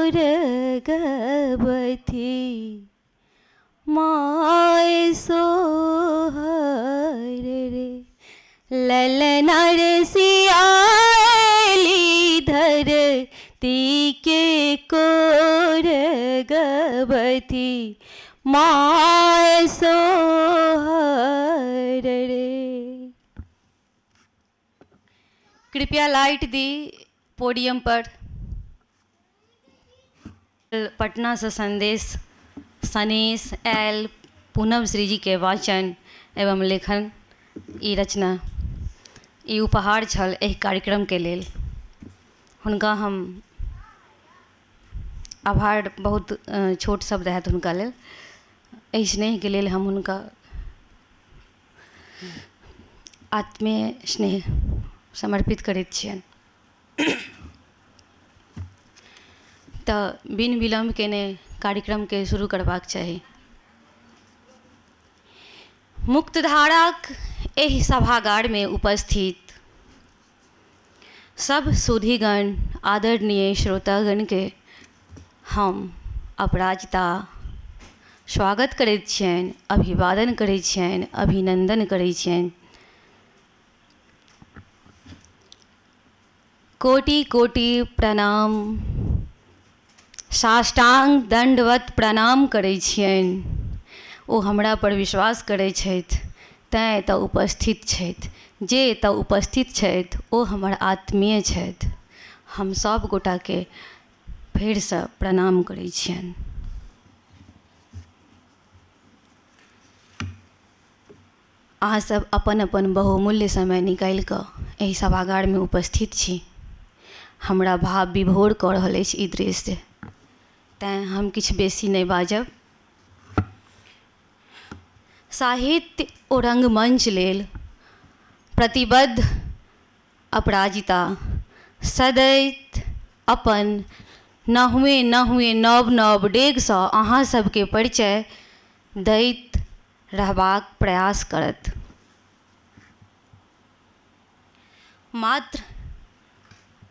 कोर गबथि my सोहर रे। ललना रे सियाली धरती के कोर गबथि my सोहर रे। कृपया लाइट दी पोडियम पर। पटनासँ संदेश सनेश आयल पूनम श्रीजीके वाचन एवं लेखन ई रचना ई उपहार छल एहि कार्यक्रमके लेल। हुनका हम आभार बहुत छोट शब्द हैत हुनका लेल। एहि स्नेहके लेल हम हुनका आत्मीय स्नेह समर्पित करैत छियनि। तऽ बिन विलम्ब केने कार्यक्रमके शुरू करबाक चाही। मुक्तधाराक एहि सभागारमे उपस्थित सब सुधीगण आदरणीय श्रोतागणके हम अपराजिता स्वागत करैत छियनि, अभिवादन करैत छियनि, अभिनन्दन करैत छियनि। कोटि कोटि प्रणाम, साष्टांग दण्डवत प्रणाम करै छियनि। ओ हमरा पर विश्वास करै छथि तैँ एतऽ उपस्थित छथि। जे एतऽ उपस्थित छथि ओ हमर आत्मीय छथि। हम सभ गोटाके फेरसँ प्रणाम करै छियनि। अहाँसभ अपन अपन बहुमूल्य समय निकालि कऽ एहि सभागारमे उपस्थित छी। हमरा भाव विभोर कऽ रहल अछि ई दृश्य, तैँ हम किछु बेसी नहि बाजब। साहित्य ओ रङ्गमञ्च लेल प्रतिबद्ध अपराजिता सदैत अपन नहुए नहुए नव नव डेगसँ अहाँ सबके परिचय दैत रहबाक प्रयास करत। मात्र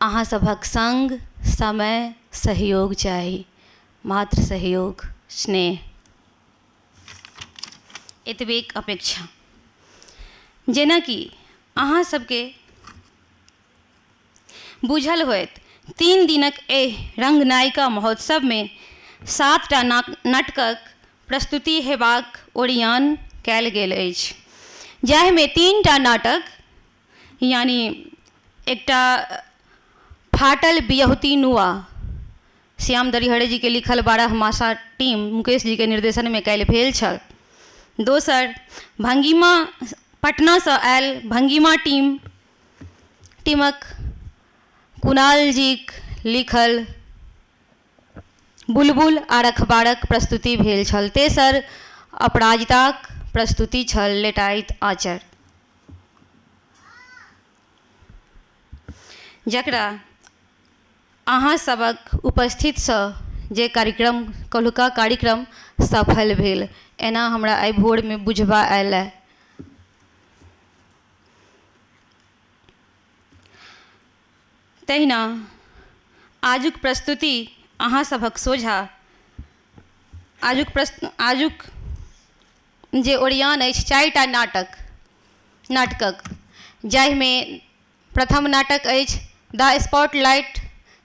अहाँ सभक सङ्ग समय सहयोग चाही, मात्र सहयोग स्नेह, एतबेक अपेक्षा। जेनाकि अहाँ सबके बुझल होयत, 3 दिनक एहि रङ्गनायिका महोत्सवमे 7टा नाटकक प्रस्तुति हेबाक ओरियान कयल गेल अछि, जाहिमे 3टा नाटक यानी एकटा फाटल बियहुती नुआ श्याम दरिहरे जीके लिखल 12 मासा टीम मुकेश जीके निर्देशनमे काल्हि भेल छल। दोसर भंगिमा पटनासँ आयल भंगिमा टीमक कुणाल जीक लिखल बुलबुल आ रखबारक प्रस्तुति भेल छल। तेसर अपराजिताक प्रस्तुति छल लेटाइत आँचर, जकरा अहाँ सबक उपस्थितसँ जे कार्यक्रम कल्हुका कार्यक्रम सफल भेल, एना हमरा आइ भोरमे बुझबा आयल। तहिना आजुक प्रस्तुति अहाँ सभक सोझा आजुक जे ओरियान अछि 4टा नाटकक, जाहिमे प्रथम नाटक अछि द स्पॉटलाइट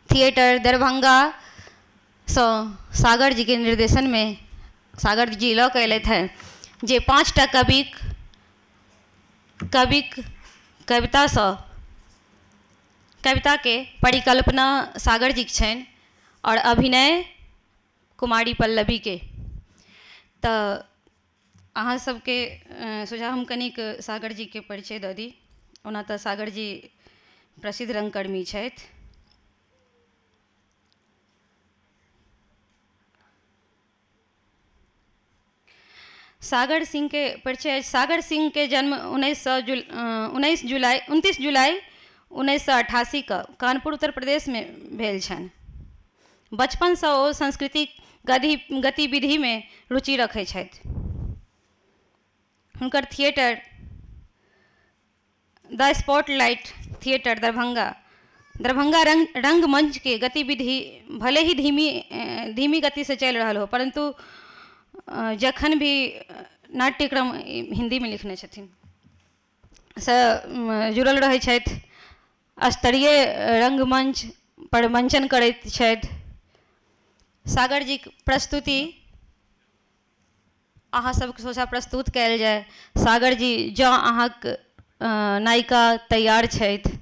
थिएटर दरभंगासँ सागर जीके निर्देशनमे सागर जी लऽ कऽ एलथि हेँ, जे 5टा कविक कवितासँ कविताके परिकल्पना सागर जीके छनि आओर अभिनय कुमारी पल्लवीके। तऽ अहाँ सबके सोझा हम कनिक सागर जीके परिचय दऽ दी। ओना तऽ सागर जी प्रसिद्ध रङ्गकर्मी छथि। सागर सिंहके परिचय, सागर सिंहके जन्म 29 जुलाई 1988 के कानपुर उत्तर प्रदेशमे भेल छनि। बचपनसँ ओ सांस्कृतिक गतिविधिमे रुचि रखै छथि। हुनकर theatre the spotlight theatre Darbhanga Darbhanga रंगमंचके गतिविधि भले ही धीमी धीमी गतिसँ चलि रहल हो, परन्तु जखन भी नाट्यक्रम हिन्दीमे लिखने छथिन सँ जुड़ल रहै छथि, स्तरीय रंगमंच पर मंचन करैत छथि। सागर जीक प्रस्तुति अहाँ सबके सोझाँ प्रस्तुत कयल जाय। सागर जी, जँ अहाँक नायिका तैयार छथि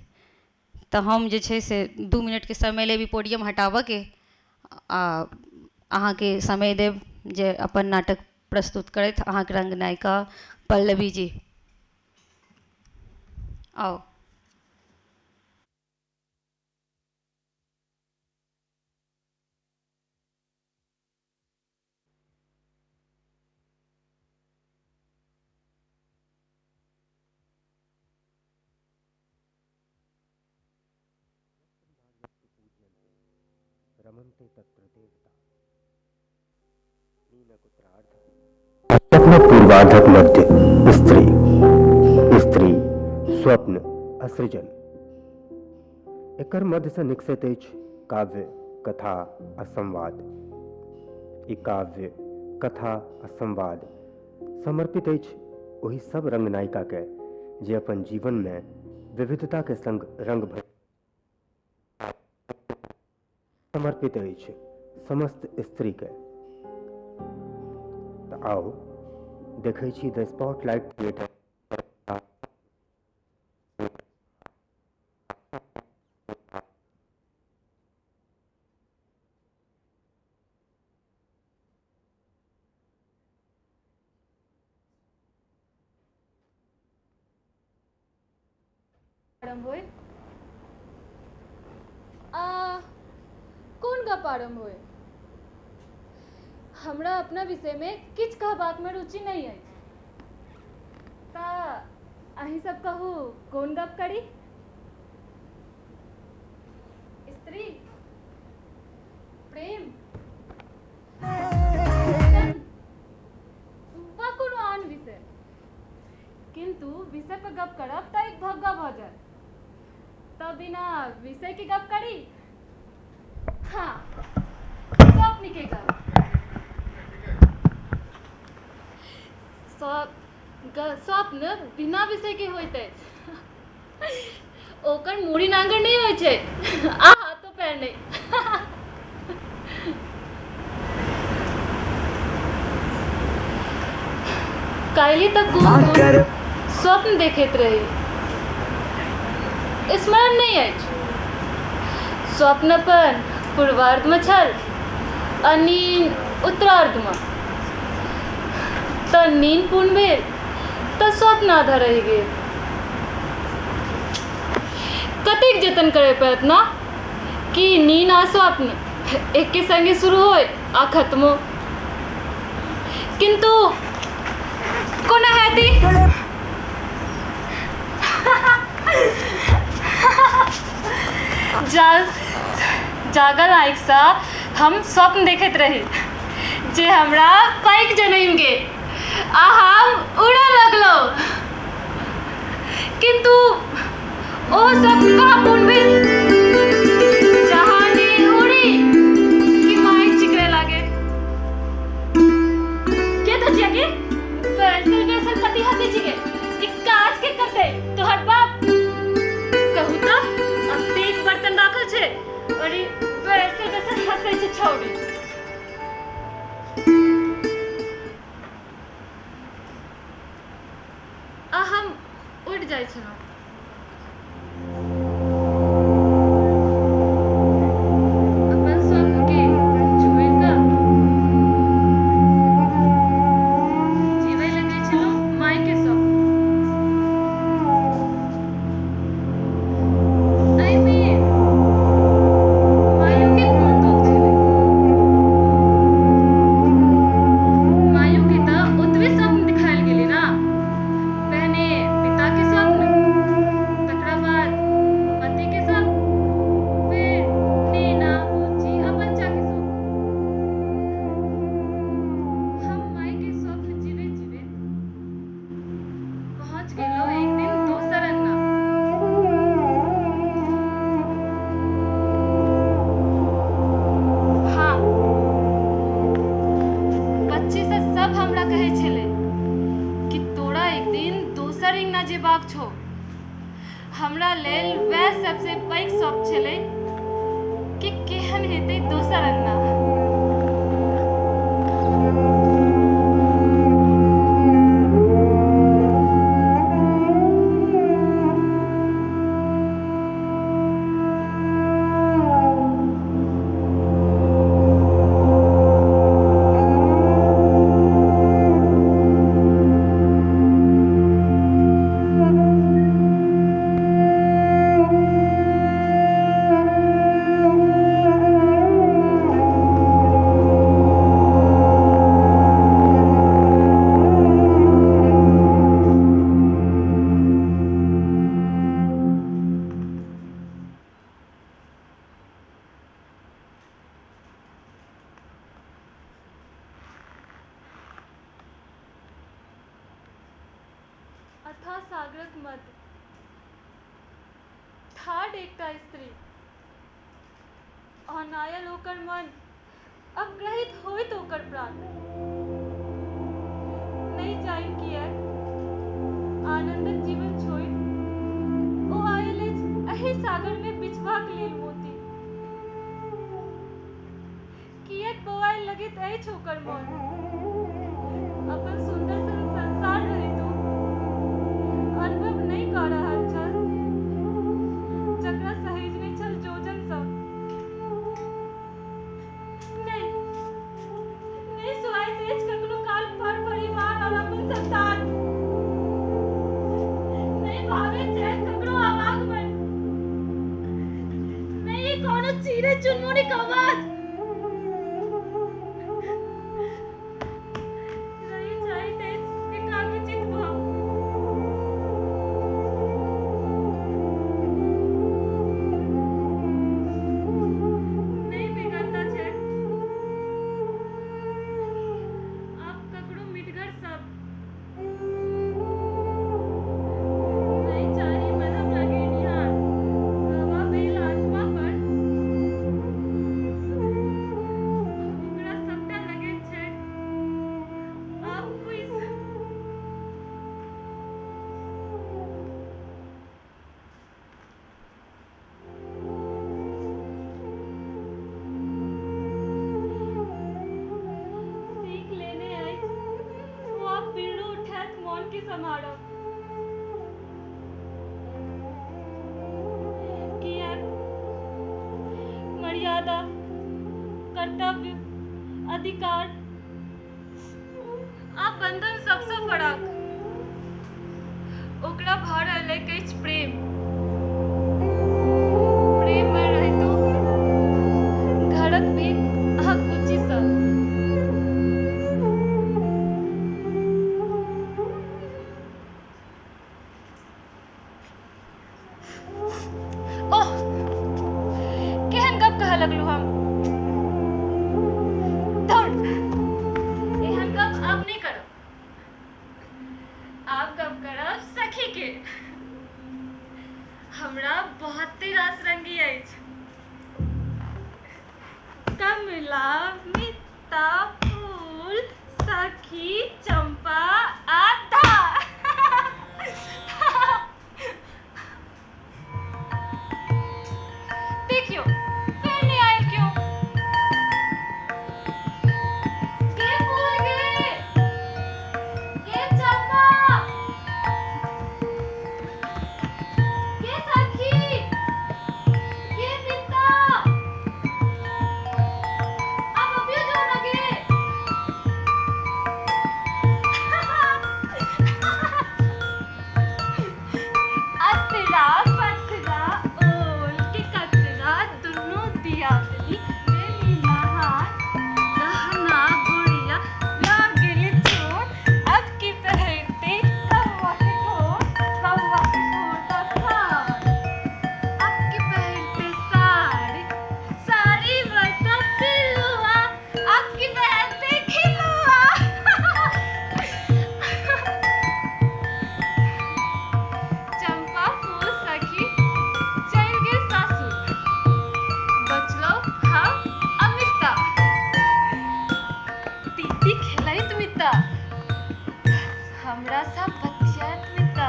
तऽ हम जे छै से 2 मिनटके समय लेब ई पोडियम हटाबऽके आ अहाँके समय देब जे अपन नाटक प्रस्तुत करथि अहाँके रंग नायिका पल्लवी जी। आउ। रमन्ते तत्र देवता स्वप्न पूर्वार्धक मध्य स्त्री, स्त्री स्वप्न आ सृजन एकर मध्य से निकसैत अछि काव्य, कथा आ संवाद। ई काव्य, कथा आ संवाद समर्पित अछि ओहि सब रंग नायिका के जे अपन जीवन में विविधता के संग रंग भर समर्पित अछि समस्त स्त्री के। तऽ आउ देखै छी द स्पॉटलाइट थिएटर। आरम्भ होय आ कोन गप आरम्भ होय? हमरा अपना विषयमे किछु कहबाकमे रुचि नहि अछि, तऽ अहीं सब कहू कोन गप करी? स्त्री, प्रेम, वा कोनो आन विषय? किन्तु विषय पर गप करब तऽ एक भग्गा भऽ जायत, तऽ बिना विषय के गप करी? हाँ, स्वप्न के गप। स्वप्न बिना विषय के होइत अछि, ओकर मूड़ी नांगर नहि होइ छै आ हाथो पैर नहि। काल्हि तक कोन कोन स्वप्न देखैत रही स्मरण नहि अछि। स्वप्न अपन पूर्वार्धमे छल आ नीन उत्तरार्धमे। तऽ नीन पूर्ण भेल तऽ स्वप्न आधा रहि गेल। कतेक जतन करय पड़त ने कि नीन आ स्वप्न एके संगे शुरू होय आ खत्मो। किन्तु कोना हैत ई? जागल आँखिसँ हम स्वप्न देखैत रही जे हमरा पैघ जनमि गेल आ हम उड़ऽ लगलहुँ, किन्तु ओ स्वप्न कहाँ पूर्ण भेल? जहाँ ने उड़ी कि माय चिकरे लागे, के धजिया के बैसल बैसल कथी हंसै छी गे? ई काज के करतै तोहर बाप? कहू तऽ अतेक बर्तन राखल छै और ई बैसल बैसल हंसै छै छौड़ी। आ हम उठि जाइ छलहुँ। अपन स्वप्नके छोड़ि कऽ जीवय लगै छलहुँ मायके स्वप्न। एहिमे मायोके कोन दोख छलै? मायोके तऽ ओतबे स्वप्न देखायल गेलै ने, पहिने पिताके स्वप्न जेबाक छौ। हमरा लेल वएह सबसँ पैघ शौक छलै कि केहन हेतै दोसर अंगना। अथाह सागरक मध्य ठाढ़ एकटा स्त्री, औनायल ओकर मन, अग्रहित होइत ओकर प्राण। नहि जानि किएक आनन्दक जीवन छोड़ि ओ आयल अछि एहि सागरमे बिछबाक लेल मोती। किएक बौआयल लगैत अछि ओकर मन? अपन सुन्दर सन संसार रहितो अनुभव नहि कऽ रहल छल जकरा सहेजने छल जोजन सब। नहि नहि सोहाइत अछि कखनो काल पर परिवार और अपन संतान। नहि भावैत छथि ककरो आवागमन, नहि कोनो चिड़ै चुनमुनीक आवाज। रहि चाहैत अछि एकाग्रचित भऽ। नहि बेगरता छै आब ककरो मिठगर शब्द। नहि चाही मलहम लगेनिहार हवा भेल आत्मा पर। ओकरा सबटा लगैत छै आब फूसि। सीख लेने अछि ओ आब बिरड़ो उठायत मोनके सम्हारब। किएक मर्यादा, कर्तव्य, अधिकार आ बंधन सबसँ फराक ओकरा भऽ रहलैक अछि प्रेम। प्रेममे रहितो घरक भीत आ कुची सब। ओह, केहन गप कहऽ लगलहुँ हम। धुर, एहन गप आब नहि करब। आब गप करब सखी के। हमरा बहुते रास रंगी अछि। कमला, मित्ता, फूल, सखी, चंपा आ धा। देखियौ, फेर नहि आयल केओ। गे फूल गे, गे चंपा, गे सखी, गे मित्ता, आब अबियो जो न गे। अतरा पतरा ओल के कतरा दुनू दियादनी लेली नहाय, गहना गुड़िया लागल चोट, अब की पहिरते कौआ के ठोर, कौआ के ठोर दखाय। अब की पहिरते साड़ी, साड़ी बता पिलुआ, अब की पहनते खिलुआ। चंपा फूल सखी चलि गेल सासुर, बचलहुँ हम अमिता। तीती खेलैत मिता, हमरा सँ बतियाइत मिता।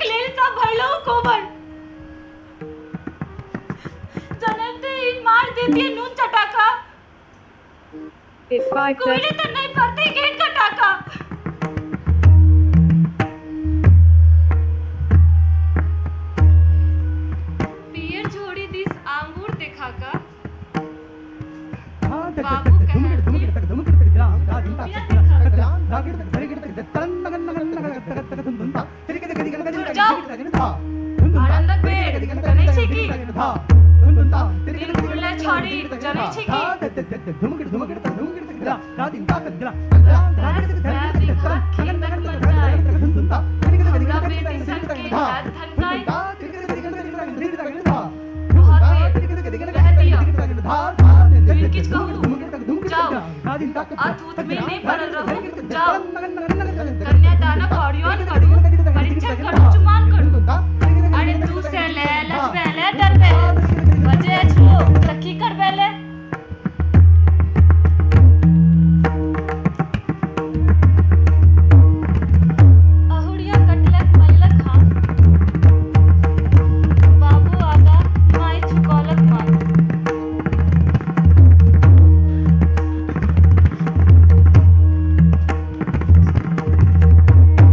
बकलेल सा भरलहुँ कोबर। जनते ही मार देती है नून चटाका। It's 5:30. कोयले तो नहीं पड़ते गेट का टाका। पियर झोड़ी this आंगूर देखा का। बाबू कन्यादानक ओरियन करू, परीक्षा करू, चुमान करू। अरे तू से ले लजबे ले डरबे बजे छो त की करबे ले। अहुरिया कटलक मललक हाथ, बाबू आगा माय झुकौलक माथ।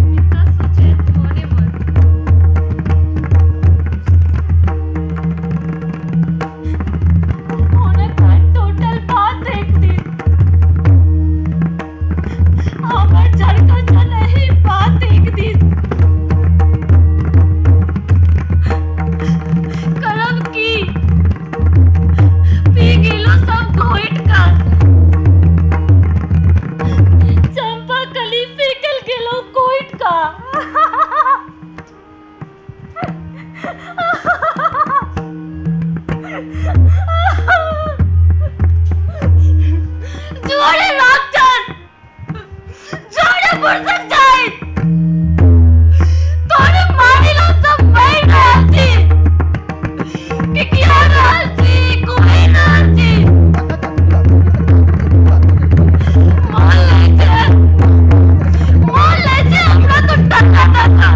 पिता सोचैत मोने मन, हुनक टोटल बात एक दिन हमर झरकल चलही बात एक दिन। करब की पी गेलो सब घोइट का। चंपा कली फेकल गेलो कोइट का। जोरे राक्षस, जोरे फुर्सत जाए, तोरे मारिलो सब मरि रहल छी, किकिया रहल छी, कुहि रहल छी। मोन लै छै, मोन लै छै हमरा तो टका टका।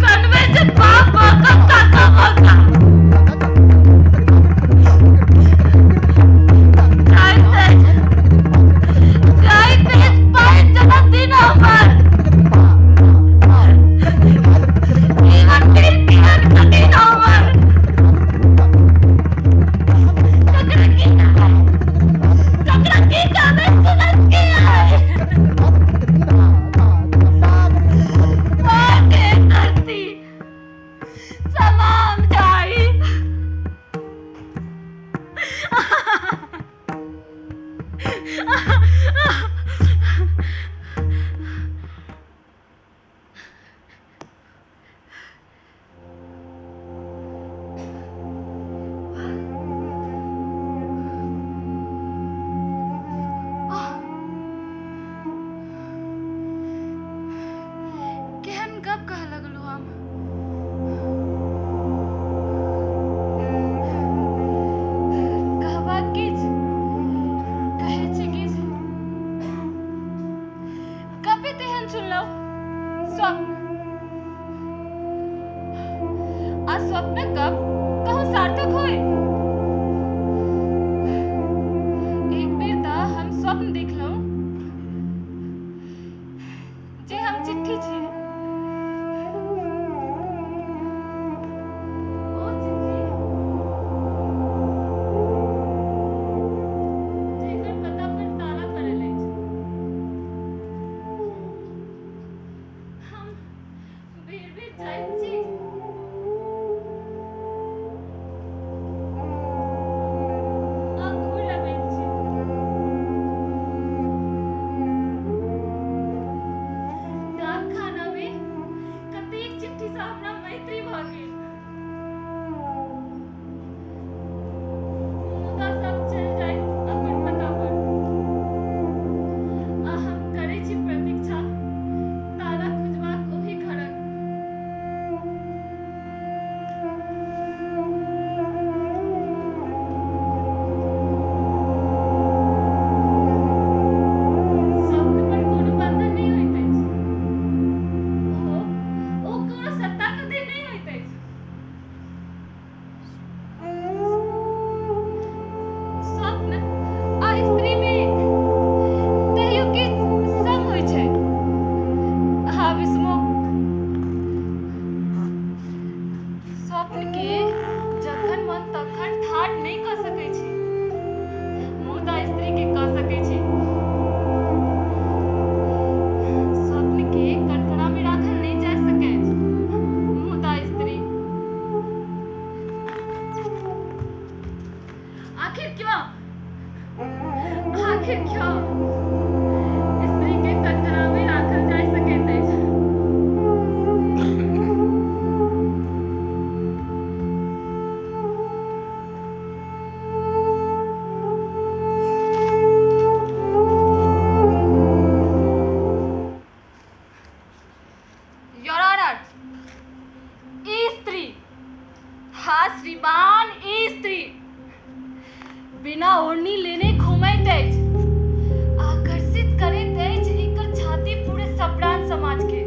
कनबै छै बाप बाका काका बाका। जाइत जाइत पाइ जन्मदिन हमर। जीवन फिर केहन कठिन हमर। ककरा की कहबै, ककरा की कहबै सुनत के आइ। माँ के धरती समाम जाई। केहन गप कह लगलू हम। कहबाक किछ कहै छी किछ, गपे तेहन सुनलहुँ स्वप्न। आ स्वप्नक गप कहूँ सार्थक होय। एक बेर तऽ हम स्वप्न देखलहुँ जे हम चिट्ठी छी। ओ चिट्ठी जेकर पता पर ताला पड़ल अछि। हम बेर बेर जाइत छी, आ घुरि अबैत छी। डाकखाना श्रीमान, ई स्त्री बिना ओढ़नी लेने घुमैत अछि, आकर्षित करैत अछि एकर छाती पूरे सप्राण समाज के।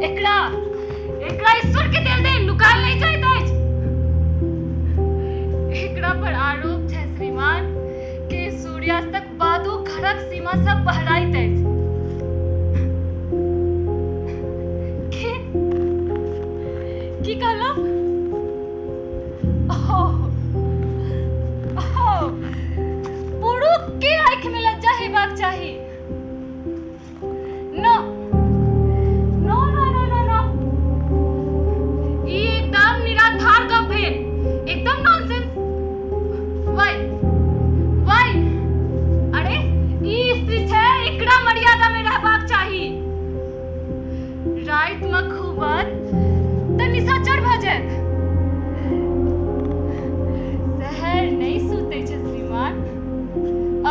एकरा एकरा ईश्वर के देल देन नुकायल नहि जाइत अछि। एकरा पर आरोप छै श्रीमान के सूर्यास्तक बादो घरक सीमा सँ बहराइत अछि। की की कहलहुँ? ओह, पुरुष के आँखि में लज्जा हेबाक चाही। No no no no no no, ई एकदम निराधार गप भेल, एकदम नॉनसेंस। Why why, अरे ई स्त्री छै, एकरा मर्यादा में रहबाक चाही। राति में घूमत तऽ निशाचर भऽ जायत। शहर नहि सुतै छै श्रीमान। आ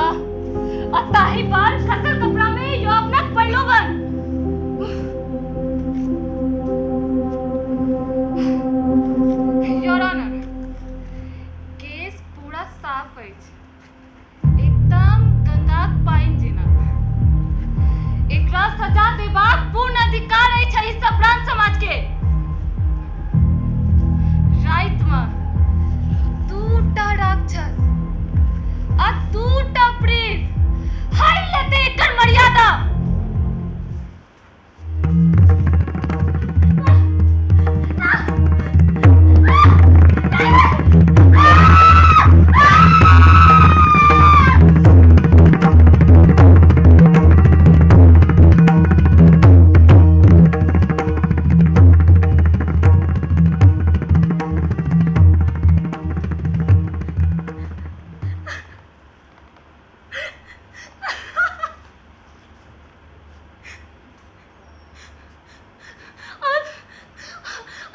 आ ताहि पर खसल कपड़ा में यौवनक प्रलोभन। Your honour, केस पूरा साफ अछि, एकदम गंगाक पानि जेना। एकरा सजा देबाक पूर्ण अधिकार अछि एहि सप्रांत समाज के। राति में दूटा राक्षस आ दूटा प्रेत हारि लेतै एकर मर्यादा।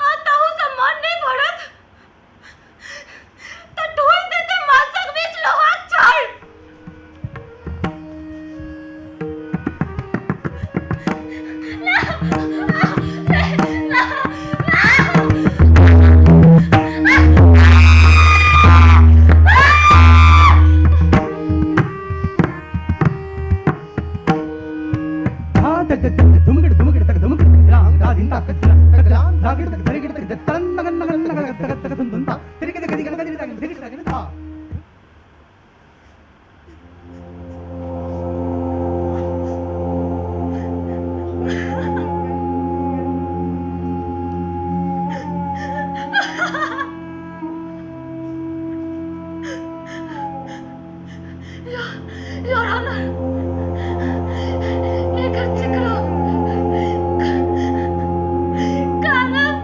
आ ताहू सँ मन नहि भरत तऽ ढोइ देतै मासक बीच लोहाक छड़। Your honour, एकर चिकरो कानब।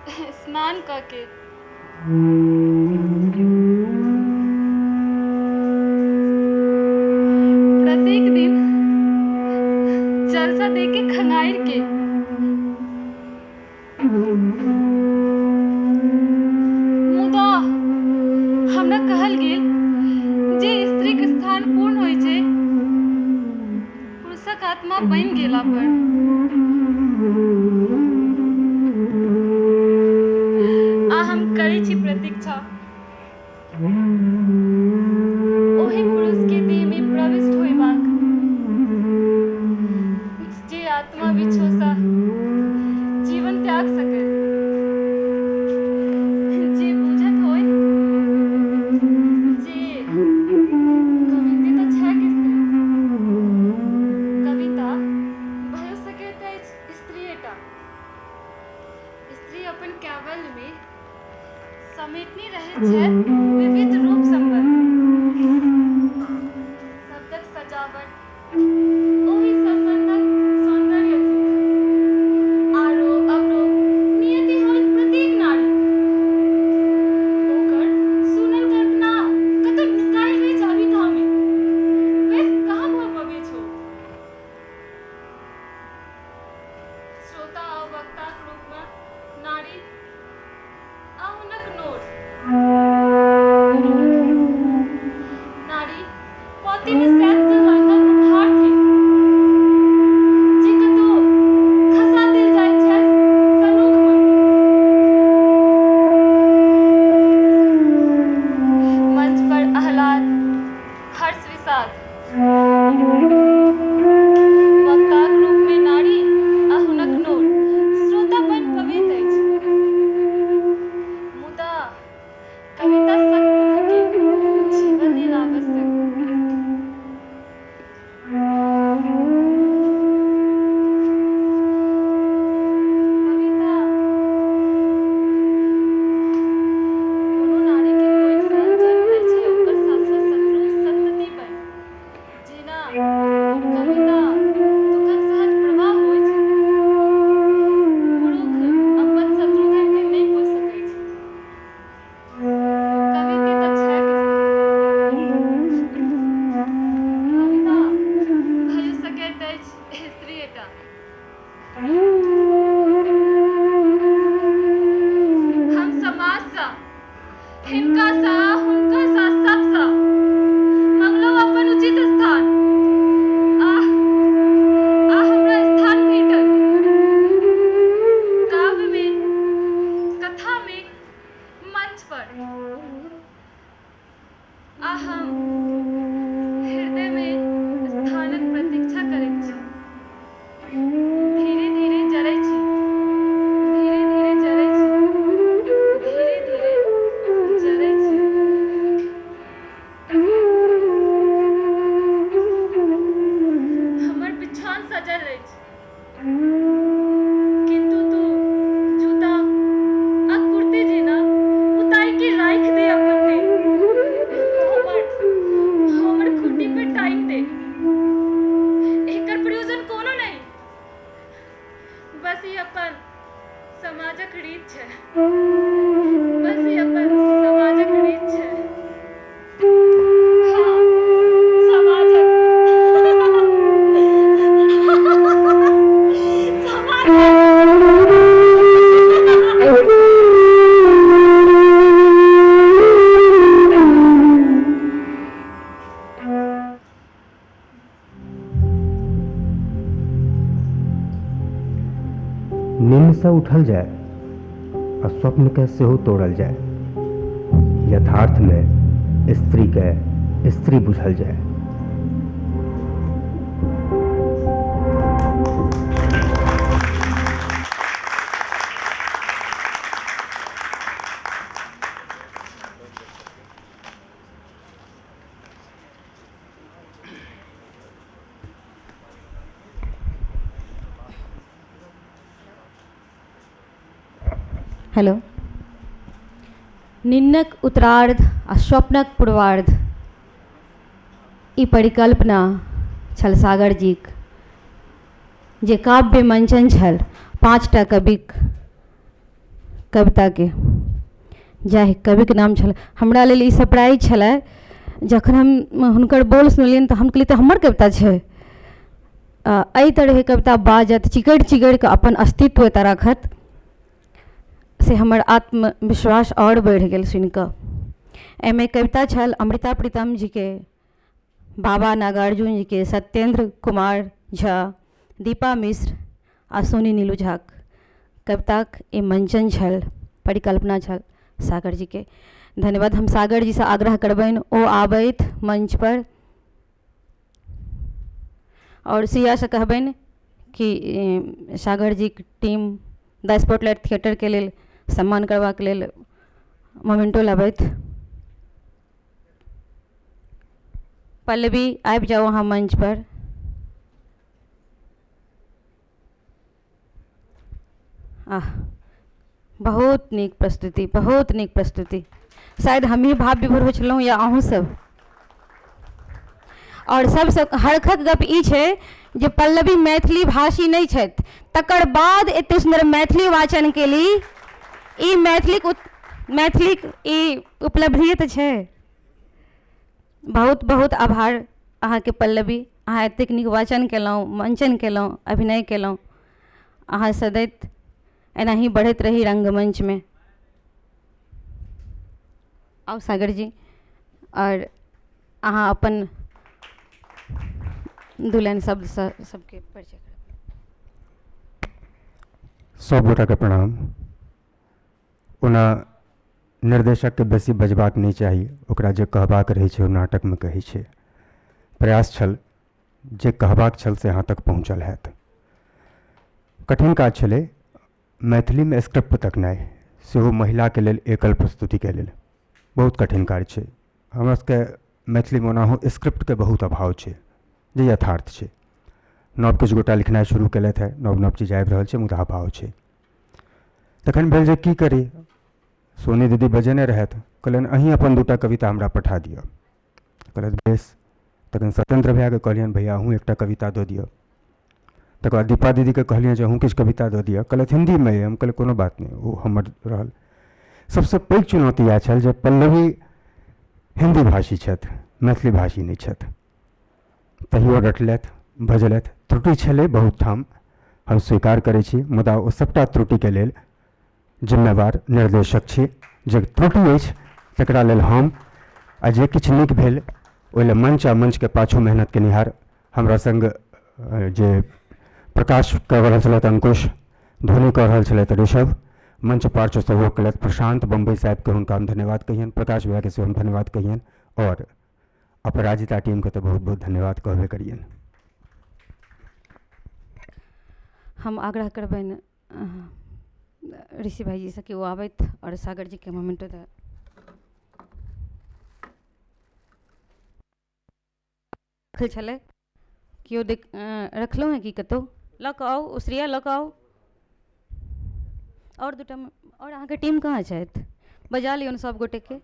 स्नान कऽ के। प्रत्येक दिन जलसा दे के खंगारि के। मुदा हमरा कहल गेल जे स्त्रीक स्थान पूर्ण होइ छै पुरुषक आत्मा बनि गेला पर। आ हम करै छी प्रतीक्षा ओहि पुरुषके देहमे प्रविष्ट होयबाक जे आत्मा बिछोसँ जीवन त्याग सकै, जे बुझत होय जे कविते तऽ छैक स्त्री, कविता भऽ सकैत अछि स्त्रीएटा। स्त्री अपन कैबलमे समेटने रहैत छथि विविध रूप सम्बन्ध, शब्दक सजावट ओहि सम्बन्धक सौन्दर्य थिक। आरोह अवरोह नियति होइत प्रत्येक नारी, ओकर सुनल कल्पना कतौ नुकायल रहैछ अभिधामे, व्यक्त कहाँ भऽ पबैछ ओ। श्रोता आ वक्ताक रूपमे नारी आ हुनक नोर। नारी पौतीमे सैंत कऽ राखल उपहार थिक जे कतौ खसा देल जाइत छै सनूखमे। मंच पर आह्लाद, हर्ष विषाद। वक्ताक रूपमे नारी आ हुनक नोर श्रोता बनि पबैत अछि। मुदा कविता सत्य के जीवन लेल आवश्यक। कविता कोनो नारीके कोखिसँ जन्म लै छै ओकर शाश्वत शत्रु सन्तति बनि। जेना कविता दुःखक सहज प्रवाह होइछ, पुरुख अपन शत्रुधनके नहि पोसि सकैछ। कविते तऽ छैक स्त्री। कविता भइयो सकैत अछि स्त्रीएटा। हम समाजसँ, हिनकासँ, हुनकासँ, सबसँ मङ्गलहुँ अपन उचित स्थान आ आ हमरा स्थान भेटल काव्यमे, कथामे, मंच पर आ हम हृदयमे स्थानक प्रतीक्षा करैत छी। धीरे धीरे जरै छी, धीरे धीरे जरै छी, धीरे धीरे जरै छी। हमर बिछौन सजल अछि, किन्तु तू जूता आ कुर्ती जेना उतारि के राखि दे अपन देह। हमर हमर खूटी पर टाँगि दे। एकर प्रयोजन कोनो नहि, बस ई अपन समाजक रीत छै, बस ई अपन समाजक रीत छै। हँ, समाजक समाजक। निन्नसँ उठल जाय आ स्वप्नकेँ सेहो तोड़ल जाय। यथार्थमे स्त्रीकेँ स्त्री बुझल जाय। हेलो। निन्नक उत्तरार्ध आ स्वप्नक पूर्वार्ध, ई परिकल्पना छल सागरजीक, जे काव्य मंचन छल 5टा कविक कविताके, जाहि कविके नाम छल। हमरा लेल ई सरप्राइज छलै, जखन हम हुनकर बोल सुनलियनि तऽ हम कहलियै तऽ हमर कविता छै। एहि तरहके कविता बाजत, चिकरि चिकरि कऽ अपन अस्तित्व एतऽ राखत, से हमर आत्मविश्वास आओर बढ़ि गेल सुनिकऽ। एहिमे कविता छल अमृता प्रीतम जीके, बाबा नागार्जुन जीके, सत्येन्द्र कुमार झा, दीपा मिश्र आ सोनी नीलू झाक कविताक ई मञ्चन छल, परिकल्पना छल सागर जीके। धन्यवाद। हम सागर जीसँ आग्रह करबनि ओ आबथि मञ्चपर आओर सियासँ कहबनि कि सागर जीके टीम द स्पॉटलाइट थिएटरके लेल सम्मान करबाक लेल मोमेंटो लाबथि। पल्लवी, आबि जाउ अहाँ मञ्चपर। आह, बहुत नीक प्रस्तुति, बहुत नीक प्रस्तुति। शायद हमही भाव विभोर होइ छलहुँ या अहूँ सब। आओर सबसँ हरखक गप ई छै जे पल्लवी मैथिली भाषी नहि छथि, तकर बाद एते सुन्दर मैथिली वाचन केली। ई मैथिलीक ई उपलब्धिये तऽ छै। बहुत बहुत आभार अहाँके पल्लवी, अहाँ एतेक नीक वाचन केलहुँ, मञ्चन केलहुँ, अभिनय केलहुँ। अहाँ सदैत एनाही बढ़ैत रही रङ्गमञ्चमे। आउ सागर जी, आओर अहाँ अपन दू लाइन शब्दसँ सबके परिचय कराउ। सब गोटाके प्रणाम। ओना निर्देशकके बेसी बजबाक नहि चाही, ओकरा जे कहबाक रहै छै ओ नाटकमे कहै छै। प्रयास छल, जे कहबाक छल से यहाँ तक पहुँचल हैत। कठिन काज छलै मैथिलीमे स्क्रिप्ट तकनाइ, सेहो महिलाके लेल एकल प्रस्तुतिके लेल बहुत कठिन कार्य छै। हमरा सबके मैथिलीमे ओनाहो स्क्रिप्टके बहुत अभाव छै, जे यथार्थ छै। नव किछु गोटा लिखनाइ शुरू केलथि हेँ, नव नव चीज आबि रहल छै, मुदा अभाव छै। तखन भेल जे की करी। सोनी दीदी बजेने रहथि, कहलनि अहीं अपन दूटा कविता हमरा पठा दिअ। कहलथि बेस। तखन सत्येन्द्र भैयाके कहलियनि भैया अहूँ एकटा कविता दऽ दिअ। तकर बाद दीपा दीदीके कहलियनि जे अहूँ किछु कविता दऽ दिअ। कहलथि हिन्दीमे अइ। हम कहलियै कोनो बात नहि, ओ हमर रहल। सबसँ पैघ चुनौती इएह छल जे पल्लवी हिन्दी भाषी छथि, मैथिली भाषी नहि छथि। तहियो रटलथि, बजलथि। त्रुटि छलै बहुत ठाम, हम स्वीकार करै छी, मुदा ओ सबटा त्रुटिके लेल जिम्मेवार निर्देशक छी। जे त्रुटि अछि तकरा लेल हम, आ जे किछु नीक भेल ओहि लेल मंच आ मंचके पाछू मेहनत केनिहार हमरा संग जे प्रकाश कऽ रहल छलथि अंकुश, ध्वनि कऽ रहल छलथि ऋषभ, मंच पार्श्व सहयोग केलथि प्रशांत बम्बई साहेबके, हुनका हम धन्यवाद कहियनि, प्रकाश भैयाके सेहो हम धन्यवाद कहियनि, आओर अपराजिता टीमके तऽ बहुत बहुत धन्यवाद कहबे करियनि। हम आग्रह करबनि ऋषि भाईजीसँ कि ओ आबथि आओर सागर जीके मोमेंटो दऽ रखल छलै। केओ देख रखलहुँ हेँ कि कतहु? लऽ कऽ आउ, ओ श्रेया लऽ कऽ आउ। आओर दूटा, आओर अहाँके टीम कहाँ छथि? बजा लियौन सब गोटेके।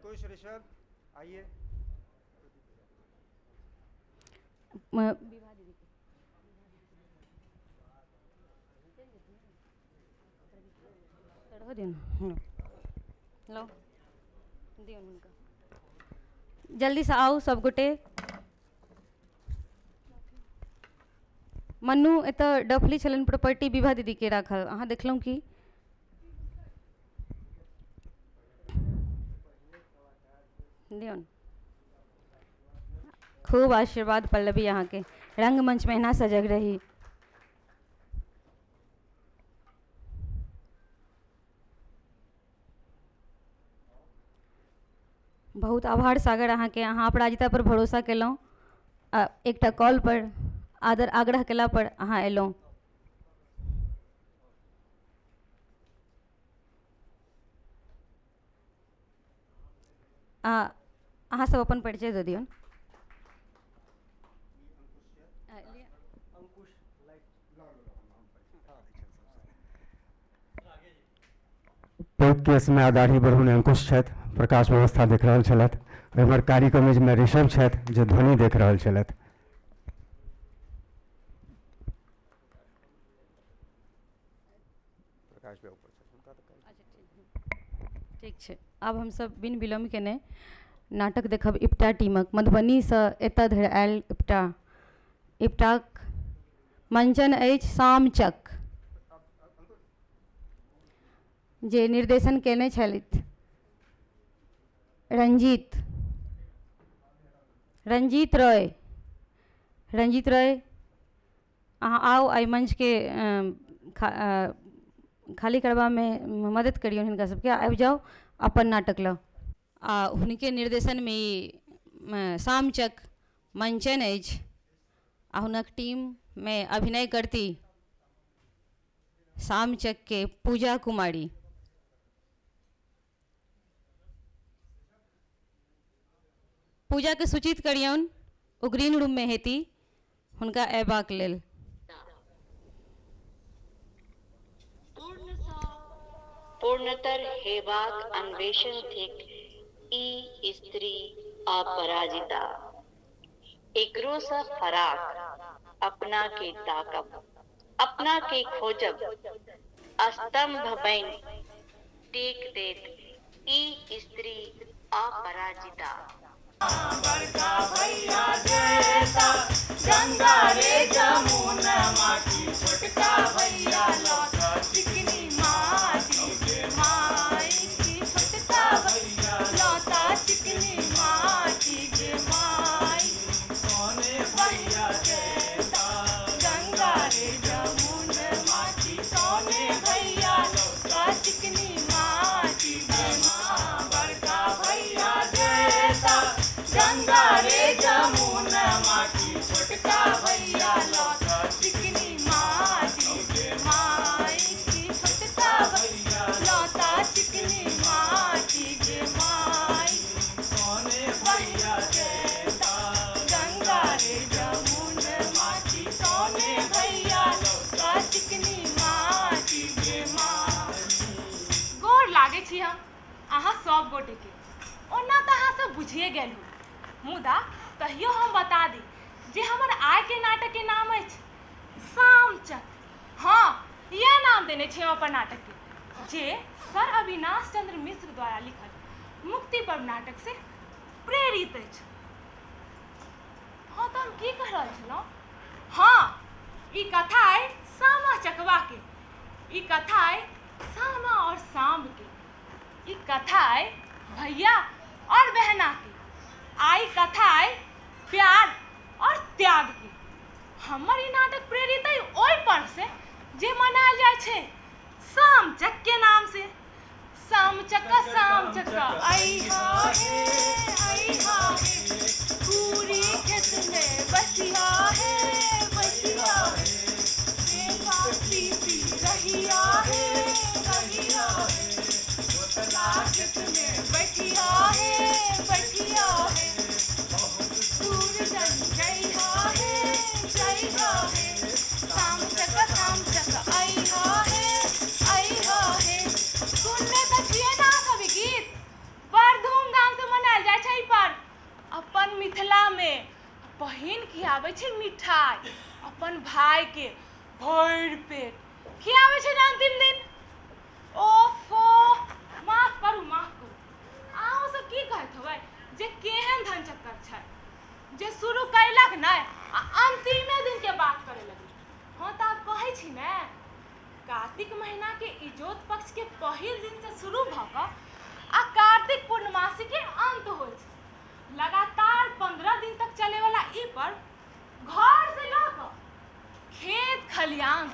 जल्दीसँ आउ सब गोटे। मन्नू, एतऽ डफली छलनि प्रॉपर्टी विभा दीदीके राखल, अहाँ देखलहुँ की? दियौन। खूब आशीर्वाद पल्लवी अहाँके, रंगमंचमे एहिना सजग रही। बहुत आभार सागर अहाँके, अहाँ अपराजिता पर भरोसा केलहुँ आ एकटा कॉल पर आदर आग्रह केला पर अहाँ एलहुँ। अहाँ सब अपन परिचय दऽ दियौन। पैघ केसमे दाढ़ी बढ़ौने अंकुश छथि, प्रकाश व्यवस्था देख रहल छलथि। एम्हर कारी कमीजमे ऋषभ छथि जे ध्वनि देख रहल छलथि। प्रकाश भैया ऊपर छथि, हुनका तऽ ठीक छै। आब हमसब बिन विलम्ब केने नाटक देखब इप्टा टीमक। मधुबनीसँ एतऽ धरि आयल इप्टा। इप्टाक मंचन अछि सामचक, जे निर्देशन केने छलथि रंजीत रंजीत रॉय। रंजीत रॉय, अहाँ आउ, एहि मंचके खाली करबामे मदद करियौ हिनका सबके। आबि जाउ अपन नाटक लऽ। आ हुनके निर्देशनमे ई सामचक मंचन अछि आ हुनक टीममे अभिनय करती सामचकके पूजा कुमारी। पूजाके सूचित करियौन, ओ ग्रीन रूममे हेती, हुनका अयबाक लेल। पूर्णसँ पूर्णतर हेबाक अन्वेषण थिक ई स्त्री अपराजिता। एकरोसँ फराक अपनाकेँ ताकब, अपनाकेँ खोजब, स्तम्भ बनि टेक देत ई स्त्री अपराजिता। बड़का भैया देता गंगा रे जमुनमा की, छोटका भैया लौटा चिकनी माटी गे माई की, छोटका भैया लौटा चिकनी माटी गे माई। सोने भैया देता गंगा रे जमुनमा की, सोने भैया लौटा चिकनी माटी गे माई। बड़का भैया देता गंगा रे जमुनमा की, छोटका भैया लौटा चिकनी माटी गे माई की, छोटका भैया लौटा चिकनी माटी गे माई। सोने भैया देता गंगा रे जमुनमा की, सोने भैया लौटा चिकनी माटी गे माई। गोर लागै छी हम अहाँ सब गोटेके। ओना तऽ अहाँ सब बुझिए गेल हो, मुदा तहियो हम बता दी जे हमर आइके नाटकके नाम अछि सामचक। हाँ, इएह नाम देने छी हम अपन नाटकके, जे सर अविनाश चंद्र मिश्र द्वारा लिखल मुक्ति पर्व नाटक से प्रेरित अछि। हाँ, तऽ हम की कहि रहल छलहुँ? हाँ, ई कथा अइ सामा चकवाके, ई कथा अइ सामा और साम्बके, ई कथा अइ भैया और बहनाके, आ ई कथा अइ प्यार और त्यागके। हमर ई नाटक प्रेरित अइ ओहि पर्व से जे मनायल जाइ छै सामचकके नाम से। सामचक सामचक अइहा हे, अइहा हे, पूरी खेत में बसिया हे, बसिया हे, सेवा पीती रहिया हे, रहिया हे, तोतला खेत में बैठिया हे, बैठिया हे, बहुत दूर जन जइहा हे, जइहा हे। सामचक सामचक अइहा हे, अइहा हे। सुनने तऽ छियै ने अहाँ सब ई गीत? बड़ धूमधाम से मनायल जाइ छै ई पर्व अपन मिथिलामे। बहिन खियाबै छै मिठाइ अपन भाइके, भरि पेट खियाबै छै ने अन्तिम दिन। ओफो, माफ करू, माफ करू। अहूँ सब की कहैत होबै जे केहन धनचक्कर छै जे शुरू कैलक नहि आ अन्तिमे दिनके बात करे लगलै। हाँ, तऽ आब कहै छी ने, कार्तिक महीनाके इजोत पक्षके पहिल दिनसँ शुरू भऽ कऽ आ कार्तिक पूर्णमासीके अन्त होइ छै। लगातार 15 दिन तक चलैवला ई पर्व घरसँ लऽ कऽ खेत खलिहान,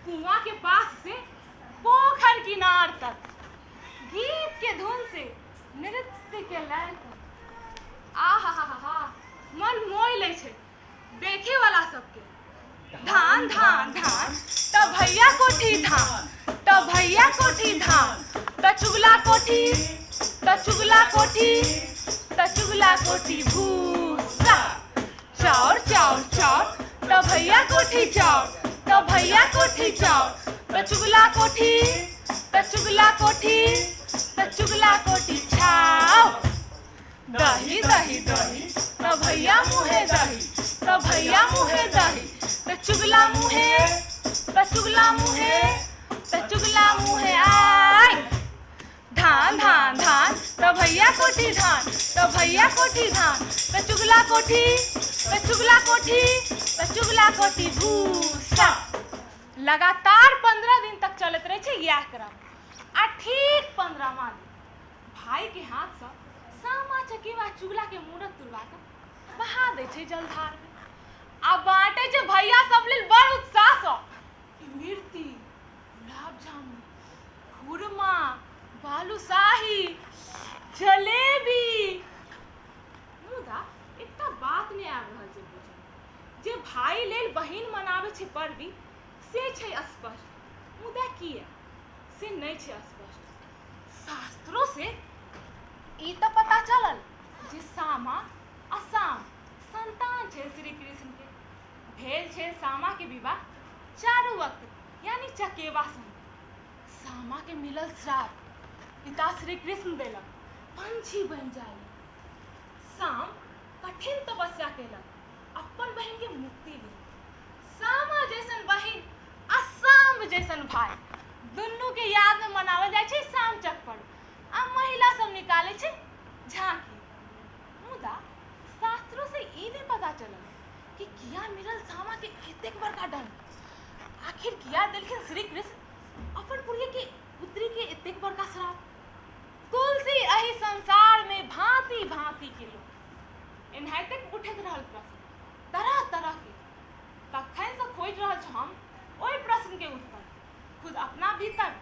कुआँ के पास से पोखर किनार तक गीत के धुन से नृत्य के लय तक, आ हा हा हा हा, मन मोहि लै छै देखे वाला सबके। धान धान धान त भैया कोठी धान, त भैया कोठी धान, त चुगला कोठी, त चुगला कोठी, त चुगला कोठी भूसा। चाउर चाउर चाउर त भैया कोठी चाउर, त भैया कोठी चाउर, त चुगला कोठी, त चुगला कोठी, त चुगला कोठी छाव। दही दही दही त भैया मुहे दही, त भैया मुहे दही, त चुगला मुहे, त चुगला मुहे, त कोठी धान, तऽ भैया कोठी धान, तऽ चुगला कोठी, तऽ चुगला कोठी, तऽ चुगला कोठी भूसा। लगातार 15 दिन तक चलैत रहै छै इएह क्रम। आ ठीक 15वां दिन भाईके हाथसँ सामा चकेवा चुगलाके मूरत तुड़वा कऽ बहा दै छै जलधारमे आ बाँटै छै भैया सब लेल बड़ उत्साहसँ इमरती, गुलाब जामुन, खुरमा, बालूशाही, जलेबी। मुदा एकटा बात नहि आबि रहल छै बुझल, जे भाई लेल बहिन मनाबै छै पर्वी से छै स्पष्ट, मुदा किया से नहि छै स्पष्ट। शास्त्रो से ई तऽ पता चलल जे सामा आ साम संतान छै श्री कृष्ण के। भेल छै सामा के विवाह चारू वक्त यानी चकेवा संग। सामा के मिलल श्राप पिता श्री कृष्ण देलक, पंछी बनि जाय। साम कठिन तपस्या केलक अपन बहिन के मुक्ति लेल। सामा जैसन बहिन आ साम जैसन भाई दुनू के याद में मनावल जाइ छै साम चक पर्व आ महिला सब निकालै छै झांकी। मुदा शास्त्रों से ई नहि पता चलल कि किया मिलल सामा के एतेक बड़का दंड। आखिर किया देलखिन श्री कृष्ण अपन पुरिया के पुत्री के एतेक बड़का श्राप। तुलसी एहि संसार में भांति भांति के लोक एनाहिते उठैत रहल प्रश्न तरह तरह के। तखन से खोजि रहल छी हम ओहि प्रश्न के उत्तर खुद अपना भीतर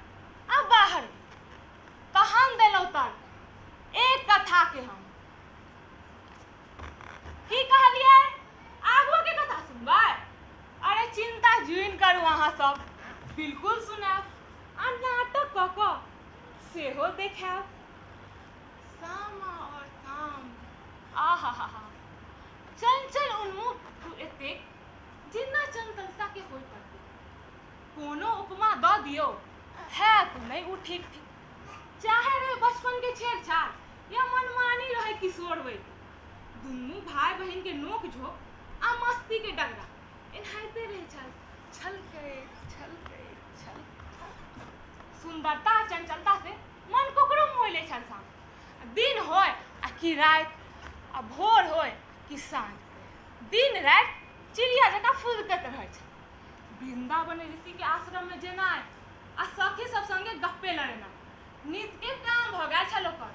आ बाहर भी। तहन देलहुँ तर्क एक कथा के हम। की कहलियै? आगुओ के कथा सुनबै? अरे चिंता जुइन करू अहाँ सब, बिल्कुल सुनायब आ नाटक कऽ कऽ सेहो देखायब। सामा और साम, आहा हा हा, चंचल उन्मुख एतेक जिन्ना चंचलता के होय पड़तै। कोनो उपमा दऽ दियौ हैत नहि ओ ठीक ठीक। चाहे रहे बचपन के छेड़छाड़ या मनमानी रहे किशोर वय, दुनू भाई बहिन के नोक झोंक आ मस्ती के डगरा एनाहिते रहै छल, छलकै छलकै छल। सुंदरता आ चंचलता से मन ककरो मोहि लै छल साम। दिन होय आ कि राति, आ भोर होय कि साँझ, दिन राति चिड़िया जकाँ फुदकैत रहै छल। वृंदावन ऋषि के आश्रम में जेनाइ आ सखी सब संगे गप्पे लड़ेनाइ नित के काम भऽ गेल छल ओकर।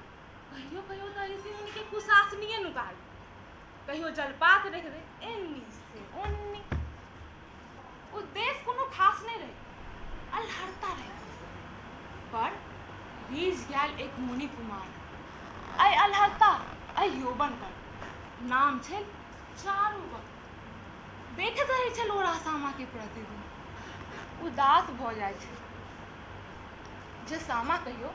कहियो कहियो तऽ ऋषि मुनि के कुशासनीय नुका दै, कहियो जलपात रखि दै एन्नी से ओन्नी। उद्देश्य कोनो खास नहि रहै, अल्हड़ता रहै। पर रीझ गेल एक मुनि कुमार एहि अल्हड़ता एहि यौवन पर, नाम छै चारू वक्त। देखैत रहै छल ओ सामा के प्रतिदिन, उदास भऽ जाइ छै जे सामा कहियो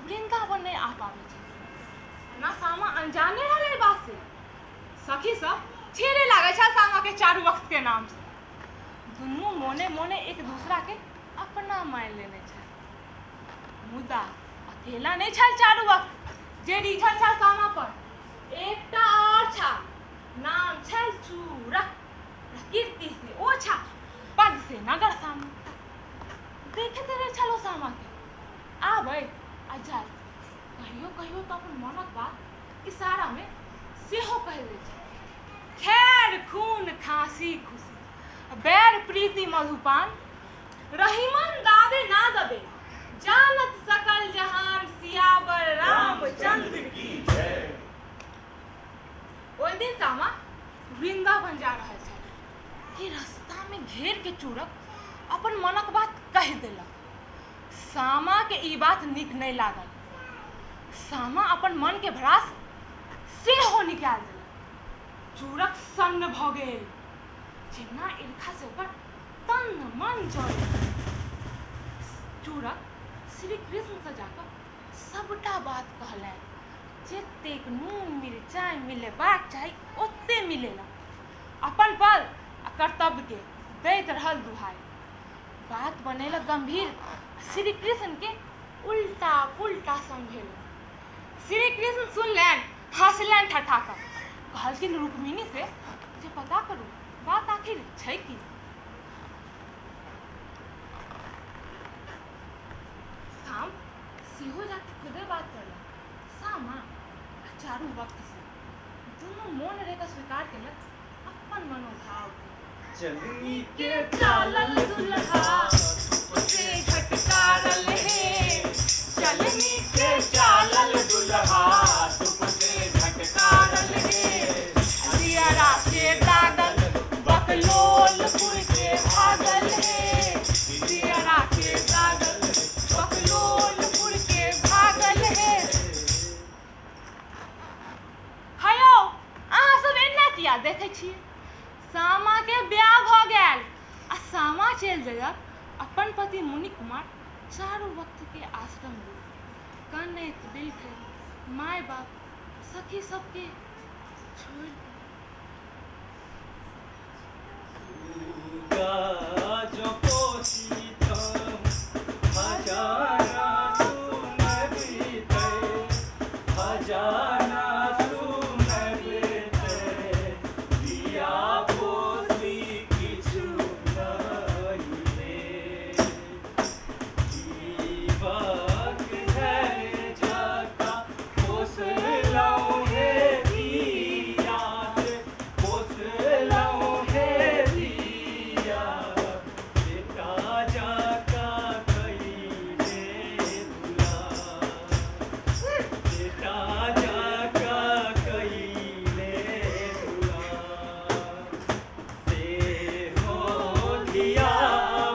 वृंदावन नहि आ पाबै छै। ना सामा अनजाने रहलै एहि बात से। सखी सब छेड़े लागै छल सामा के चारू वक्त के नाम से। दुनू मोने मोने एक दूसरा के अपना मानि लेने छल। मुदा अकेला नहि छल चारू वक्त जे रिझल छल सामा पर, एकटा और छल, नाम छल चूरक। प्रकृति से ओछा, पद से नगर सामा। देखैत रहै छल ओ सामा के आबै आ जाय। कहियो कहियो तऽ अपन मनक बात इशारा में सेहो कहि दै छल। खैर खून खांसी खुशी, बैर प्रीति मधुपान, रहीमन दावे ना दबे, जानत सकल जहान, सियावर रामचंद्र की जय। ओहि दिन सामा वृंदावन जा रहल छल कि रास्ता में घेर के चूरक अपन मनक बात कहि देलक। सामा के ई बात नीक नहि लागल। सामा अपन मन के भड़ास सेहो निकालि देलक। चूरक सन्न भऽ गेल, जेना ईर्खा से ओकर तन मन जरि गेल। चूरक श्री कृष्ण से जाकऽ सबटा बात कहलनि। जतेक नून मिरचाइ मिलेबाक चाही ओते मिलेलक। अपन पद आ कर्तव्य के दैत रहल दुहाई। बात बनेलक गंभीर आ श्री कृष्ण के उल्टा पुल्टा समझेलक। श्री कृष्ण सुनलनि, हँसलनि ठठा कऽ। कहलखिन रुक्मिणी से जे पता करू बात आखिर छै की। साम सेहो जाके खुदे बात करलक। सामा, चारू वक्त से। दुनू मोन रहि कऽ स्वीकार केलक अपन मनोभाव। चलनी के चालल दुल्हा उसे झटकारल हे, चलनी के चालल दुल्हा तुमसे झटकारल हे। दियरा के दागल बकलोलपुर के भागल हे, दियरा के दागल बकलोलपुर के भागल हे। हयौ, अहाँ सब एना किया देखै छियै? सामा के ब्याह भऽ गेल आ सामा चलि देलक अपन पति मुनि कुमार चारू वक्त के आश्रम मे। कनैत बिलखैत माय बाप सखी सबके छोड़ि सुगा जो पोसितहुँ खजाना सुनबितै, खजाना सुनबितै, दिया पोसी किछु नहि रे। जीवक झर जकाँ पोसलहुँ हे धिया, पोसलहुँ हे धिया, बेटा जकाँ कइले दुलार, बेटा जकाँ कइले दुलार। से हो धिया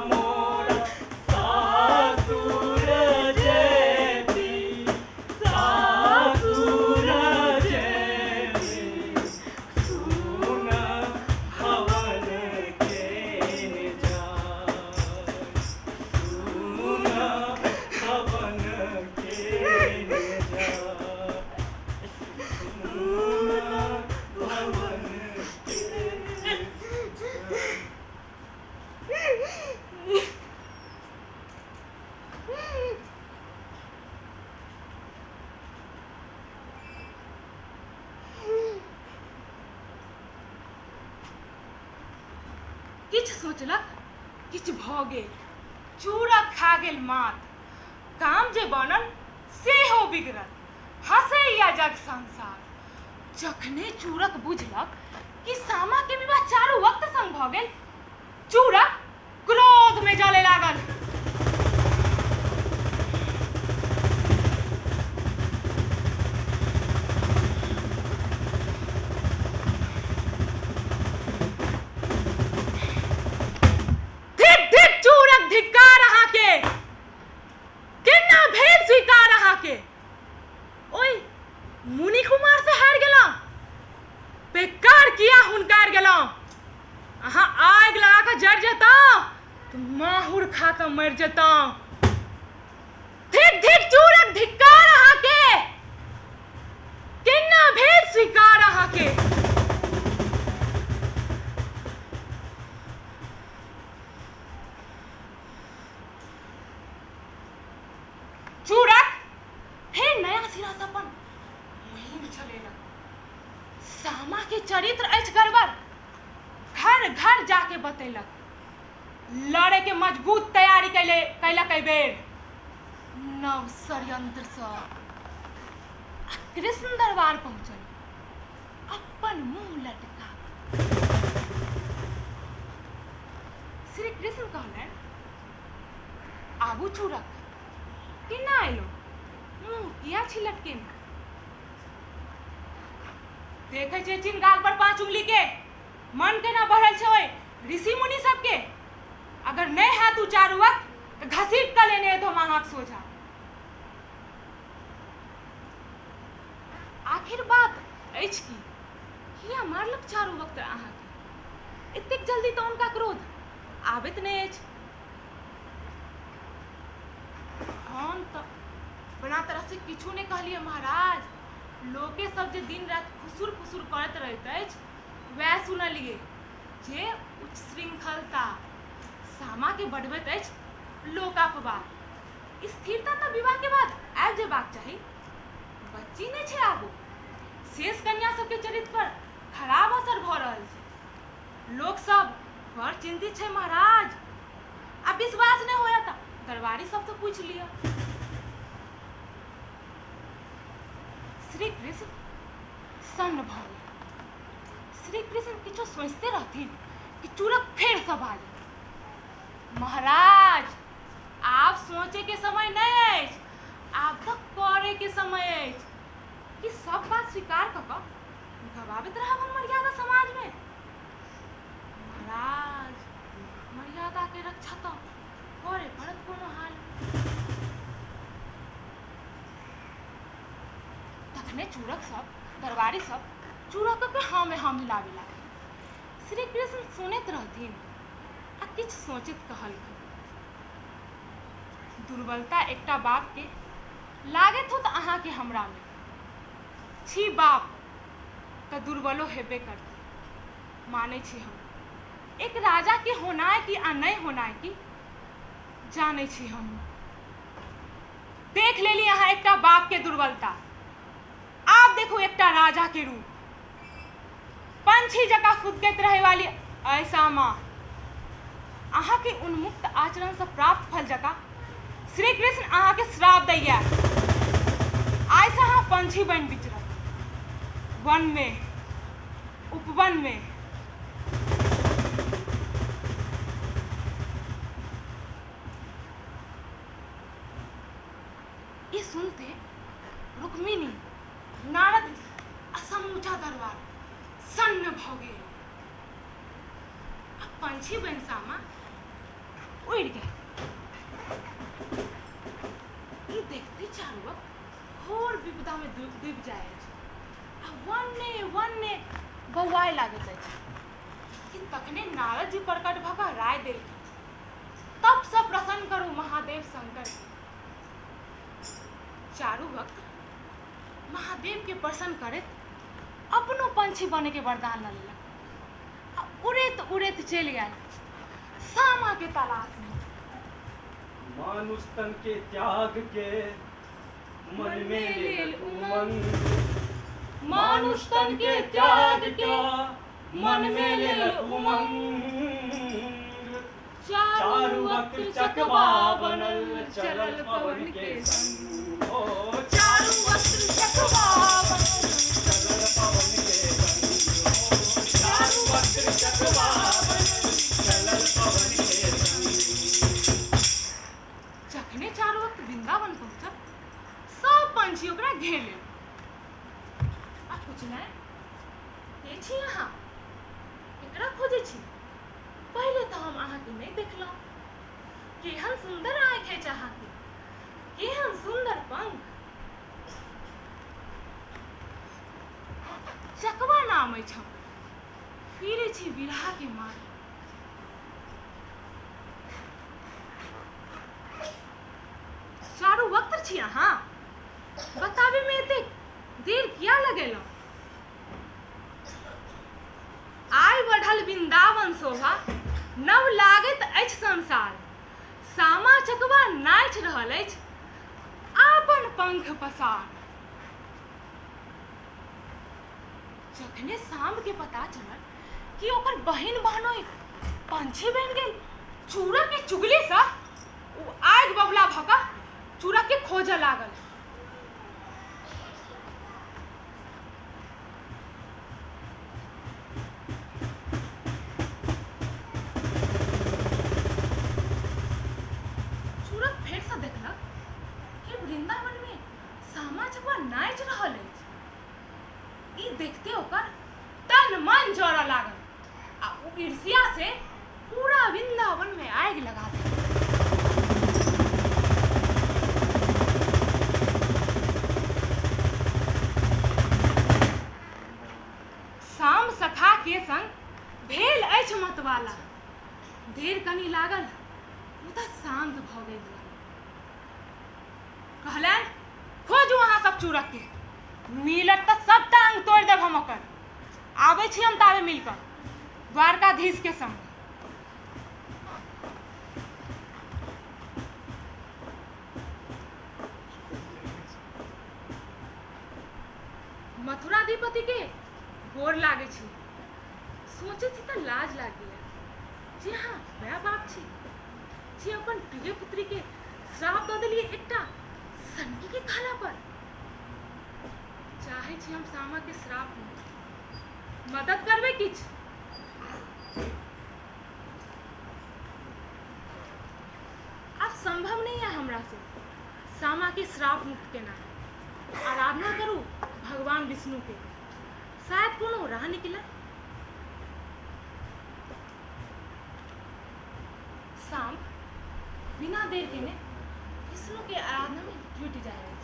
मोरा सासुर जैती, सासुर जैती, सुन हवन के जाय, सुन हवन के जाय, सुन हवन के जाय। किछु सोचलक किछु भऽ गेल, चूरक खा गेल मात। काम जे बनल सेहो बिगड़ल, हँसैया जग संसार। जखने चूरक बुझलक कि सामा के विवाह चारू वक्त संग भऽ गेल, चूरक क्रोध में जले लागल। धिक धिक चूरक धिक्कार अहाँके, केना भेल स्वीकार अहाँके। ओहि मुनि कुमार से हारि गेलहुँ, बेकार किया हुनकार गेलहुँ। अहाँ आगि लगा कऽ जरि जेतहुँ तऽ माहुर खा कऽ मरि जेतहुँ। धिक धिक चूरक धिक्कार अहाँके, केना भेल स्वीकार अहाँके। चूरक फेर नया सिरा से अपन मुहिम चलेलक। सामा के चरित्र अछि गड़बड़, घर घर जाके बतेलक। लड़े के मजबूत तैयारी कैले कैलक एहि बेर नव षड्यंत्र सँ। आ कृष्ण दरबार पहुँचल अपन मुँह लटका। श्री कृष्ण कहलनि, आबू चूरक, केना एलो, मुँह किया छी लटकेने? देखै छियै चिन्ह गाल पर 5 उंगली के, मन केना बढ़ल छै ओहि ऋषि मुनि सबके। अगर नहि हैत उ चारू वक्त तऽ घसीट कऽ लेने एतौ हम अहाँक सोझा। आखिर बात अछि की, किया मारलक चारू वक्त अहाँके? एतेक जल्दी तऽ हुनका क्रोध आबैत नहि अछि। हम तऽ अपना तरफ से किछु नहि कहलियै महाराज। लोके सब जे दिन राति फुसुर फुसुर करैत रहैत अछि वएह सुनलियै जे उच्छृंखलता सामा के बढ़बैत अछि लोकापवाद। स्थिरता तऽ विवाह के बाद आबि जेबाक चाही, बच्ची नहि छै आगू। शेष कन्या सबके चरित्र पर खराब असर भऽ रहल छै। लोक सब बड़ चिन्तित छै महाराज। आ विश्वास नहि होया तऽ दरबारी सबसँ पूछि लिअ। श्री कृष्ण सन्न भऽ गेल। श्री कृष्ण किछो सोचिते रहथिन कि चूरक फेरसँ बाजल, महाराज आब सोचैके समय नहि अछि, आब तऽ करैके समय अछि। कि सब बात स्वीकार कऽ कऽ गवाबैत रहब हम मर्यादा समाजमे? महाराज मर्यादाके रक्षा तऽ करे पड़त कोनो हाल। तखने चूरक सब दरबारी सब चूरक के हाँ में हाँ मिलाबे लागल। श्री कृष्ण सुनैत रहथिन आ किछु सोचैत कहलखिन, दुर्बलता एकटा बाप के लागैत हो तऽ अहाँके हमरामे छी, बाप तऽ दुर्बलो हेबे करतै। मानै छी हम एक राजा के होनाइ की आ नहि होनाइ की जानै छी हम। देख लेली अहाँ एकटा बाप के दुर्बलता, आब देखू एकटा राजा के रूप। पंछी जकाँ फुदकैत रहै वाली ऐसा माँ अहाँके उन्मुक्त आचरणसँ प्राप्त फल जकाँ श्री कृष्ण अहाँके श्राप दैया, आइसँ अहाँ पंछी बनि विचरब वन में उपवन में। ई सुनते रुक्मिणी नारद जी आ समूचा दरबार सन्न भऽ गेल आ पंछी बनि सामा उड़ि गेल। ई देखते चारू वक्त घोर विपदा में डूबि जाइ अछि आ वन्ने वन्ने बौआए लागैत अछि कि तखने नारद जी प्रकट भऽ कऽ राय देलखिन, तपसँ प्रसन्न करू महादेव शंकर के। चारू वक्त महादेव के प्रसन्न करैत अपनो पंछी बने के वरदान लऽ लेलक आ उड़ैत उड़ैत चलि गेल सामा के तलाश में। मानुष तन के त्याग के मन में लेल उमंग, मानुष तन के त्याग के मन में लेल उमंग, चारू वक्त चकवा बनल चलल पवन के संग। ओ चारू वक्त चकवा बनल चलल पवन के संग, ओ चारू वक्त चकवा बनल चलल पवन के संग। जखने चारू वक्त वृंदावन पहुँचल सब पंछी ओकरा घेर लेल आ पुछलनि, के छी अहाँ, केकरा खोजै छी? पहिले तऽ हम अहाँके नहि देखलहुँ। केहन सुन्दर आँखि अछि अहाँके, केहन सुन्दर पंख। चकवा नाम अछि हमर, फिरै छी विरहा के मार। चारू वक्त छी अहाँ, बताबे में एतेक देर किया लगेलहुँ? आइ बढ़ल वृंदावन शोभा, नव लागैत अछि संसार। सामा चकवा नाचि रहल अछि आपन पंख पसार। जखने शाम के पता चलल कि ओकर बहिन बहनोई पंछी बनि गेल, चूरक के चुगली सँ ओ आगि बबला भऽ कऽ चूरक के खोजऽ लागल। चूरक फेरसँ देखलक कि वृंदावन में सामा चकवा नाचि रहल अछि। ई देखते ओकर तन मन जरऽ लागल आ ओ ईर्ष्या से पूरा वृंदावन में आगि लगा देलक। शाम सखा के संग भेल अछि मतवाला, देर कनी लागल मुदा शान्त भऽ गेल। कहलनि, खोजू अहाँ सब चूरक के, मिलत तऽ सबटा अंग तोड़ि देब हम ओकर। आबै छी हम ताबे मिल कऽ द्वारकाधीश के संग। मथुराधिपति के गोर लागै छी, सोचै छी तऽ लाज लागैया जे अहाँ माय बाप छी जे अपन प्रिय पुत्री के श्राप दऽ देलियै एकटा सनकी के कहला पर। चाहे चाहै छी हम सामाके श्राप मुक्त। मदद करबै किछु? आब संभव नहीं है हमरा से सामाके श्राप मुक्त केनाइ। आराधना करू भगवान विष्णु के, शायद कोनो राह निकले। साम्ब बिना देर केने विष्णु के आराधना में जुटि जाइत अछि।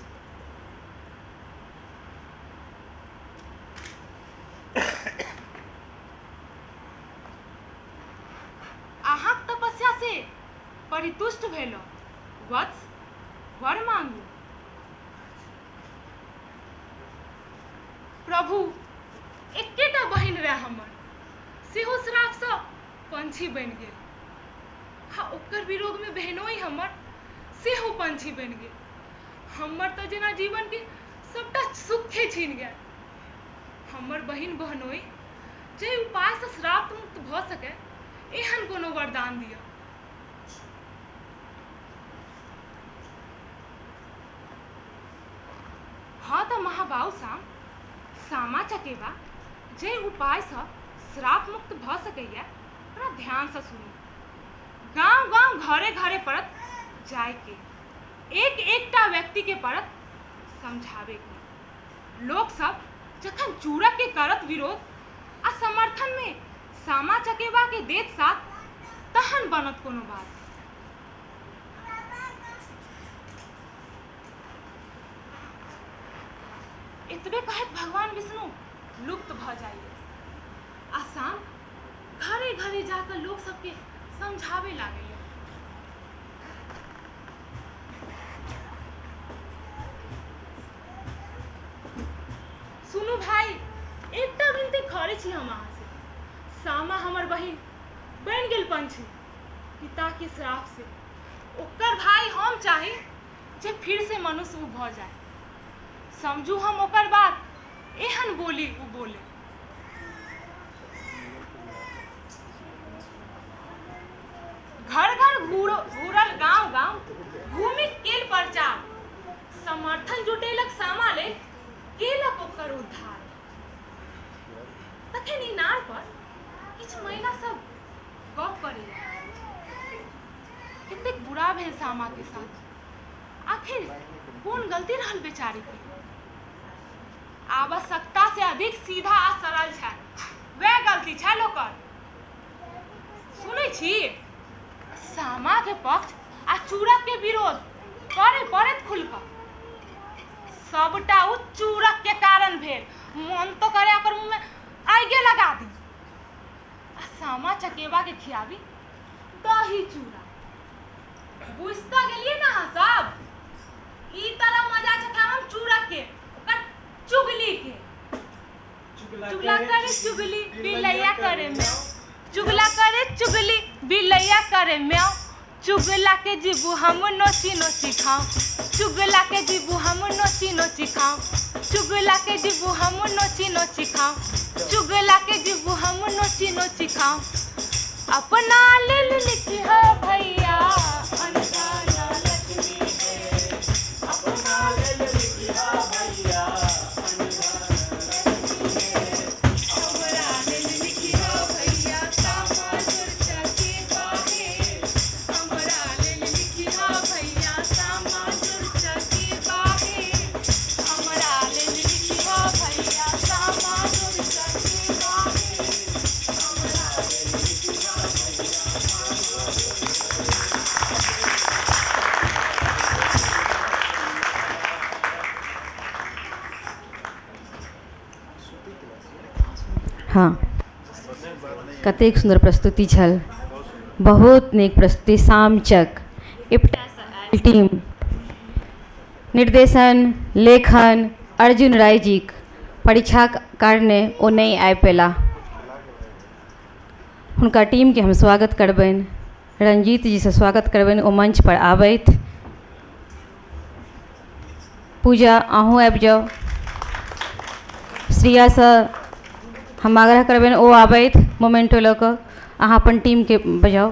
अहाँक तपस्या से परितुष्ट भेलो वत्स, वर मांगू। प्रभु, एकेटा बहिन रहे हमर, सेहो श्रापसँ पंछी बनि गेल। हाँ, ओकर विरोग में बहनोई हमर सेहो पंछी बनि गेल। हमर तऽ जेना जीवन के सबटा सुखे छीन गेल। हमर बहिन बहनोई जे उपायसँ श्राप मुक्त भऽ सकै, एहन कोनो वरदान दिअ। हाँ तऽ महाबाहु साम, सामा चकेबा जे उपायसँ श्राप मुक्त भऽ सकैए, ओकरा ध्यानसँ सुनू। गाँव गाँव घरे घरे पड़त जायके, एक एकटा व्यक्तिके पड़त समझाबेके। लोकसब जखन चूड़क के करत विरोध आ समर्थन में सामा चकेबा के देत साथ, तहन बनत कोनो बात। एतबे कहैत भगवान विष्णु लुप्त भऽ जाइए आ साम घरे घरे जाकऽ लोक सबके समझाबे लागैए। सुनू भाई, एकटा विनती करै छी हम अहाँ से। सामा हमर बहिन बनि गेल पंछी पिता के श्राप से। ओकर भाई हम चाही जे फिर से मनुष्य उ भऽ जाय। समझू हम ओकर बात, एहन बोली उ बोले। घर घर घूरल गांव गांव घूमि केल प्रचार, समर्थन जुटेलक सामा लेल, केलक ओकर उद्धार। तखन इनार पर किछु महिला सब गप करे, कतेक बुरा भेल सामा के साथ, आखिर कोन गलती रहल बेचारी के। आवश्यकता से अधिक सीधा आ सरल छै, वएह गलती छल ओकर। सुनै छी, सामा के पक्ष आ चूड़क के विरोध करे पड़त खुलकऽ। सबटा उ चूड़क के कारण भेल। मन तो करे ओकर मुँह में आगे लगा दी आ सामा चकेबा के खियाबी दही चूड़ा। बुझ तऽ गेलियै ने अहाँ सब, ई तरह मजा चखाब हम चूड़क के, ओकर चुगली के। चुगला करे चुगली बिलैया करे म्याऊ, चुगला करे चुगली बिलैया करे म्याऊ। चुगला के जीबू हम नोची नोची खाऊं, चुगला के जीबू हम नोची नोची खाऊं, चुगला के जीबू हम नोची नोची खाऊं, चुगला के जीबू हम नोची नोची खाऊं। अपना लेल लिखी हो भैया अनजाना लक्ष्मी के, अपना लेल लिखी हो भैया अनजाना लक्ष्मी के। हमरा लेल लिखी हो भैया सामा चकेबा हे, हमरा लेल लिखी हो भैया सामा चकेबा हे, हमरा लेल लिखी हो भैया सामा चकेबा हे, हमरा लेल लिखी हो भैया सामा। हाँ, कतेक सुन्दर प्रस्तुति छल, बहुत नीक प्रस्तुति। सामचक इप्टा टीम, निर्देशन लेखन अर्जुन राय जीक, परीक्षाक कारणे ओ नहि आबि पेला। हुनका टीमके हम स्वागत करबनि, रंजीत जीसँ स्वागत करबनि ओ मंच पर आबथि। पूजा अहूँ आबि जाउ। श्रियासँ हम आग्रह करबनि ओ आबथि मोमेंटो लऽ कऽ। अहाँ अपन टीमके बजाउ।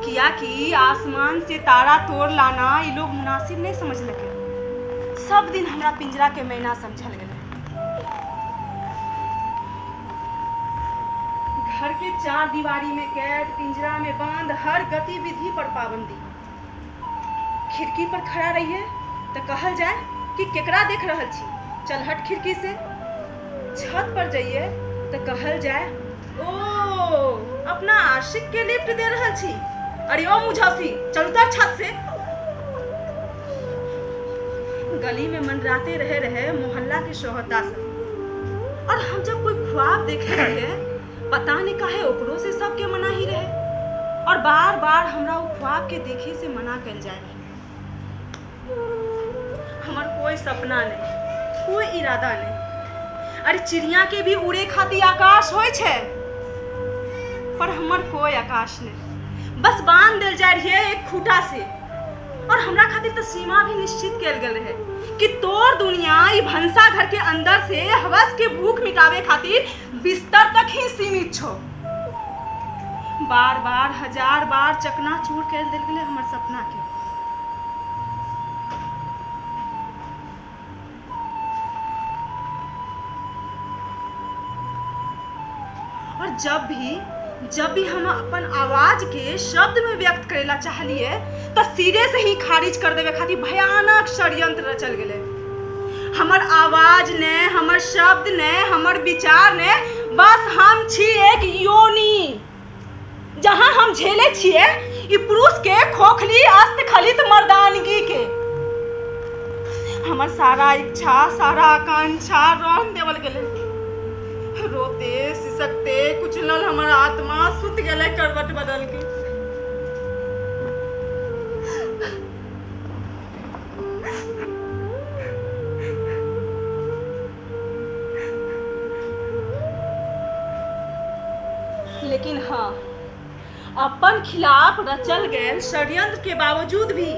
कियाकि आसमान से तारा तोड़ लाना ई लोग मुनासिब नहीं समझलकै। सब दिन हमरा पिंजरा के मैना समझल गेलै। घर के चार दीवारी में कैद, पिंजरा में बंद, हर गतिविधि पर पाबंदी। खिड़की पर खड़ा रहिए तो कहल जाए कि केकरा देख रहल छी, चल हट खिड़की से। छत पर जाइए तो कहल जाए ओ अपना आशिक के लिफ्ट दे रहल छी, अरे ओ मुझासी चल उतर छत से। गली में मंडराते रहे रहे मोहल्ला के शोहता सब, और हम जब कोई ख्वाब देखे रहे पता नहीं काहे ओकरो से सबके मना ही रहे, और बार बार हमरा वो ख्वाब के देखे से मना कल जाए रहे। हमार कोई सपना नहीं, कोई इरादा नहीं। अरे चिड़िया के भी उड़े खातिर आकाश होय छे, पर हमर कोई आकाश नहीं। बस बांध दिल जाए रहिए एक खूटा से, और हमरा खातिर तो सीमा भी निश्चित कल गेल रहे कि तोर दुनिया ई भंसा घर के अंदर से हवस के भूख मिटावे खातिर बिस्तर तक ही सीमित छो। बार बार हजार बार चकनाचूर कर दिल गेलै हमर सपना के। और जब भी हम अपन आवाज के शब्द में व्यक्त करेला चाहलिए तो सिरे से ही खारिज कर देवे खातिर भयानक षड्यंत्र रचल गेलै। हमर आवाज ने, हमर शब्द ने, हमर विचार ने, बस हम छी एक योनि जहाँ हम झेले छिए ई पुरुष के खोखली अस्तखलित मर्दानगी के। हमर सारा इच्छा सारा आकांक्षा रौन देवल गेलै। रोते सिसकते कुचलल हमर आत्मा सुत गेलै करवट बदल के। लेकिन हाँ, अपन खिलाफ रचल गेल षड्यंत्र के बावजूद भी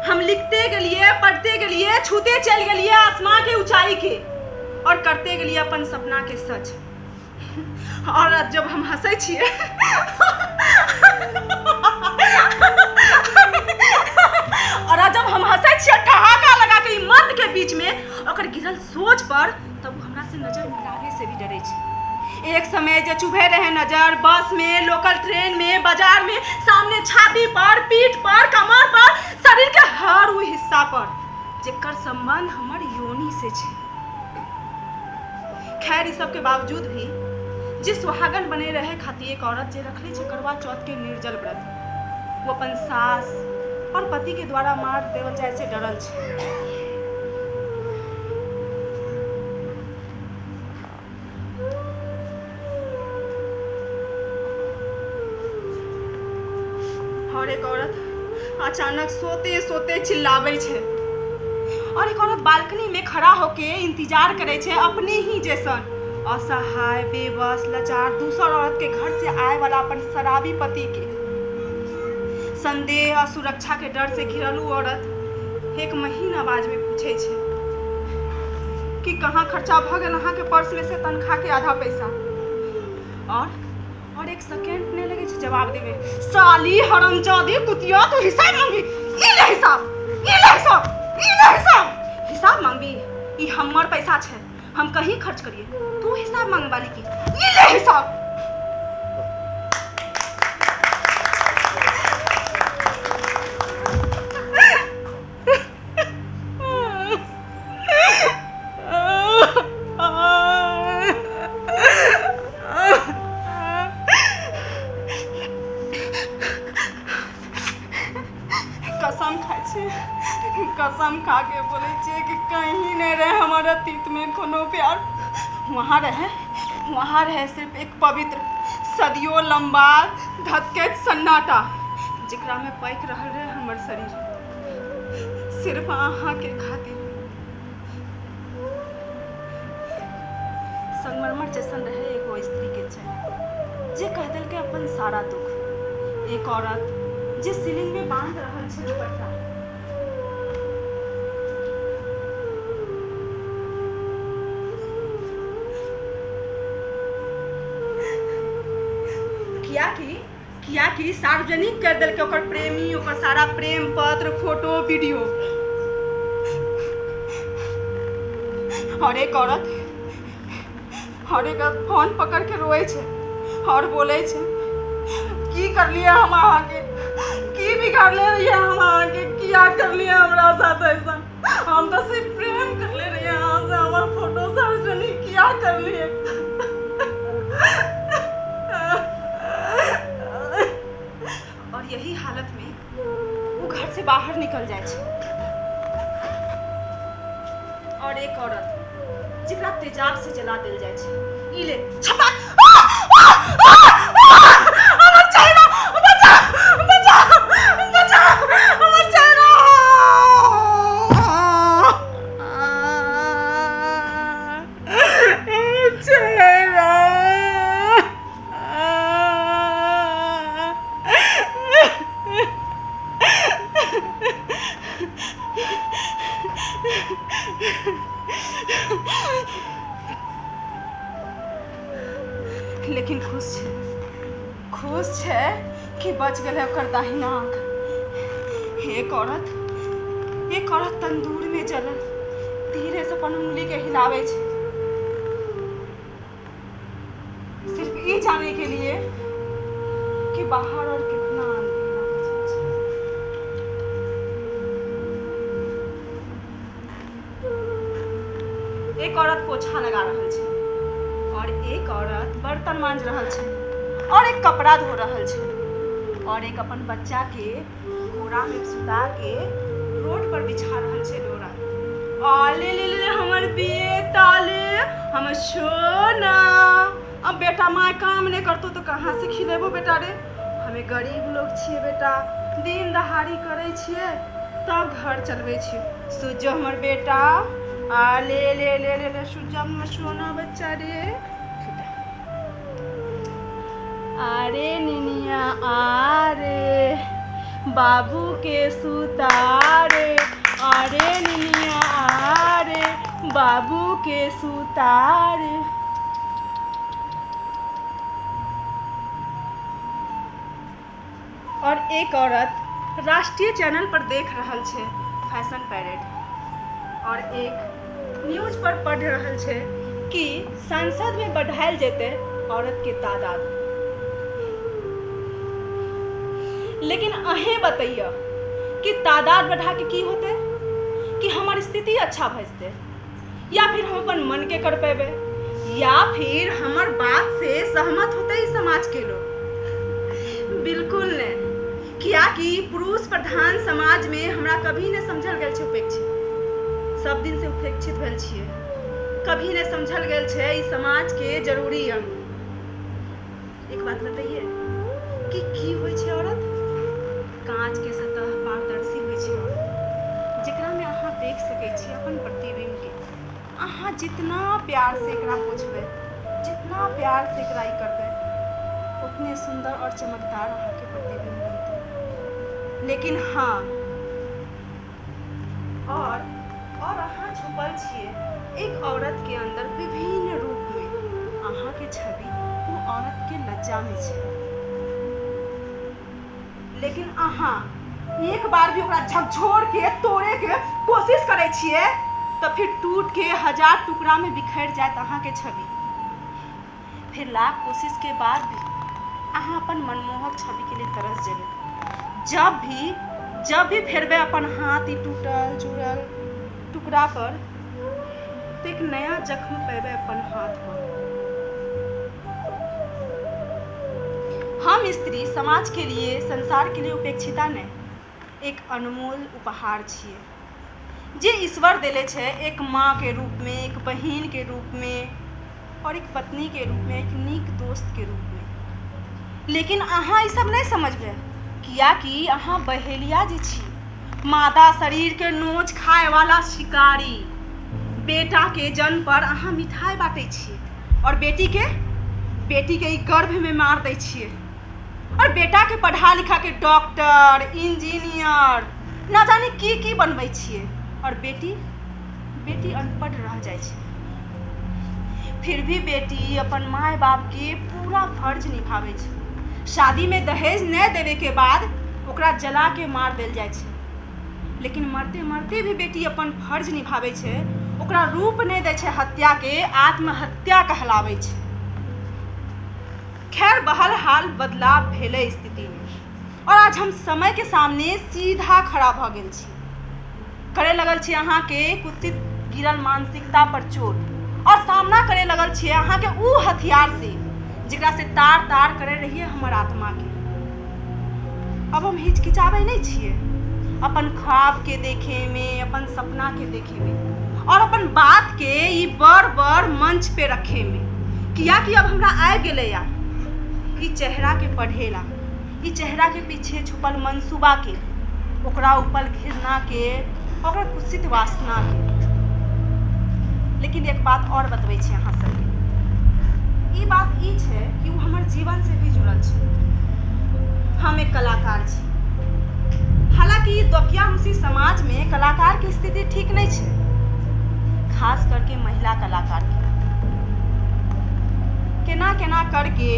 हम लिखते गेलिए, पढ़ते गेलिए, छूते चल गेलिए आसमां के ऊंचाई के, और करते गेलिए अपन सपना के सच। और जब हम हंसै छिए और जब हम हंसै छिए ठहाका लगा के मर्द के बीच में ओकर गिरल सोच पर, तब हमरा से नजर मिलावे से भी डरे छै। एक समय जे चुभे रहे नजर बस में, लोकल ट्रेन में, बाजार में, सामने छाती पर, पीठ पर, कमर पर, शरीर के हर वो हिस्सा पर जेकर संबंध हमर योनि से छै। खैर इस सब के बावजूद भी जे सुहागन बने रहे खातिर एक औरत जे रखले छै करवा चौथ के निर्जल व्रत, वो अपन सास और पति के द्वारा मार देवल जाए से डरल छै। और एक औरत अचानक सोते सोते चिल्लाबै छै, और एक औरत बालकनी में खड़ा होके इंतजार करे छै अपने ही जैसन असहाय, बेबस, लाचार दूसर औरत के घर से आए वाला अपन शराबी पति के। संदेह और सुरक्षा के डर से घिरल उ औरत एक महीन आवाज में पूछे छै कि कहाँ खर्चा भ गेल अहाँ के पर्स में से तनख्वाह के आधा पैसा। और एक सेकेंड नहीं लगे छै जवाब देवे, साली हरामजादी कुतिया तू हिसाब मांगी, ई ले हिसाब, ई ले हिसाब, ई ले हिसाब, हिसाब मांगबी, ई हमर पैसा छै, हम कहीं खर्च करिए, तू हिसाब मांग वाली की, ई ले हिसाब। कसम खाइ छी, कसम खा के बोलै छियै कि कहीं नहीं रहे हमारा अतीत में कोनो प्यार। वहाँ रहे सिर्फ एक पवित्र सदियों लंबा धधकैत सन्नाटा जेकरा में पैक रहल रहे हमर शरीर सिर्फ अहाँ के खातिर। संगमरमर जैसन रहे एगो स्त्री के चेहरा जे कह देलकै अपन सारा दुख। एक औरत जे सीलिंग में बांध रहल छै दुपट्टा। कियाकि कियाकि सार्वजनिक कर देलकै ओकर प्रेमी, ओकर सारा प्रेम पत्र, फोटो, वीडियो। और एक औरत, और एक फोन पकड़ के रोए छै और बोले छै, की करलिए हम अहाँके, की बिगाड़ले रहिए हम अहाँके, किया करलिए हमरा साथ ऐसा, हम तो सिर्फ प्रेम करले रहिए अहाँ से, हमर फोटो सार्वजनिक किया करलिए। और यही हालत में वो घर से बाहर निकल जाए छै। और एक औरत जेकरा तेजाब से जला देल जाय छै, ई ले छपा, हमर चेहरा, बचा बचा बचा हमर चेहरा। चेहरा लेकिन खुश छै, खुश छै कि बच गेलै ओकर दाहिना आँख। एक औरत, एक औरत तंदूर में जलल धीरे से अपन उंगली के हिलावे छै, सिर्फ ई जाने के लिए कि बाहर और कितना अंधेरा बचल छै। एक औरत पोछा लगा रहल छै और एक औरत बर्तन मांज रहल छै और एक कपड़ा धो रहल छै और एक अपन बच्चा के कोरा में सुता के रोड पर बिछा रहल छै डोरा। आ ले ले ले हमर बेटा, ले हमर सोना। अब बेटा माय काम नहीं करतो तो कहाँ से खिलेबो बेटा रे, हमें गरीब लोग छियै बेटा, दिन दहाड़ी करै छियै तब घर चलबै छियै। सुजो हमर बेटा, आ ले ले ले ले ले सुजो हमर सोना बच्चा रे। अरे निनिया आरे बाबू के सुतारे, अरे निनिया आरे बाबू के सुतारे। और एक औरत राष्ट्रीय चैनल पर देख रहल छै फैशन परेड और एक न्यूज पर पढ़ रहल छै कि संसद में बढ़ायल जेतै औरत के तादाद। लेकिन अहें बतैया कि तादाद बढ़ा के की होते, कि हमार स्थिति अच्छा भऽ जेतै, या फिर हम अपन मन के कर पेबै, या फिर हमर बात से सहमत होते समाज के लोग? बिल्कुल नहीं। कियाकि पुरुष प्रधान समाज में हमरा कभी नहीं समझल गेल छै उपेक्षित, सब दिन से उपेक्षित भेल छियै, कभी नहीं समझल गेल छै ई समाज के जरूरी अंग। एक बात बताइए कि की होइ छै औरत? कांच के सतह पारदर्शी होइ छै औरत, जेकरा में अहाँ देख सकै छी अपन प्रतिबिंब के। अहाँ जितना प्यार से एकरा पोछबै, जितना प्यार से एकरा ई करबै, उतने सुंदर और चमकदार अहाँके प्रतिबिंब बनतै। लेकिन हाँ, और अहाँ छुपल छियै एक औरत के अंदर विभिन्न रूप में। अहाँके छवि वो औरत के लज्जा में छै, लेकिन अहाँ एक बार भी ओकरा झकझोर के तोड़े के कोशिश करै छियै तो फिर टूट के हजार टुकड़ा में बिखर जायत अहाँके छवि। फिर लाख कोशिश के बाद भी अहाँ अपन मनमोहक छवि के लिए तरस जेबै। जब भी फेरबै अपन हाथ ई टूटल जुड़ल टुकड़ा पर, तो एक नया जख्म पेबै अपन हाथ पर। हम स्त्री समाज के लिए, संसार के लिए उपेक्षिता नहीं, एक अनमोल उपहार छियै जे ईश्वर देले छै, एक माँ के रूप में, एक बहिन के रूप में, और एक पत्नी के रूप में, एक नीक दोस्त के रूप में। लेकिन अहाँ ई सब नहीं समझबै, कियाकि अहाँ बहेलिया जे छी, मादा शरीर के नोच खाए वाला शिकारी। बेटा के जन्म पर अहाँ मिठाई बाँटै छियै और बेटी के ई गर्भ में मार दै छियै, और बेटा के पढ़ा लिखा के डॉक्टर, इंजीनियर, ना जाने की की बनबै छियै, और बेटी बेटी अनपढ़ रह जाइ छै। फिर भी बेटी अपन माय बाप के पूरा फर्ज निभाबै छै, शादी में दहेज नहि देवे के बाद ओकरा जला के मार देल जाइ छै। लेकिन मरते मरते भी बेटी अपन फर्ज निभाबै छै, ओकरा रूप नहि दै छै हत्या के, आत्महत्या कहलाबै छै। खैर बहरहाल बदलाव भेलै स्थिति में और आज हम समय के सामने सीधा खड़ा भऽ गेल छी। करे लगल छी अहाँके कुत्सित गिरल मानसिकता पर चोट और सामना करे लगल छियै अहाँके ऊ हथियार से जेकरा से तार तार करे रहियै हमर आत्मा के। अब हम हिचकिचाबै नहि छियै अपन ख्वाब के देखे में, अपन सपना के देखे में और अपन बात के ई बड़ बड़ मंच पे रखे में, कियाकि अब हमरा आबि गेलै या ई चेहरा के पढ़ेला, ई चेहरा के पीछे छुपल मनसूबा के, ओकरा ऊपर घृणा के, ओकरा कुत्सित वासना के। लेकिन एक बात और बतबै छी अहाँ सबके, ई बात ई छै कि ओ हमर जीवन से भी जुड़ल छै। हम एक कलाकार छी, हालांकि दकियानुसी समाज में कलाकार के स्थिति ठीक नहीं छै, खास करके महिला कलाकार के। केना केना करके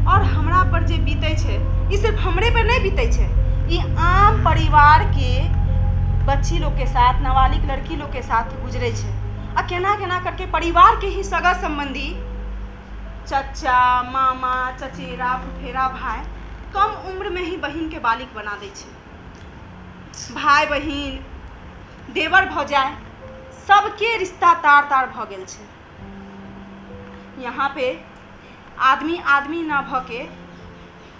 और हमरा पर जे बीतै छै ई सिर्फ हमरे पर नहीं बीतै छै, ई आम परिवार के बच्ची लोग के साथ, नाबालिग लड़की लोग के साथ गुजरे छै। आ केना केना करके परिवार के ही सगा संबंधी, चचा मामा चचेरा फुफेरा भाई कम उम्र में ही बहिन के बालिग बना दै छै। भाई बहिन देवर भौजाई सबके रिश्ता तार तार भऽ गेल छै। यहाँ पे आदमी आदमी ना भऽ के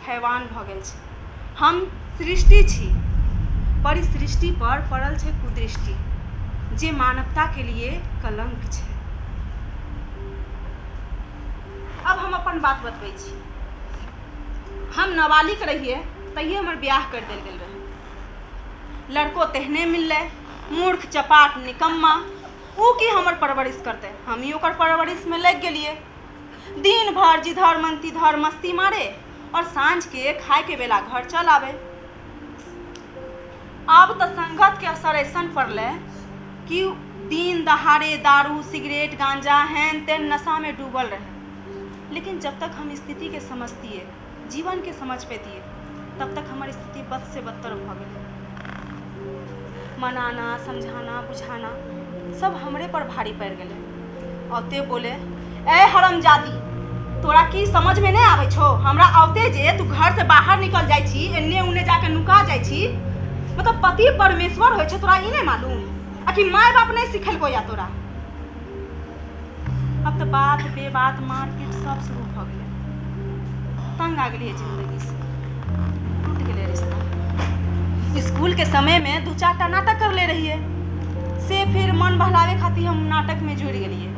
हैवान भऽ गेल छै। हम सृष्टि छी पर ई सृष्टि पर पड़ल छै कुदृष्टि जे मानवता के लिए कलंक छै। अब हम अपन बात बतबै छी। हम नाबालिग रहियै तहिये हमर ब्याह कर देल गेल रहै। लड़को तेहने मिललै, मूर्ख चपाट निकम्मा, ऊ की हमर परवरिश करतै, हम ही ओकर परवरिश में लागि गेलियै। दिन भर जिधर मन तिधर मस्ती मारे और साँझ के खाए के बेला घर चल आवे। अब तऽ संगत के असर ऐसन पड़लै कि दिन दहाड़े दारू सिगरेट गांजा हेन तेन नशा में डूबल रहे। लेकिन जब तक हम स्थिति के समझतियै, जीवन के समझ पेतियै, तब तक हमर स्थिति बद से बदतर भऽ गेलै। मनाना समझाना बुझाना सब हमरे पर भारी पड़ि गेलै। औते बोले, ए हरमजादी, तोरा की समझ में नहीं आबै छौ? हमरा औते जे तू घर से बाहर निकल जाइ छी, एन्ने उने जाके नुका जाइ छी, मतलब पति परमेश्वर होइ छै तोरा ई नहीं मालूम? आ कि माय बाप नहीं सिखेलको या तोरा? अब तऽ बात बेबात मारपीट सब शुरू भऽ गेलै। तंग आ गेलियै जिंदगी से, टूट गेलै रिश्ता। स्कूल के समय में दू चार टा नाटक कर ले रहियै, से फिर मन बहलावे खातिर हम नाटक में जुड़ि गेलियै।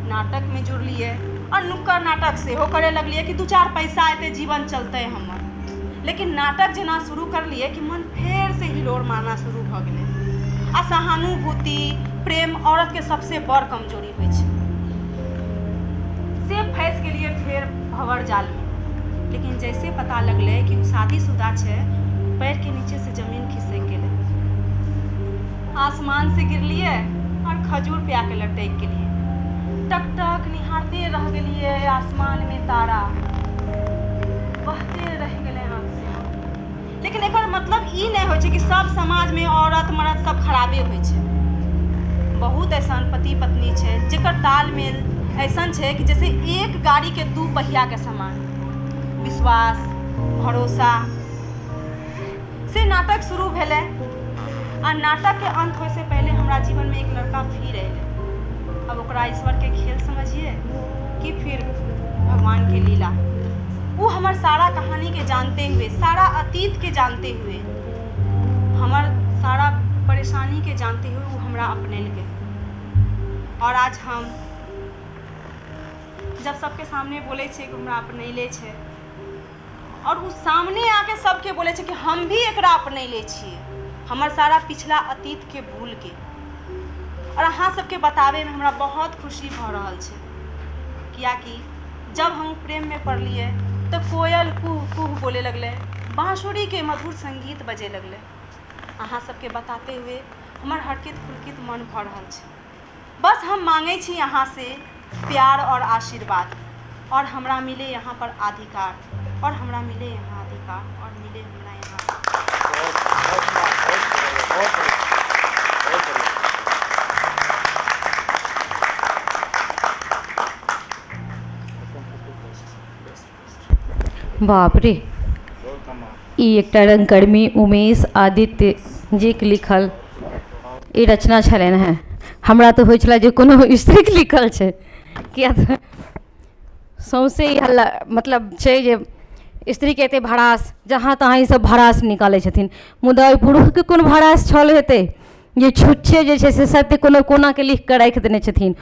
नाटक में जुड़लियै और नुक्कड़ नाटक सेहो करे लगलियै कि दू चार पैसा एतै जीवन चलतै हमर। लेकिन नाटक जेना शुरू करलियै कि मन फेर से हिलोर मारना शुरू भऽ गेलै। आ सहानुभूति प्रेम औरत के सबसे बड़ कमजोरी होइ छै, से फँसि गेलियै फेर भंवर जाल में। लेकिन जैसे पता लगलै कि ओ शादीशुदा छै, पैर के नीचे से जमीन खिसकि गेलै, आसमान से गिरलियै और खजूर पे आके लटकि गेलियै। टक टक निहारते रह गेलियै आसमान में तारा बहते रह गेलै आँख से। लेकिन एकर मतलब ई नहि होइ छै कि सब समाज में औरत मर्द सब खराबे होइ छै। बहुत ऐसन पति पत्नी छै जेकर तालमेल ऐसन छै कि जैसे एक गाड़ी के दू पहिया के समान, विश्वास भरोसा से नाटक शुरू भेलै। आ नाटक के अंत होय से पहले हमरा जीवन में एक लड़का फिर अयलै। अब ओकरा ईश्वर के खेल समझिए कि फिर भगवान के लीला। वो हमर सारा कहानी के जानते हुए, सारा अतीत के जानते हुए, हमर सारा परेशानी के जानते हुए वो हमरा अपनेलकै। और आज हम जब सबके सामने बोलै छियै कि हमरा अपनैले छै, और उ सामने आके सबके बोलै छै कि हम भी एकरा अपनैले छियै, हमर सारा पिछला अतीत के भूल के। और अहाँ सबके बताबैमे हमरा बहुत खुशी भऽ रहल छै, कियाकि जब हम प्रेम में पड़लियै तऽ कोयल कुह कुह बोले लगलै, बाँसुरी के मधुर संगीत बजे लगलै। अहाँ सबके बताते हुए हमर हरकित फुलकित मन भऽ रहल छै। बस हम मांगै छी अहाँ से प्यार और आशीर्वाद आओर हमरा मिले यहाँ पर अधिकार, आओर हमरा मिले यहाँ अधिकार, आओर मिले हमरा यहाँ। बाप रे, ई एकटा रंगकर्मी उमेश आदित्य जीके लिखल ई रचना छलनि हेँ। हमरा तऽ होइ छलै जे कोनो स्त्रीके लिखल छै, किया तऽ सौँसे ई हल्ला मतलब छै जे स्त्रीके एते भड़ास, जहाँ तहाँ ईसब भड़ास निकालै छथिन, मुदा ओहि पुरुषके कोन भड़ास छल हेतै जे छुच्छे जे छै से सत्य कोनो कोनाके लिखिकऽ राखि देने छथिन।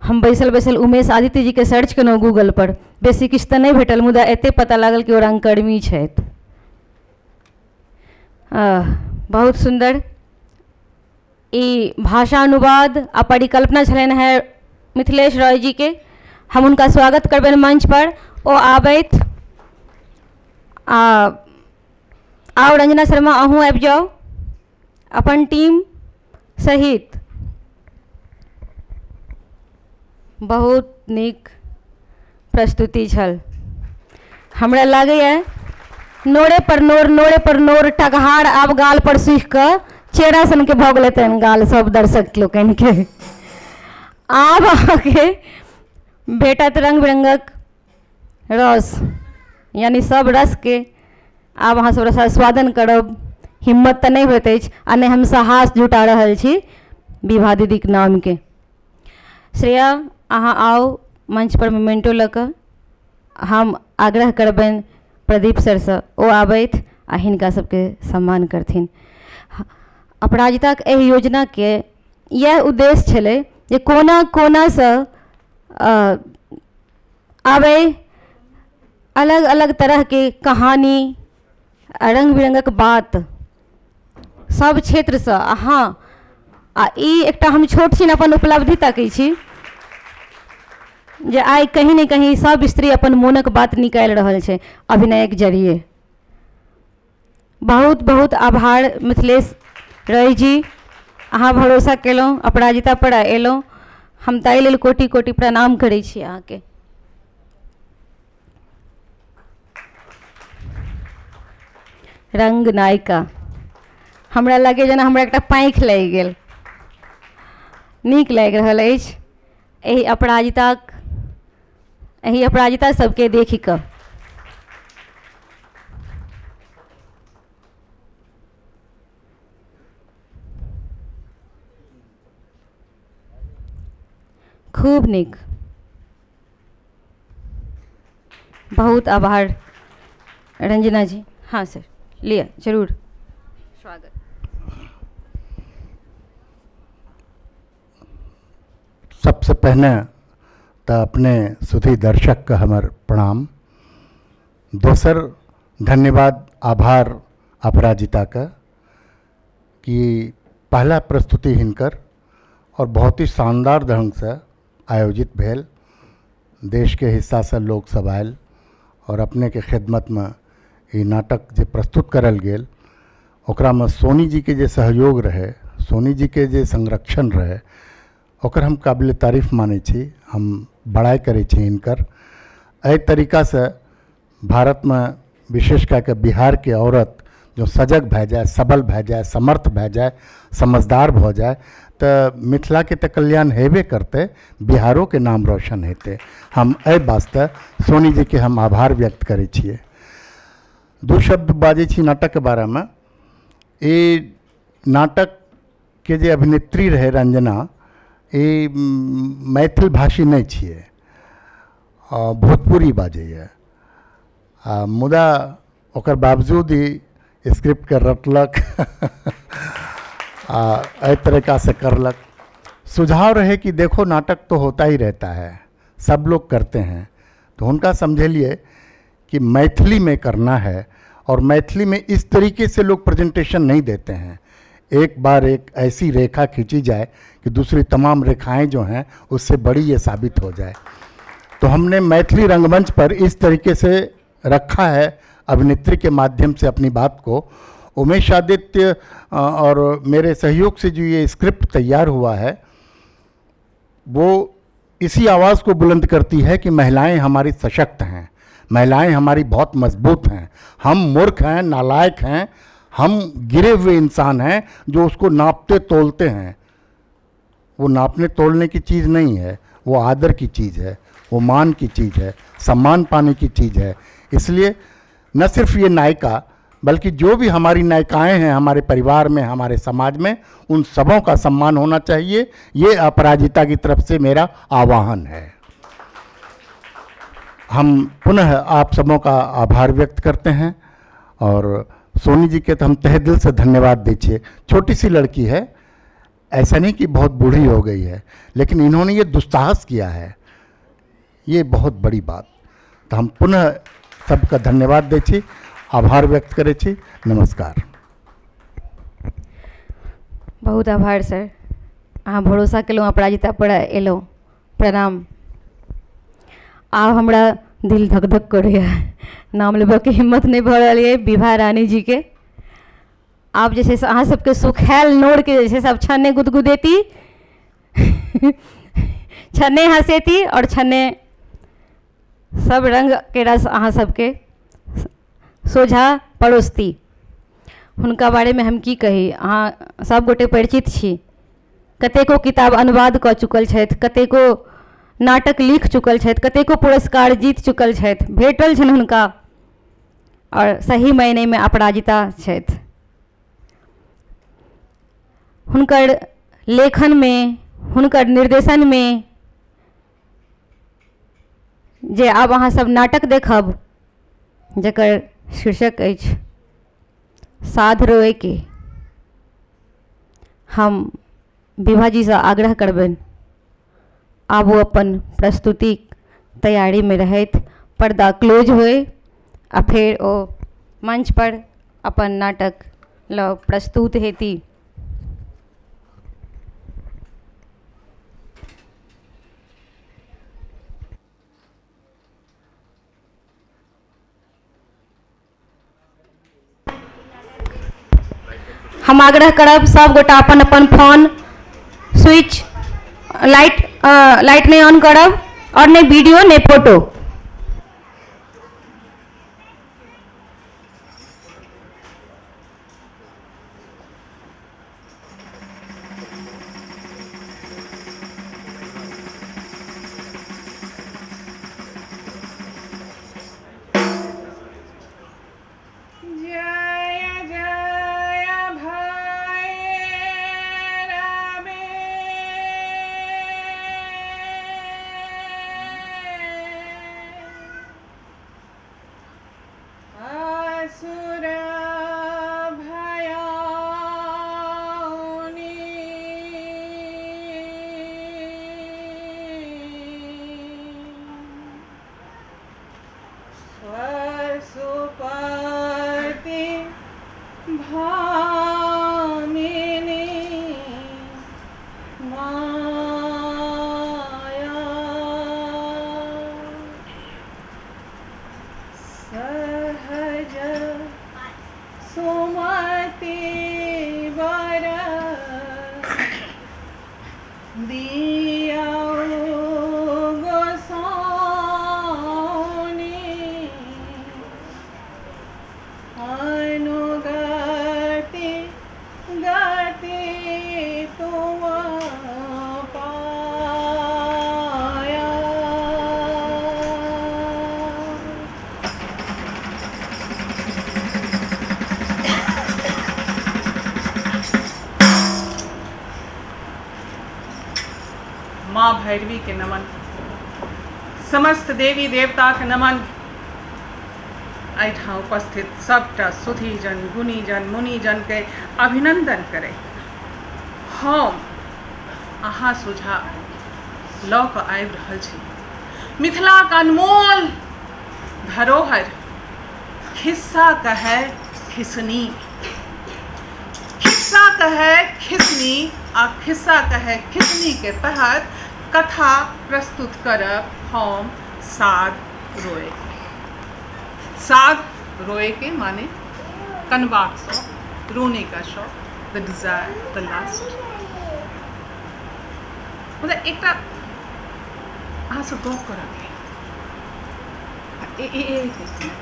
हम बैसल बैसल उमेश आदित्य जीके सर्च केलहुँ गूगलपर, बेसी किछु तऽ नहि भेटल, मुदा एते पता लागल कि ओ रंगकर्मी छथि। बहुत सुन्दर ई भाषा अनुवाद आ परिकल्पना छलनि हेँ मिथिलेश रॉय जीके। हम हुनका स्वागत करबनि मंच पर, ओ आबथि। आ आउ रंजना शर्मा, अहूँ आबि जाउ अपन टीम सहित। बहुत नीक प्रस्तुति छल। हमरा लागैए नोरे पर नोर, नोरे पर नोर, टगहार आब गाल पर सूखि कऽ चेरा सनके भऽ गेलै तहन गाल सब दर्शक लोकनिके। आब अहाँके भेटत रङ्ग बिरङ्गक रस, यानी सब रसके आब अहाँ सब रसास्वादन करब। हिम्मत तऽ नहि होइत अछि आ नहि हम साहस जुटा रहल छी विभा दीदीके नामके। श्रेया, अहाँ आउ मंच पर मोमेंटो लऽ कऽ। हम आग्रह करबनि प्रदीप सरसँ, ओ आबथि आ हिनका सबके सम्मान करथिन। अपराजिताके एहि योजनाके इएह उद्देश्य छलै जे कोना कोनासँ आबै अलग अलग तरहके कहानी आ रङ्ग बिरङ्गक बात सब क्षेत्रसँ। अहाँ आ ई एकटा हम छोट छिन अपन उपलब्धि तकै छी जे आइ कहीं ने कहीं सब स्त्री अपन मोनक बात निकालि रहल छै अभिनयके जरिए। बहुत बहुत आभार मिथिलेश रॉय जी, अहाँ भरोसा केलहुँ अपराजिता पर आ एलहुँ, हम ताहि लेल कोटि कोटि प्रणाम करै छी अहाँके। रंग नायिका, हमरा लागैए जेना हमरा एकटा पाँखि लागि गेल। नीक लागि रहल अछि एहि अपराजिताक, एहि अपराजिता सबके देखिकऽ। खूब नीक, बहुत आभार रंजना जी। हाँ सर, लिअ जरूर स्वागत। सबसे पहिने तऽ अपने सुधी दर्शकके हमर प्रणाम, दोसर धन्यवाद आभार अपराजिताके कि पहला प्रस्तुति हिनकर और बहुत ही शानदार ढंगसँ आयोजित भेल। देश के हिस्सा से लोग सब आयल और अपने के खिदमत में ई नाटक जे प्रस्तुत करल गेल ओकरा में सोनी जी के जे सहयोग रहे, सोनी जी के जे संरक्षण रहे, ओकर हम काबिल तारीफ मानै छी, हम बड़ाई करै छी हिनकर। एहि तरीका से भारत में विशेष कए के बिहार के औरत जो सजग भए जाए, सबल भए जाए, समर्थ भए जाए, समझदार भऽ जाए तऽ मिथिला के तऽ कल्याण हेबे करतै, बिहारो के नाम रोशन हेतै। हम एहि वास्ते सोनी जी के हम आभार व्यक्त करै छियै। दू शब्द बाजै छी नाटक के बारे में। ई नाटक के जे अभिनेत्री रहे रंजना, ई मैथिल भाषी नहि छियै, भोजपुरी बाजैए, मुदा ओकर बावजूद ई स्क्रिप्ट के रटलक आ एहि तरीका से करलक। सुझाव रहे कि देखो नाटक तो होता ही रहता है, सब लोग करते हैं, तो हुनका समझेलिए कि मैथिली में करना है और मैथिली में इस तरीके से लोग प्रेजेंटेशन नहीं देते हैं। एक बार एक ऐसी रेखा खींची जाए कि दूसरी तमाम रेखाएं जो हैं उससे बड़ी ये साबित हो जाए। तो हमने मैथिली रंगमंच पर इस तरीके से रखा है अभिनेत्री के माध्यम से अपनी बात को। उमेश आदित्य और मेरे सहयोग से जो ये स्क्रिप्ट तैयार हुआ है वो इसी आवाज़ को बुलंद करती है कि महिलाएं हमारी सशक्त हैं, महिलाएं हमारी बहुत मजबूत हैं, हम मूर्ख हैं, नालायक हैं, हम गिरे हुए इंसान हैं जो उसको नापते तोलते हैं। वो नापने तोलने की चीज़ नहीं है, वो आदर की चीज़ है, वो मान की चीज़ है, सम्मान पाने की चीज़ है। इसलिए न सिर्फ ये नायिका बल्कि जो भी हमारी नायिकाएं हैं हमारे परिवार में, हमारे समाज में, उन सबों का सम्मान होना चाहिए। ये अपराजिता की तरफ से मेरा आह्वान है। हम पुनः आप सबों का आभार व्यक्त करते हैं और सोनी जी के तो हम तहे दिल से धन्यवाद दीजिए। छोटी सी लड़की है, ऐसा नहीं कि बहुत बूढ़ी हो गई है, लेकिन इन्होंने ये दुस्साहस किया है, ये बहुत बड़ी बात। तो हम पुनः सबका धन्यवाद दै छी, आभार व्यक्त करै छी। नमस्कार। बहुत आभार सर, अहाँ भरोसा केलहुँ, अपराजिता पर एलहुँ, प्रणाम। आब हमरा दिल धक धक करैए, नाम लेबऽके हिम्मत नहि भऽ रहल यऽ विभा रानी जीके। आब जे छै से अहाँ सबके सुखायल नोरके जे छै से आब छन्ने गुदगुदेती, छन्ने हँसेती और छन्ने सब रङ्गके रस अहाँ सबके सोझा परोसती। हुनका बारेमे हम की कही, अहाँ सब गोटे परिचित छी। कतेको किताब अनुवाद कऽ चुकल छथि, कतेको नाटक लिख चुकल छथि, कतेको पुरस्कार जीत चुकल छथि, भेटल छनि हुनका, और सही मायनेमे अपराजिता छथि। हुनकर लेखनमे, हुनकर निर्देशनमे जे आब अहाँ सब नाटक देखब, जकर शीर्षक अछि साध रोएके, हम विभाजीसँ आग्रह करबनि आब ओ अपन प्रस्तुतिक तैयारीमे रहथि, पर्दा क्लोज होय आ फेर ओ मंच पर अपन नाटक लऽ प्रस्तुत हेती। हम आग्रह करब सब गोटा अपन अपन फोन स्विच लाइट लाइट नहीं ऑन करब और नहीं वीडियो नहीं फोटो। माँ भैरवी के नमन, समस्त देवी देवता के नमन। एहिठाम उपस्थित सबटा सुधीजन, गुणीजन, मुनिजन के अभिनंदन करे हम अहाँ सोझा लऽ कऽ आबि रहल छी मिथिलाक अनमोल धरोहर खिस्सा कहै खिसनी। खिस्सा कहै खिसनी आ खिस्सा कहै खिसनी के तहत कथा प्रस्तुत करब हम साध रोए। साध रोए के माने कनबाक शौक, रोने का शौक, the desire, the last. मतलब एकटा अहाँसँ गप करऽके एक मिनट।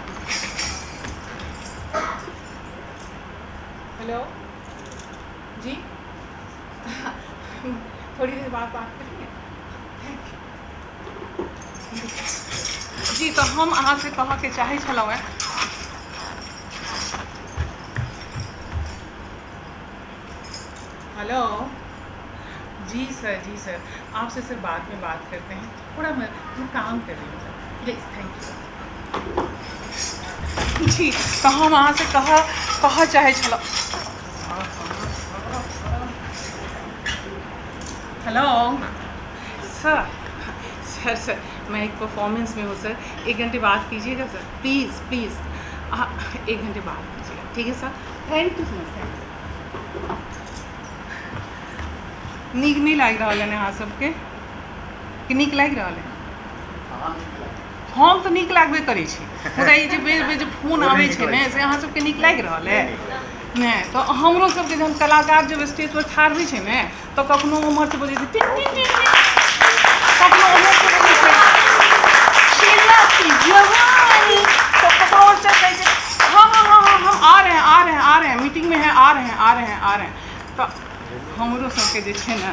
हेलो जी, थोड़ी देर बाद बात करेंगे, thank you जी। तऽ हम अहाँसँ कहऽके चाहै छलहुँ हेँ, हेलो जी सर, जी सर, आपसे सर बाद में बात करते हैं, थोड़ा मैं काम कर रही हूँ सर, प्लीज़, thank you जी। तऽ हम अहाँसँ कहऽ कहऽ चाहै छलहुँ, हेलो सर, सर सर, मैं एक परफॉर्मेंस में हूँ सर, एक घंटे बाद कीजिएगा सर, प्लीज़ प्लीज़, हाँ, एक घंटे बाद कीजिएगा, ठीक है sir, thank you so much, thank. नीक नहि लागि रहल है अहाँ सबके कि नीक लागि रहल है? हम तऽ नीक लागबे करै छी, मुदा ई जे बेर बेर जे फोन आबै छै ने, से अहाँ सबके नीक लागि रहल है नहि? तऽ हमरो सबके जहन कलाकार जब स्टेज पर ठाढ़ होइ छै ने, तऽ कखनो उम्हरसँ बजै छै टिन टिन टिन टिन, कखनो उम्हरसँ बजै छै शीला की जवानी, तऽ ककरो आओर कहै छै हाँ हाँ हाँ हाँ, हम आ रहे हैं, आ रहे हैं, आ रहे हैं, मीटिंग में हैं, आ रहे हैं, आ रहे हैं, आ रहे हैं। तऽ हमरो सबके जे छै ने,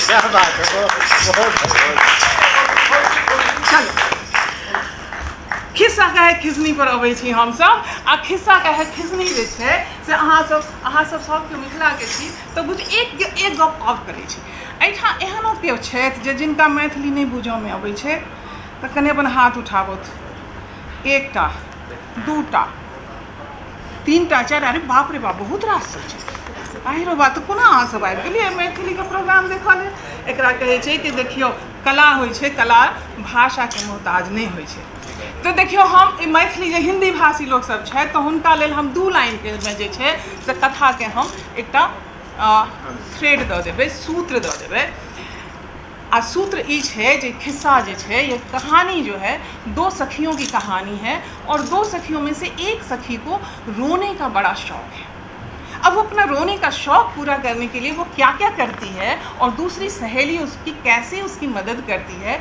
क्या बात है, बहुत चलू, खिस्सा कहे खिसनी पर अबै छी हमसब। आ खिस्सा कहे खिसनी जे छै से अहाँसब सब केओ मिथिलाके छी, तऽ बुझ एक एक गप आओर करै छी। एहिठाम एहनो केओ छथि जे जिनका मैथिली नहि बुझऽमे अबै छै? तऽ कनि अपन हाथ उठाबथु। एकटा, दूटा, तीनटा, चारि, अरे बाप रे बाप, बहुत रास सब छै। आहिरो बा, तऽ कोना अहाँसब आबि गेलियै मैथिलीके प्रोग्राम देखऽ लेल? एकरा कहै छै कि देखियौ, कला होइ छै, कला भाषाके मोहताज नहि होइ छै। तऽ देखियौ, हम ई मैथिली जे हिन्दी भाषी लोकसब छथि, तऽ हुनका लेल हम दू लाइनके मे जे छै से कथाके हम एकटा थ्रेड दऽ देबै, सूत्र दऽ देबै। आ सूत्र ई छै जे खिस्सा जे छै, ये कहानी जो है, दो सखियों की कहानी है और दो सखियों में से एक सखी को रोने का बड़ा शौक है। अब वो अपना रोने का शौक पूरा करने के लिए वो क्या क्या करती है और दूसरी सहेली उसकी कैसे उसकी मदद करती है,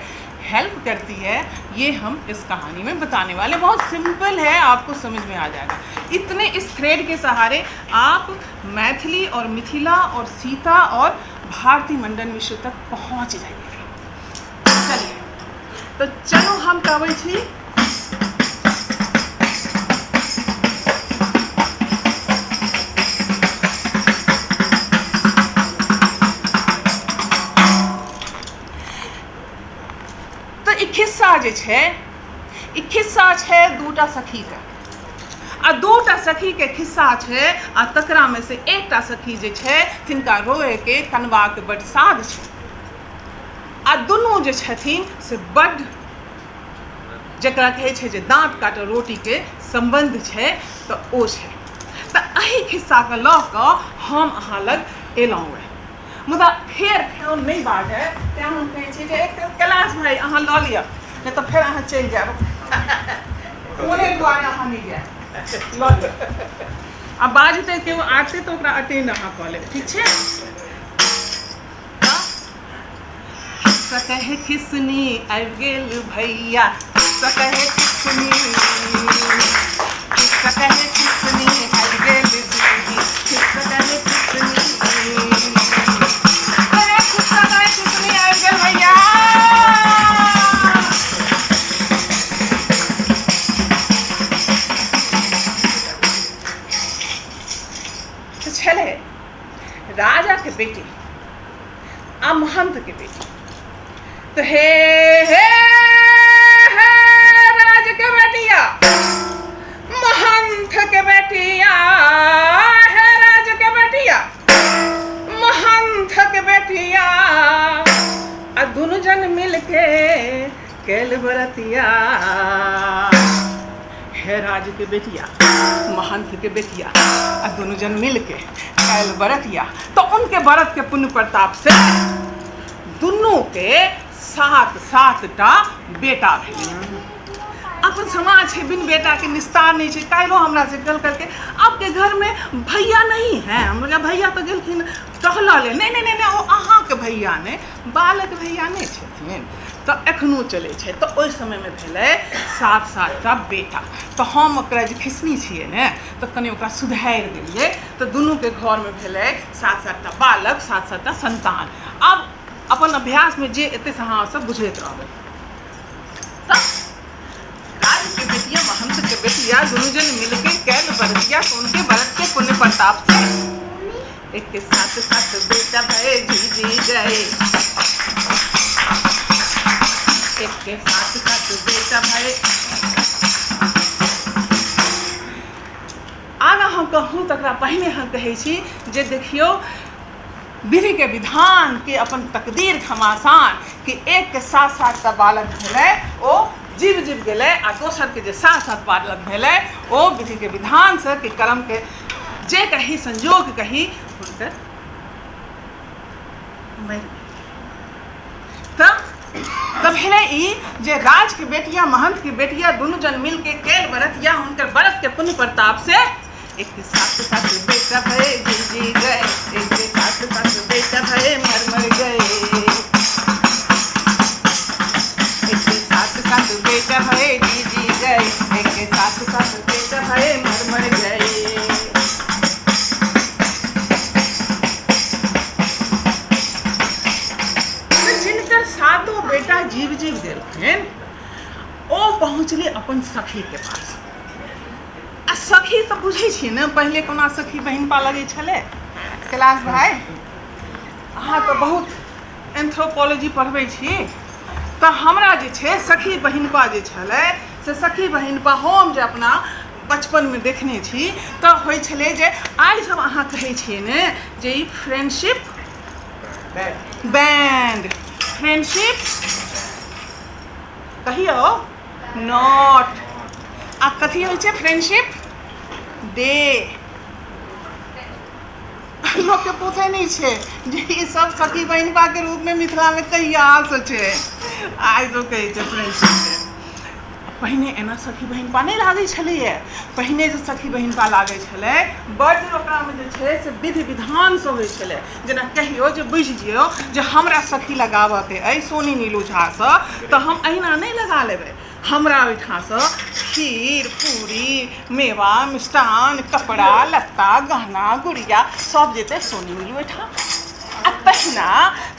हेल्प करती है, ये हम इस कहानी में बताने वाले। बहुत सिंपल है, आपको समझ में आ जाएगा। इतने इस थ्रेड के सहारे आप मैथिली और मिथिला और सीता और भारती मंडन मिश्र तक पहुँच जाइएगा। चलिए, तो चलो, हम कहबै छी तऽ ई खिस्सा जे छै, ई खिस्सा छै दूटा सखीके, आ दूटा सखीके खिस्सा छै। आ तकरामे से एकटा सखी जे छै, तिनका रोएके कनबाक बड्ड साध छै। आ दुनू जे छथिन से बड्ड, जकरा कहै छै जे दाँत काटल रोटीके सम्बन्ध छै, तऽ ओ छै। तऽ एहि खिस्साके लऽ कऽ हम अहाँ लग एलहुँ हेँ। मुदा फेर फोन नहि बाजय, तेँ हम कहै छी जे एक कैलाश भाइ, अहाँ लऽ लिअ, नहि तऽ फेर अहाँ चलि जायब। फोने दुआरे अहाँ नहि जायब। लऽ लिअ, आ बाजतै केओ आते तऽ ओकरा अटेंड अहाँ कऽ लेब, ठीक छै? कहे खिसनी आबि गेल भैया, कहे खिसनी, कहे खिसनी आबि गेल दीदी, कहे खिसनी, कहे खिसनी आबि गेल भैया। तऽ छलै राजाके बेटी आ महंत के बेटी। तो हे हे हे, राज के बेटिया, महंत के बेटिया, हे राज के बेटिया, महंत के बेटिया, आ दुनू जन मिल के कैल बरतिया। हे राज के बेटिया, महंत के बेटिया, आ दुनू जन मिल के कैल बरतिया। तो उनके व्रत के पुण्य प्रताप से दुनू के सात सात टा बेटा भेलै। अपन समाज छै, बिन बेटाके निस्तार नहि छै। काल्हिओ हमरा से कल करके आपके घरमे भैया नहीं है? हम कहलियै भैया तऽ गेलखिन टहलऽ लेल। नहि नहि नहि नहि, ओ अहाँके भैया नहि, बालक भैया नहि छथिन। तऽ एखनो चलै छै। तऽ ओहि समयमे भेलै 7 7टा बेटा। तऽ हम ओकरा जे खिसनी छियै ने, तऽ कनि ओकरा सुधारि देलियै। तऽ दुनूके घरमे भेलै 7 7टा बालक, 7 7टा संतान। आब अपन अभ्यासमे जे एतै से अहाँ सब बुझैत रहबै। तऽ राजके बेटिया महंतके बेटिया दुनू जन मिलके कैल बरतिया, सोनके बरत के पुण्य प्रताप से एक के 7 7 बेटा भए जी जी गए, एक के 7 7 बेटा भए। आगाँ हम कहूँ तकरा पहिने हम कहै छी जे देखियौ विधि के विधान के अपन तकदीर घमासान कि एक के 7 7टा बालक भेलै ओ जीव जीव गेलै, आ दोसर के जे 7 7 बालक भेलै ओ विधि के विधान से कि कर्म के जे कही संजोग कही हुनकर मरि गेल। तब भेलै ई जे राज के बेटिया महंत के बेटिया दुनू जन मिल के कैल बरतिया, हुनकर बरत के पुण्य प्रताप से एक के 7 7 बेटा भए जी जी गए, एक के 7 7 बेटा भए मर मर गए, एक के 7 7 बेटा भए जी जी गए, एक के 7 7 बेटा भए मर मर गए। जिनकर 7 बेटा जीव जीव गेलखिन ओ पहुँचले अपन सखी के पास। आ सखी तऽ बुझै छियै ने पहिले कोना सखी बहिनपा लगै छलै। कैलाश भाई अहाँ तऽ बहुत एंथ्रोपोलॉजी पढ़बै छी, तऽ हमरा जे छै सखी बहिनपा जे छलै से सखी बहिनपा हम जे अपना बचपनमे देखने छी तऽ होइ छलै जे आइ सब अहाँ कहै छियै ने जे ई फ्रेंडशिप बैंड, फ्रेंडशिप कहियौ not, आ कथी होइ छै फ्रेंडशिप डे। लोकके पूछै नहि छै जे ई सब सखी बहिनपाके रूपमे मिथिलामे कहियासँ छै, आइ सब कहै छै फ्रेंडशिप डे। पहिने एना सखी बहिनपा नहि लागै छलैए। पहिने जे सखी बहिनपा लागै छलै बड्ड ओकरामे जे छै से विधि विधानसँ होइ छलै। जेना कहियौ जे बुझि जियौ जे हमरा सखी लगाबऽके अइ सोनी नीलू झासँ, तऽ हम अहिना नहि लगा लेबै, हमरा ओहिठामसँ खीर पूरी मेवा मिष्टान कपड़ा लत्ता गहना गुड़िया सब जेतै सोनी नीलू ओहिठाम। आ तहिना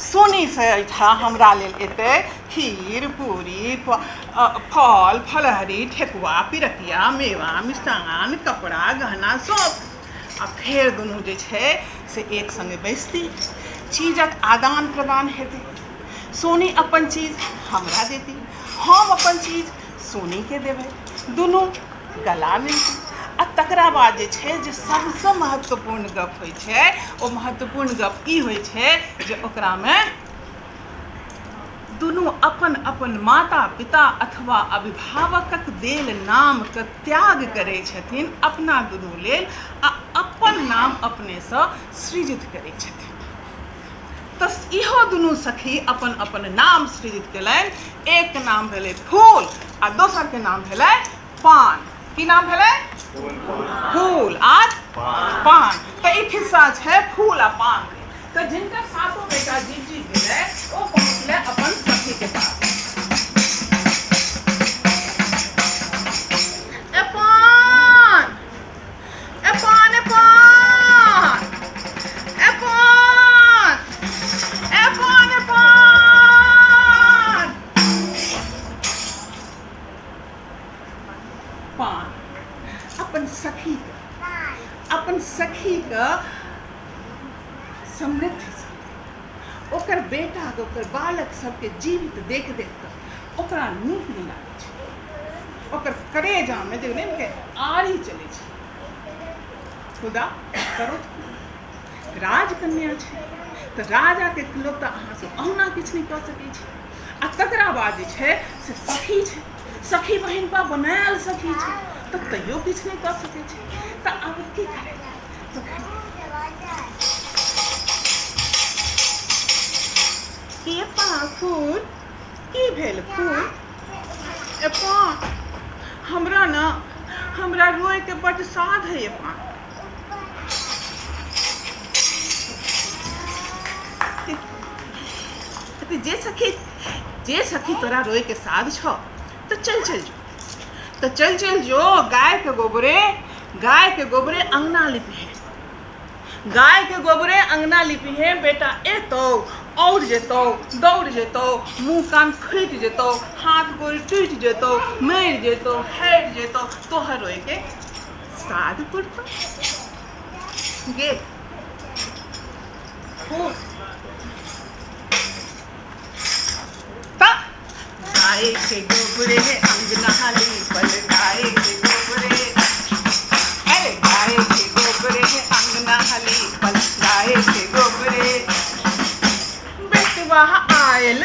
सोनीसँ एहिठाम हमरा लेल एतै खीर पूरी फल फलहरी ठेकुआ पिरकिया मेवा मिष्टान कपड़ा गहना सब। आ फेर दुनू जे छै से एक संगे बैसती, चीजक आदान प्रदान हेतै। सोनी अपन चीज हमरा देती, हम अपन चीज सोनीके देबै, दुनू गला मिलतै। आ तकरा बाद जे छै जे सबसँ महत्वपूर्ण गप होइ छै ओ महत्वपूर्ण गप ई होइ छै जे ओकरामे दुनू अपन अपन माता पिता अथवा अभिभावकक देल नामके त्याग करै छथिन अपना दुनू लेल, आ अपन नाम अपनेसँ सृजित करै छथिन। तऽ इहो दुनू सखी अपन अपन नाम सृजित केलनि। एक नाम भेलै फूल आ दोसरके नाम भेलै पान। की नाम भेलै? फूल आ पान। तऽ ई खिस्सा छै फूल आ पान के। तऽ जिनकर 7 बेटा जीव जीव गेलै ओ पहुँचलै अपन सखी के पास। ए पान, ए पान, ए पान, ए पान, ए पान, ए पान। पान अपन सखी के, अपन सखी के समृद्धि ओकर बेटा के ओकर बालक सबके जीवित देख देख कऽ ओकरा नीक नहि लागै छै। ओकर करेजामे जे नहि के आरी चलै छै। खुदा करो राजकन्या छै तऽ राजाके लोक तऽ अहाँ सब अहुना किछु नहि कऽ सकै छी। आ तकरा बाद जे छै से सखी छै, सखी बहिनपा बनायल सखी छै तऽ तैयो किछु नहि कऽ सकै छै। तऽ आब की करै? के पा फूल की भेल फूल? ए पान हमरा न हमरा रोए के बड साध है ये पान। जे सखी तोरा रोए के साध छो तो चल चल जो, तो चल चल जो गाय के गोबरे अंगना लिपी है, गाय के गोबरे अंगना लिपी है बेटा एतो और जेतो दौड़ जेतो मुँह कान फूटि जेतो हाथ गोड़ टूटि जेतो मरि जेतो हरि जेतो तोहर रोए के साध पुरतो गे। गाय के गोबरे अंगना लीपल, गाय के गोबरे, अरे गाय के गोबरे अंगना लीपल, गाय के गोबरे बेटवा आयल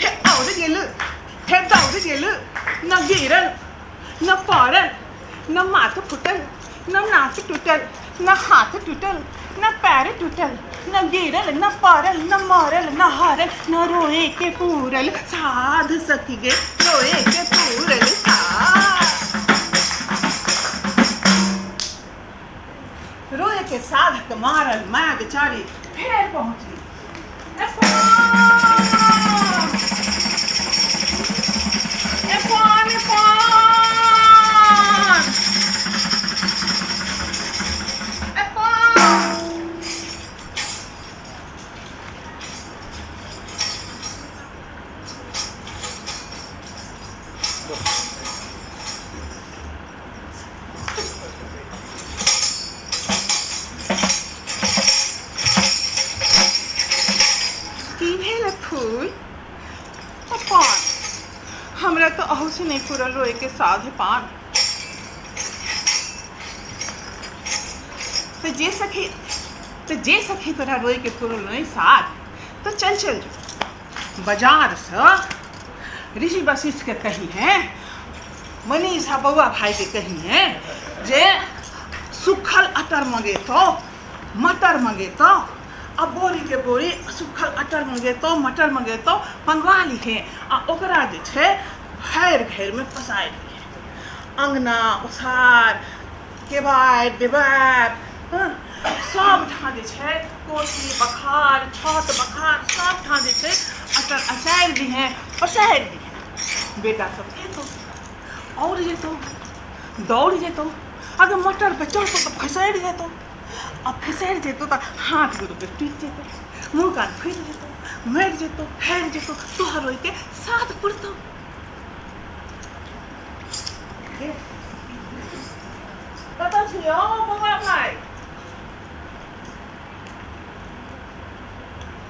हे और गेल हे दौड़ गेल न गिरल न पड़ल न माथ फुटल न नाक टूटल न हाथ टूटल न पैर टूटल न गिरल न पड़ल न मरल न हरल न रोए के पूरल साध सखी गे रोए के पूरल साध। रोए के साध के मारल माय बेचारी फेर पहुंचली। हमरा तो अहू से नहीं पूरल रोए के साध पान। तो जे सखी तोरा रोए के पूरल नहीं साध तो चल चल जो बाजार से ऋषि वशिष्ठ के कही है, मनीषा बउआ भाई के कही है जे सुखल अटर मंगे तो मटर मंगे तो अब बोरी के बोरी सुखल अटर मंगे तो मटर मंगे तो मंगवा ली है आ ओकरा जे छै भरि घर में पसारि ली है, अंगना ओसार केबाड़ देवार सब ठाँ जे छै कोठी बखार छत बखार सब ठाँ जे छै अटर असारि दी है पसारि दी है। बेटा सब एतो और जेतो दौड़ जेतो अगर मटर पे चढ़तो तो फसरि जेतो आ फिसरि जेतो तो हाथ गोड़ पे टूटि जेतो मुँह कान फूटि जेतो मरि जेतो हरि जेतो तोहर रोए के साथ पुरतो। कतऽ छी यौ बौआ भाई?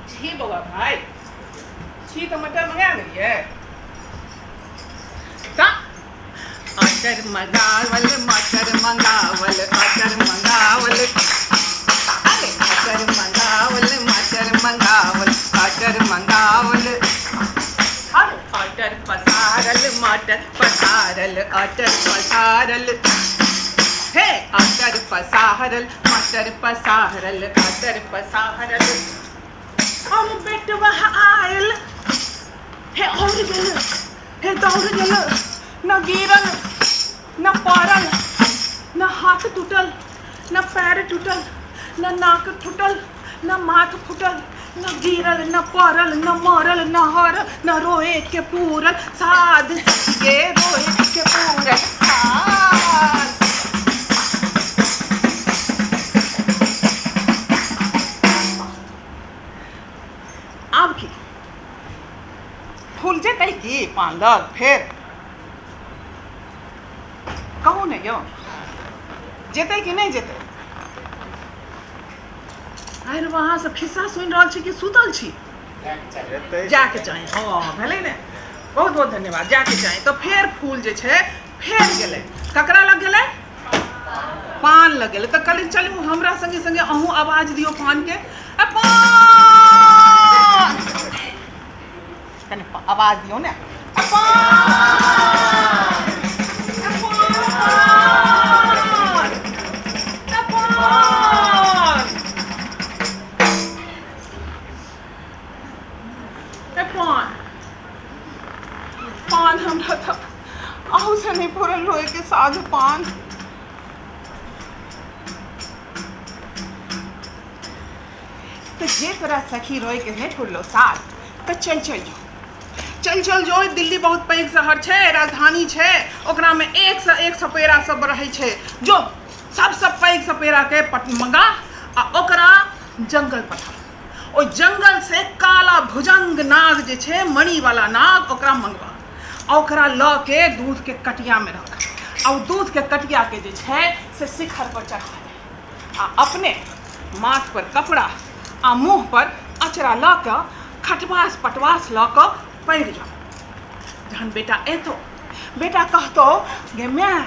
छी बौआ भाई छी तो मटर मंगा लेलियै। अटर मंगावल मटर मंगावल अटर मंगावल, अरे अटर मंगावल मटर मंगावल अटर मंगावल, अरे अटर पसारल मटर पसारल अटर पसारल, हे अटर पसारल मटर पसारल अटर पसारल। अरे बेटवा आयल हे और गेल हे दौड़ गेल न गिरल न पड़ल न हाथ टूटल न पैर टूटल न नाक फूटल न माथ फूटल न गिरल न पड़ल न मरल न हरल न रोए के पूरल साध गे रोए के पूरल साध। आब की फूल जेतै की पान लग फेर कहू ने यौ जेतै कि नहि जेतै? आइ रे अहाँ सब खिस्सा सुनि रहल छी कि सुतल छी? जाके चाही। हँ भेलै ने, बहुत बहुत धन्यवाद। जाके चाही तो फेर फूल जे छै फेर गेलै ककरा लग गेलै? पान लग गेलै। तऽ कहली चलू हमरा संगे संगे अहूँ आवाज दियौ पान के, पान कनि आवाज दियौ ने, पान पान पान। हमरा तऽ अहू से नहि पूरल रोयके साँझ पान। तऽ जे तोरा सखी रोयके नहि पुरलो साथ, तऽ चल चल जो, चल चल जो। दिल्ली बहुत पैघ शहर छै, राजधानी छै, ओकरामे एकसँ एक सपेरा सब रहै छै। जो सबसँ पैघ सपेराके मंगा आ ओकरा जंगल पठा। ओहि जंगल से काला भुजंग नाग जे छै, मणिवाला नाग, ओकरा मंगवा आ ओकरा लऽ के दूधके कटियामे रख आ ओ दूधके कटियाके जे छै से शिखर पर चढ़ा दे आ अपने माथ पर कपड़ा आ मुँह पर अचरा लऽ कऽ खटवास पटवास लऽ कऽ पड़ि जाओ। जहन बेटा एतौ, बेटा कहतौ, गे माय,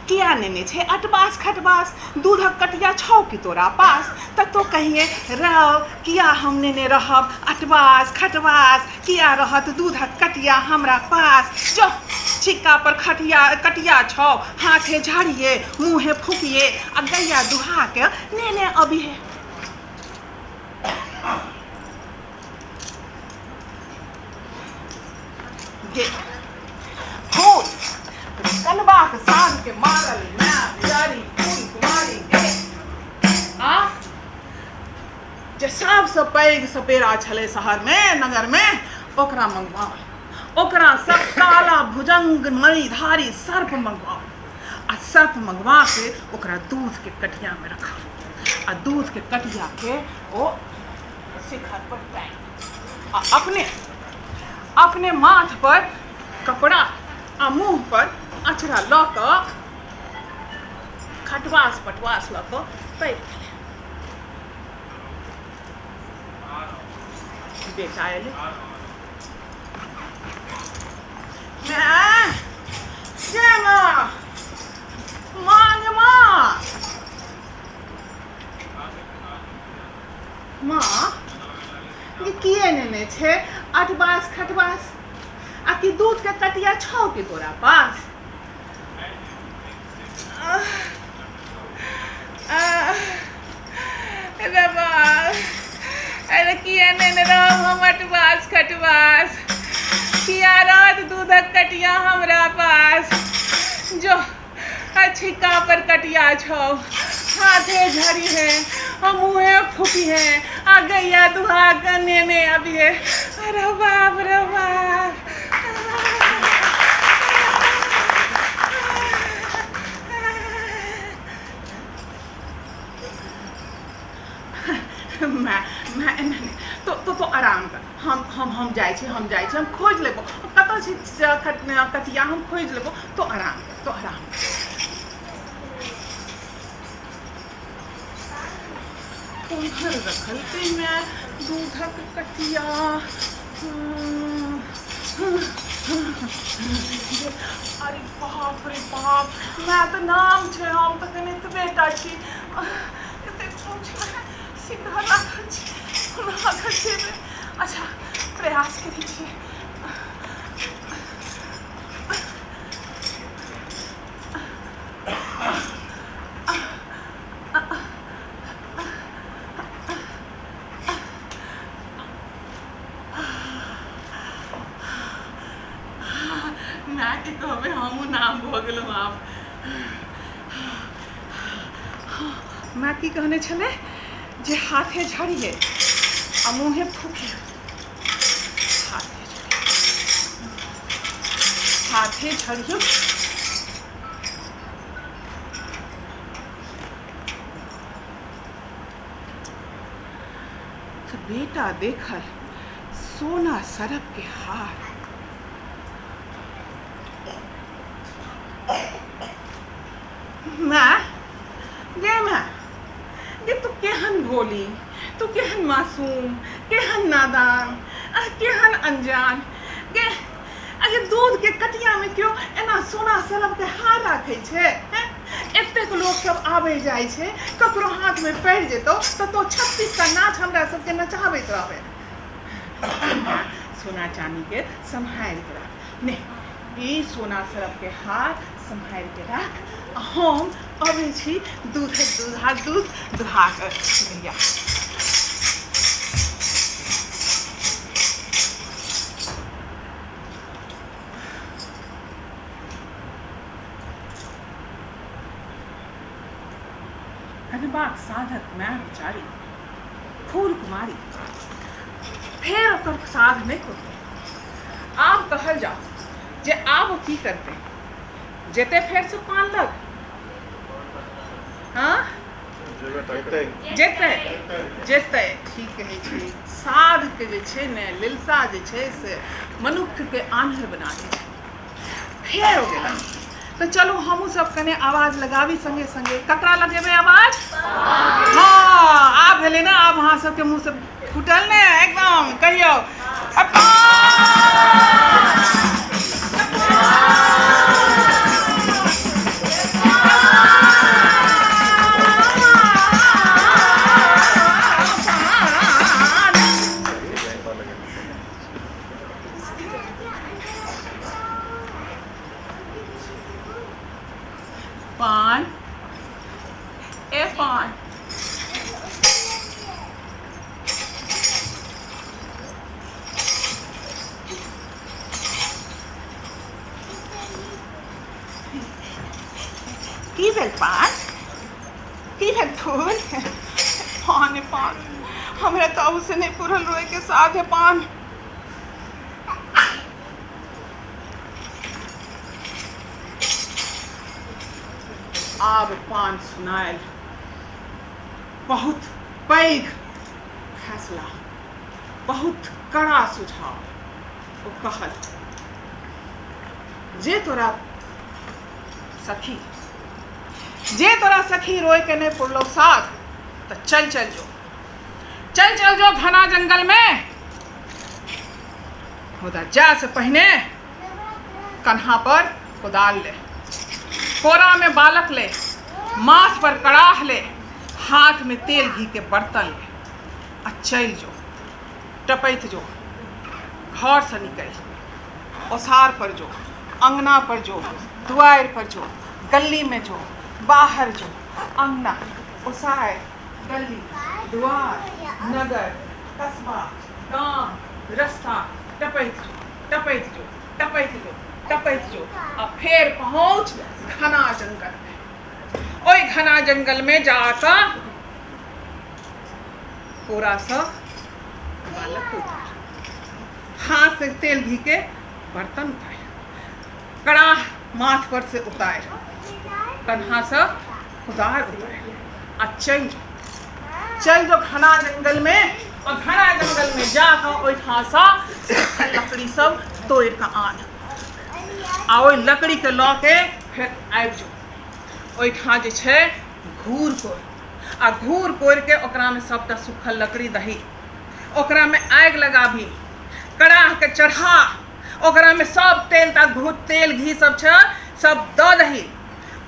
किया नेने छै अटबास खटबास, दूधक कटिया छौ कि तोरा पास? तऽ तो कहिए, रौ, किया हम नेने रहब अटबास खटबास, किया रहत दूधक कटिया हमरा पास? जो छिक्का पर खटिया कटिया छौ, हाथे झाड़िए मुँहे फूकिए आ गैया दुहा के नेने अबिहे। गे फूल, कनबाक साँझ के मारल माय बिचारी फूल कुमारी गे। आ जे सबसँ पैघ सपेरा छलै शहरमे, नगरमे, ओकरा मंगवाओ, ओकरा सब काला भुजंग मणिधारी सर्प मंगवाओ आ सर्प मंगवा के ओकरा दूध के कटिया में रखा आ दूध के कटिया के ओ शिखर पर टांगि आ अपने अपने माथ पर कपड़ा आ मुँह पर अचरा लऽ कऽ खटवास पटवास लऽ कऽ पड़ि गेलै। बेटा एलै, माय गे माँ, माँ गे माँ, माँ ये किए नेने छै अटबास खटबास, आ कि दूध के कटिया छौ कि तोरा पास? रे बाप, अरे किया नेने रहब हम अटबास खटबास, किया रहत दूधक कटिया हमरा पास? जो छिक्का पर कटिया छौ, हाथे झड़ी है आ मुँहे फूकी है आ गैया दुहा के नेने अभी है। अरे बाप रे बाप। मैं मैं नहीं तो तो तो आराम कर, हम जाइ छी, हम जाइ छी, हम खोजि लेबो कतऽ छै कटिया, हम खोजि लेबो, तो आराम कर, तो आराम कर। कोम्हर रखलकै माय दूधक कटिया? अरे बाप रे बाप, माय तऽ नाम छै, हम तऽ कनि एतबे टा छी, एतेक सीधा राखल छी, राखल छै। अच्छा, प्रयास करै छी। मायके कहबै हमहूँ नाम भऽ गेलहुँ आब। माय की कहने छलै जे हाथे झड़िए आ मुँहे फूकिए, हाथे झड़िए, हाथे झड़ियो। तऽ बेटा देखल सोना सरफ के हार। माय गे माय गे, तू केहन भोली, तू केहन मासूम, केहन नादान आ केहन अनजान गे। अगे दूध के कटिया में केओ एना सोना सरफ के हार राखै छै? हैं? एतेक लोक सब आबै जाइ छै, ककरो हाथ में पड़ि जेतौ तऽ तो 36 टा नाच हमरा सबके नचाबैत रहबै। सोना चानी के सम्हारि के राख, नहि ई सोना सरफ के हार सम्हारि के राख आ हम अबै छी दूधक दूधा दूध दुहा कऽ भैया। कनबाक साधक माय बेचारी फूल कुमारी फेर ओकर साध नहि पुरतै। आब कहल जाओ जे आब ओ की करतै, जेतै फेरसँ पान लग? हाँ जेतै जेतै, ठीक कहै छी। साधके जे छै ने लिलसा जे छै से मनुक्खके आन्हर बना दै छै। फेर हो गेला तऽ चलू हमहूँ सब कने आवाज लगाबी संगे संगे। ककरा लगेबै आवाज? हाँ आब भेलै ने, आब अहाँ सबके मुँहसँ फूटल ने एकदम, कहियौ। पान ए पान की भेल पान, की भेल फूल? पान पान हमरा तऽ अहूसँ नहि पूरल रोएके साध है पान। आब पान सुनायल बहुत पैघ फैसला, बहुत कड़ा सुझाव। ओ कहल जे तोरा सखी, जे तोरा सखी रोए के नहीं पुरलो साथ, तो चल चल जो, चल चल जो घना जंगल में। मुदा जा से पहिने कन्हा पर कुदाल ले, कोरा में बालक ले, माथ पर कड़ाह ले, हाथ में तेल घी के बर्तन ले आ चल जो, टपैत जो, घर से निकल, ओसार पर जो, अंगना पर जो, दुआर पर जो, गली में जो, बाहर जो, अंगना ओसार गली दुआर नगर कस्बा गाम रास्ता टपैत जो, टपैत जो, टपैत जो, टपैत जो आ फेर पहुँच घना जंगल में। ओहि घना जंगल में जाकर कोरा सा बालक उतार, हाथ से तेल घी के बर्तन उतार, कड़ाह माथ पर से उतार, कन्हा से कुदार उतार आ चल जो, चल जो घना जंगल में। और घना जंगल में जाकर ओहिठाम सँ लकड़ी सब तोड़ कऽ आन आ ओहि लकड़ी के लऽ के फेर आबि जो। ओहिठाम जे छै घूर कोरि आ घूर कोरि के ओकरामे सबटा सूखल लकड़ी दही, ओकरामे आगि लगाबी, कड़ाह के चढ़ा, ओकरामे सब तेल ता घू तेल घी सब छै सब दऽ दही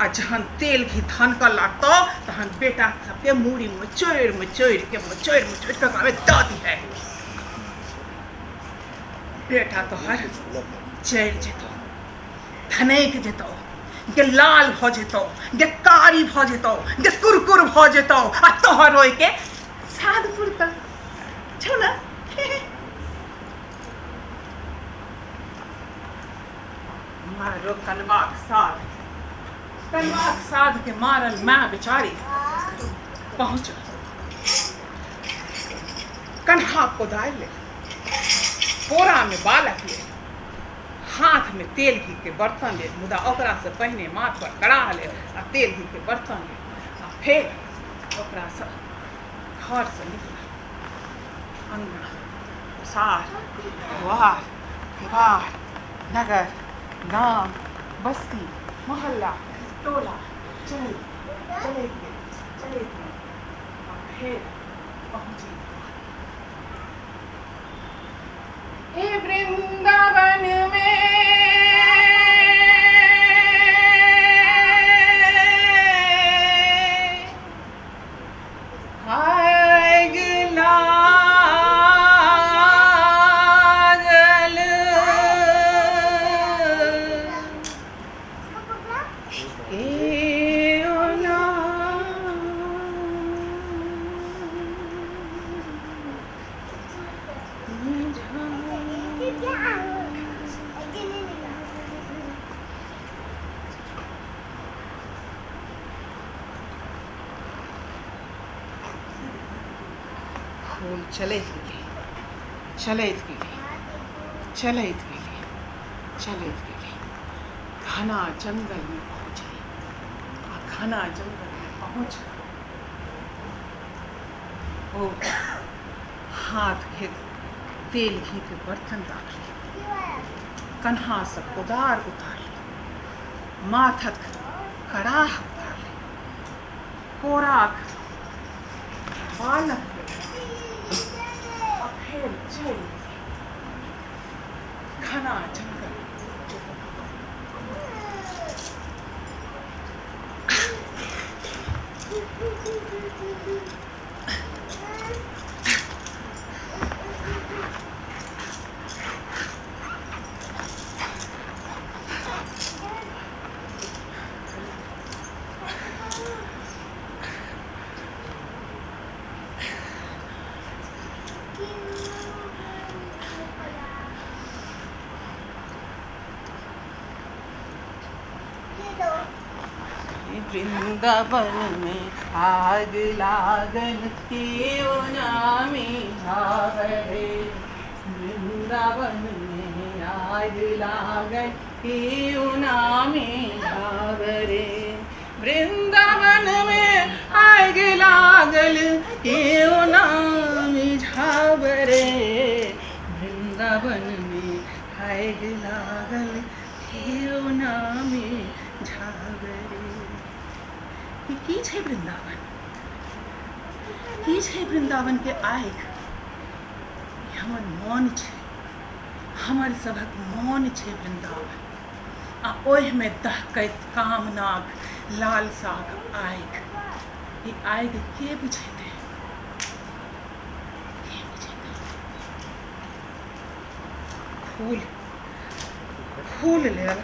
आ जहन तेल घी धनकऽ लागतौ तहन बेटा सबके मूड़ी मचोड़ि मचोड़ि के मचोड़ि मचोड़ि के ओकरामे दऽ दिहे। बेटा तोहर चलि जेतौ, धनकि जेतौ, गे लाल भऽ जेतौ, गे कारी भऽ जेतौ, गे कुरकुर भऽ जेतौ आ तोहर रोइके साध पुरतौ छौ ने। मारो कनबाक साध, कनबाक साध के मारल माय बेचारी पहुँचल, कन्हा कोदारि ले, कोरा में बालक ले, हाथ में तेल घी के बर्तन ले, मुदा ओकरा से पहिने माथ पर कड़ाह ले आ तेल घी के बर्तन ले आ फेर ओकरा से घर से निकल अंगना ओसार द्वार केबाड़ नगर गाम बस्ती मोहल्ला टोला चल चलैत गेल चलैत गेल आ फेर पहुँची हे वृंदावन में। आग लागल केओ ना फूल चलैत गेली, चलैत गेली, चलैत गेली, चलैत गेली, घना जंगलमे पहुँचली। आ घना जंगलमे पहुँच ओ हाथ के तेल घी के बर्तन राखली, कन्हासँ कोदार उतारली, माथक कड़ाह उतारली, कोराक बालक आ फेर चलि घना जंगल। वृंदावन में आग लागल केओ नामी झावरे, वृंदावन में आग लागल केओ नामी झावरे, वृंदावन में आग लागल केओ नामी झावरे, वृंदावन में आग लागल केओ नामी झावरे। की छै वृंदावन, की छै वृंदावन के आगि? हमर मन छै, हमर सभक मन छै वृंदावन। आ ओहिमे दहकैत कामनाक लालसाक आगि, ई आगि के बुझेतै, के बुझेतै? फूल फूल लेल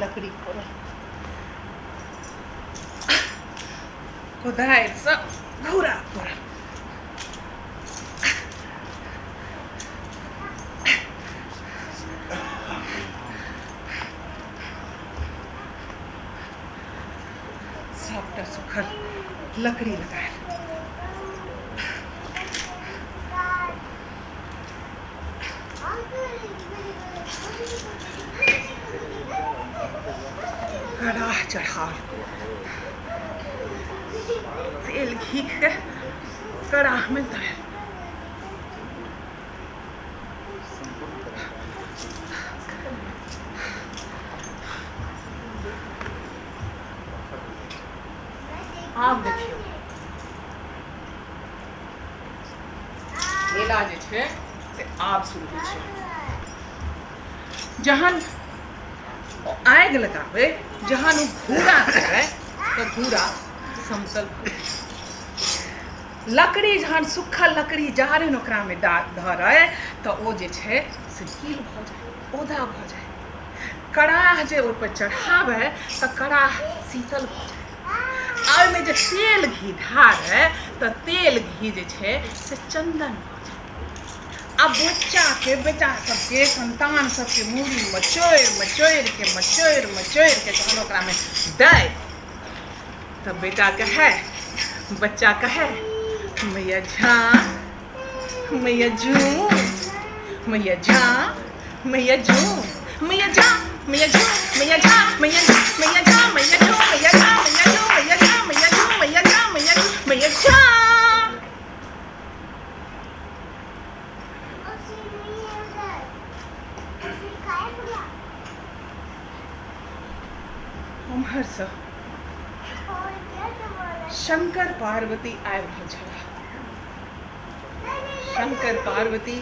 लकड़ी कोड़ल, कोदारिसँ घूरा कोड़ल, सबटा सुखल लकड़ी लगायल। कड़ाह चढ़ाओल, तेल घी के कड़ाह में धरल। आब देखियौ मेला जे छै से आब शुरू होइ छै। जहन आगि लगाबै, जहन ओ घूरा करै तऽ घूरा समतल। लकड़ी जहन सुखल लकड़ी जारनि ओकरामे धरै तऽ ओ जे छै से गील भऽ जाय, ओदा भऽ जाय। कड़ाह जे ओहिपर चढ़ाबै तऽ कड़ाह शीतल भऽ जाय। आ ओहिमे जे तेल घी ढारै तऽ तेल घी जे छै से चन्दन भऽ जाय। आ बच्चाके, बेटा सबके, संतान सबके मूड़ी मचोड़ि मचोड़िके मचोड़ि मचोड़िके जहन ओकरामे दै तऽ बेटा कहै, बच्चा कहै, मैया झा मैया जू, मैया झा मैया जू, मैया झा मैया जू, मैया झा मैया जू, मैया झा मैया जू, मैया झा मैया जू, मैया झा मैया जू, मैया झा मैया जू, मैया झा। उम्हरसँ शंकर पार्वती आबि रहल छलाह। शंकर पार्वती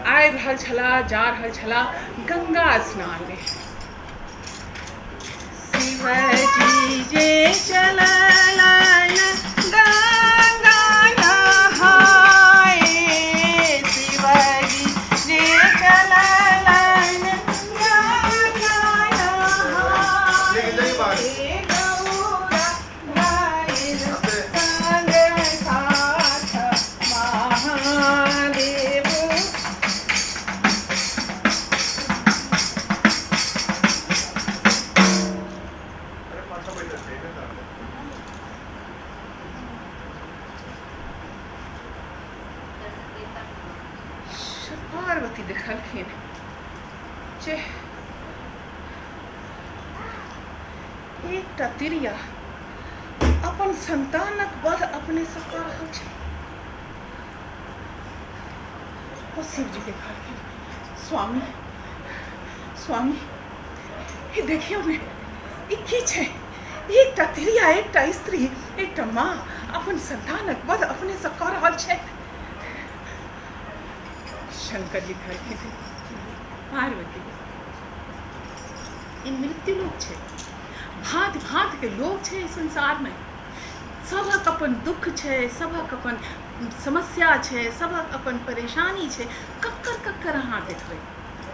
आबि रहल छलाह, जा रहल छलाह गंगा स्नान में। शिवजी जे चललन गंगा नहाए, शिवजी जे चललन गंगा नहाए, गौरा भइल संग साथ महादेव। जे एकटा तिरिया अपन संतानक वध अपनेसँ कऽ रहल छै। ओ शिवजीके कहलखिन, स्वामी स्वामी, ई देखियौ ने, ई की छै? एकटा तिरिया, एकटा स्त्री, एकटा माँ अपन संतानक वध अपनेसँ कऽ रहल छै। शंकर जी कहलखिन, पार्वती, ई मृत्यु लोक छै, भाँति भाँतिके लोक छै एहि संसारमे, सभक अपन दुःख छै, सभक अपन समस्या छै, सभक अपन परेशानी छै, कक्कर कक्कर अहाँ देखबै।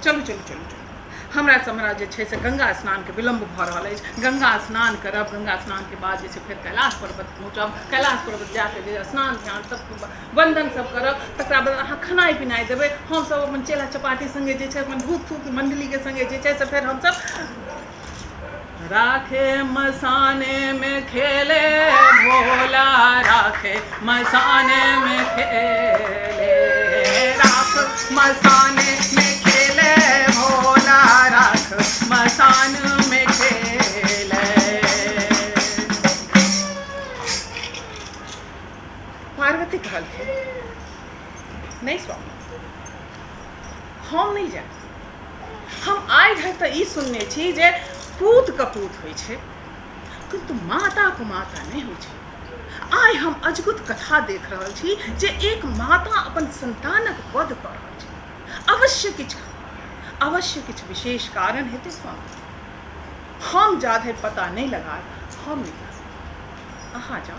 चलू चलू चलू चलू, हमरा हमरा जे छै से गंगा स्नानके विलम्ब भऽ रहल अछि, गंगा स्नान करब, गंगा स्नानके बाद जे छै फेर कैलाश पर्वत पहुँचब, कैलाश पर्वत जाके जे स्नान ध्यान सब वंदन सब करब, तकरा बाद अहाँ खेनाइ पिनाइ देबै, हमसब अपन चेला चपाटी सङ्गे जे छै अपन भूत तूत मण्डलीके सङ्गे जे छै से फेर हमसब राखे मसाने में खेले भोला, राखे मसाने में खेले, राख मसाने में खेले भोला, राख मसान में खेले। पार्वती कहलखिन, नहीं स्वामी, हम नहीं जायब। हम आइ धरि तऽ ई सुनने छी जे पूत कपूत होइ छै, किन्तु माता कुमाता नहि होइ छै। आइ हम अजगुत कथा देख रहल छी जे एक माता अपन संतानक वध कऽ रहल छै। अवश्य किछु विशेष कारण हेतै स्वामी। हम जा धरि पता नहि लगायब हम नहि जा सकब। अहाँ जाउ,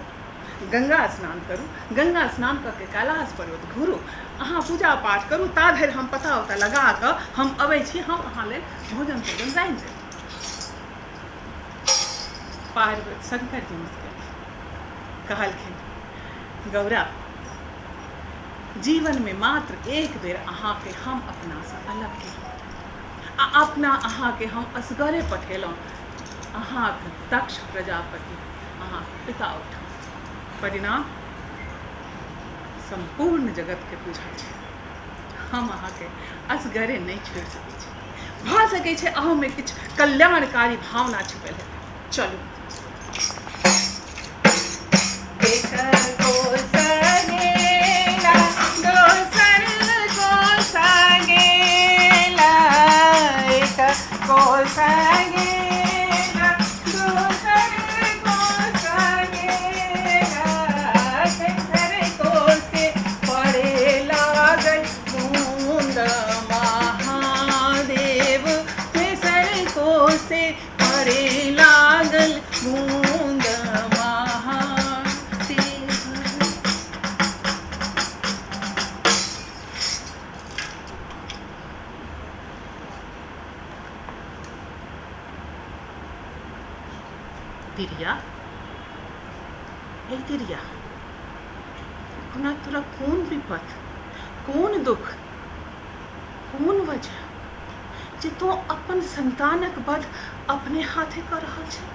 गंगा स्नान करू, गंगा स्नान कऽ के कैलाश पर्वत घुरू, अहाँ पूजा पाठ करू, ता धरि हम पता उता लगा कऽ हम अबै छी, हम अहाँ लेल भोजन तोजन रान्हि देब। पार्वती शंकर जी मुस्कुरालखिन, कहलखिन, गौरा, जीवन में मात्र एक बेर अहाँके हम अपनासँ अलग केलहुँ आ अपना अहाँके हम असगरे पठेलहुँ अहाँके दक्ष प्रजापति अहाँके पिता ओहिठाम। परिणाम सम्पूर्ण जगतके बुझल छै, हम अहाँके असगरे नहि छोड़ि सकै छी। भऽ सकै छै अहूँमे किछु कल्याणकारी भावना छुपल हेतै। चलू। तिरिया, हे तिरिया, कोना तोरा कोन विपत, कोन दुख, कोन वजह जे तों अपन संतानक वध अपने हाथे कऽ रहल छै?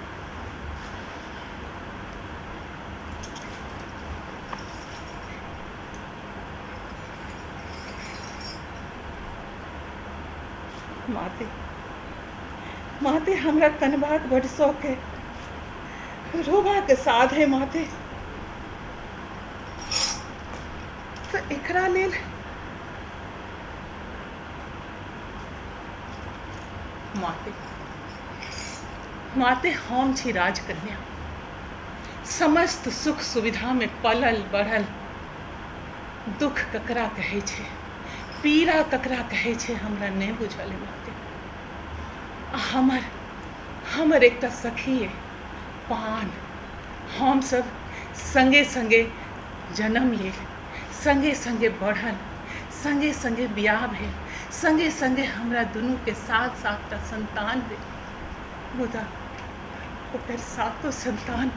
माते माते, हमरा कनबाक बड शौक है, रोबाक साध है माते, तऽ एकरा लेल माते माते हम छी राजकन्या, समस्त सुख सुविधा में पलल बढ़ल, दुख ककरा कहै छै, पीड़ा ककरा कहै छै, हमरा नहि बुझल है माते। आ हमर हमर एकटा सखी है पान, हम सब संगे संगे जन्म लेल, संगे संगे बढ़ल, संगे संगे बियाह भेल, संगे संगे हमरा दुनूके सात सातटा संतान भेल, मुदा ओकर सातो संतान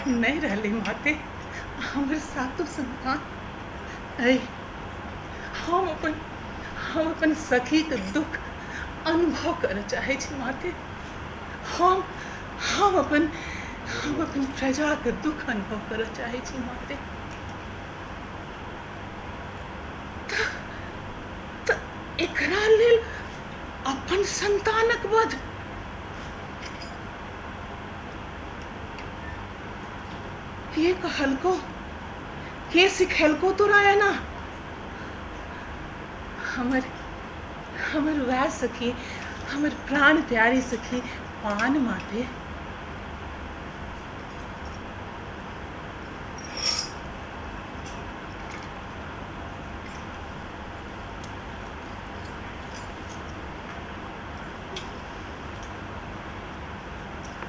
नहि रहलै माते, हमर सातो संतान अइ। हम अपन सखीके दुख अनुभव करऽ चाहै छी माते, हम हम अपन हम अपन प्रजाके दुख अनुभव करऽ चाहै छी माते। तऽ एकरा लेल अपन संतानक वध। के कहलको, के सिखेलको तोरा एना? हमर हमर वएह सखी, हमर प्राण प्यारी सखी पान माते।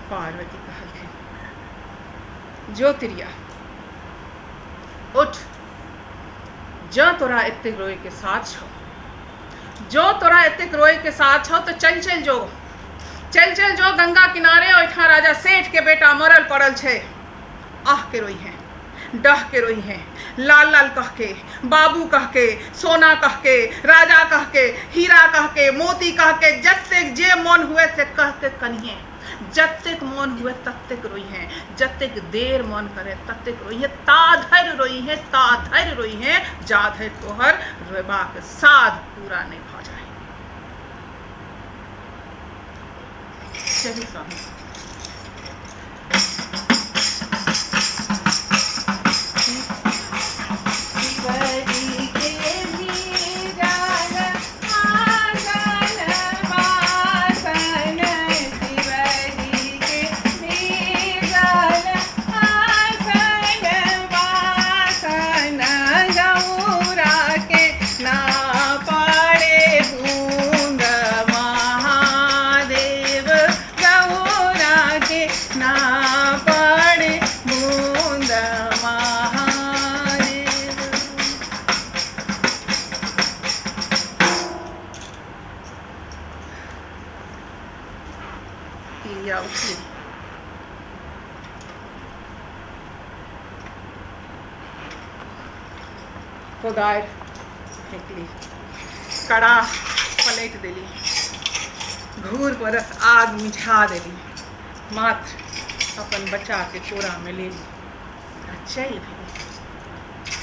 पार्वती कहलखिन, ज्योतिरिया उठ, जँ तोरा एतेक रोए के साथ छौ, जो तोरा एतेक रोए के साथ छौ तो चल चल जो, चल चल जो गंगा किनारे, ओहिठाम राजा सेठ के बेटा मरल पड़ल छै। आह के रोई हैं, डह के रोई हैं, लाल लाल कह के, बाबू कह के, सोना कह के, राजा कह के, हीरा कह के, मोती कह के, जतेक जे मन हुए से कह के कनिहे, जतेक मन हुए ततेक रोई हैं, जतेक देर मन करे ततेक रोई हैं, ता धरि रोई हैं, ता धरि रोई हैं, जा धरि तोहर रोबाक साध पूरा नहीं भऽ जाए। चलू स्वामी। कोदारि फेंकली, कड़ा पलटि देली, घूर परक आग मिझा देली, मात्र अपन बच्चा के कोरा में लेली आ चलि भेली।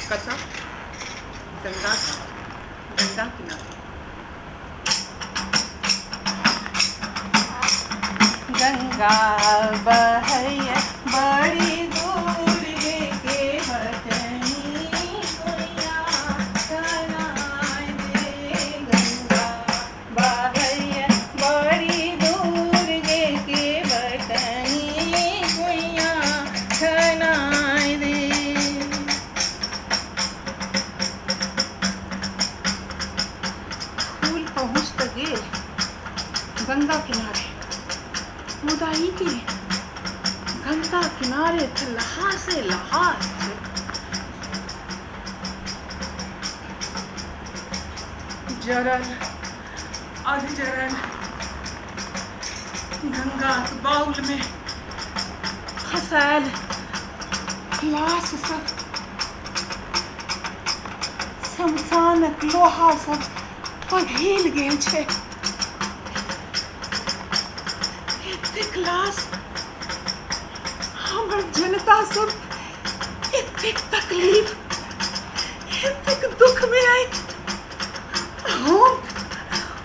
कतऽ? गंगा, गंगा किनारे। गंगा बहैया बड़ी दूर के बटनी गोइया कनाए दे। गंगा बहैया बड़ी दूर के बटनी गोइया कनाए दे। फूल पहुँच तऽ गेल गंगा किनारे, मुदा ई की गंगा किनारे तऽ लहासे लहास छै। जरल अधजरल गंगाक बाउल में फसायल लाश सब, शमशानक लोहा सब पघिल गेल छै। एतेक लाश, हमर जनता सब एतेक तकलीफ, एतेक दुख में आई।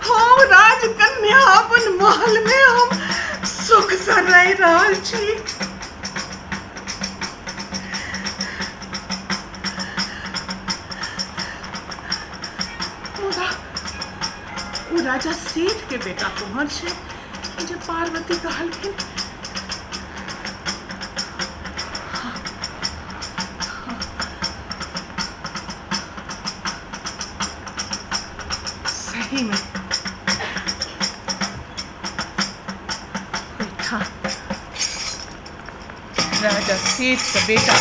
हम राजकन्या अपन महल में हम सुख से रहि रहल छी। मुदा ओ राजा सेठ के बेटा कोमर छै जे पार्वती कहलखिन। सही में ओहिठाम राजा सेठ के बेटा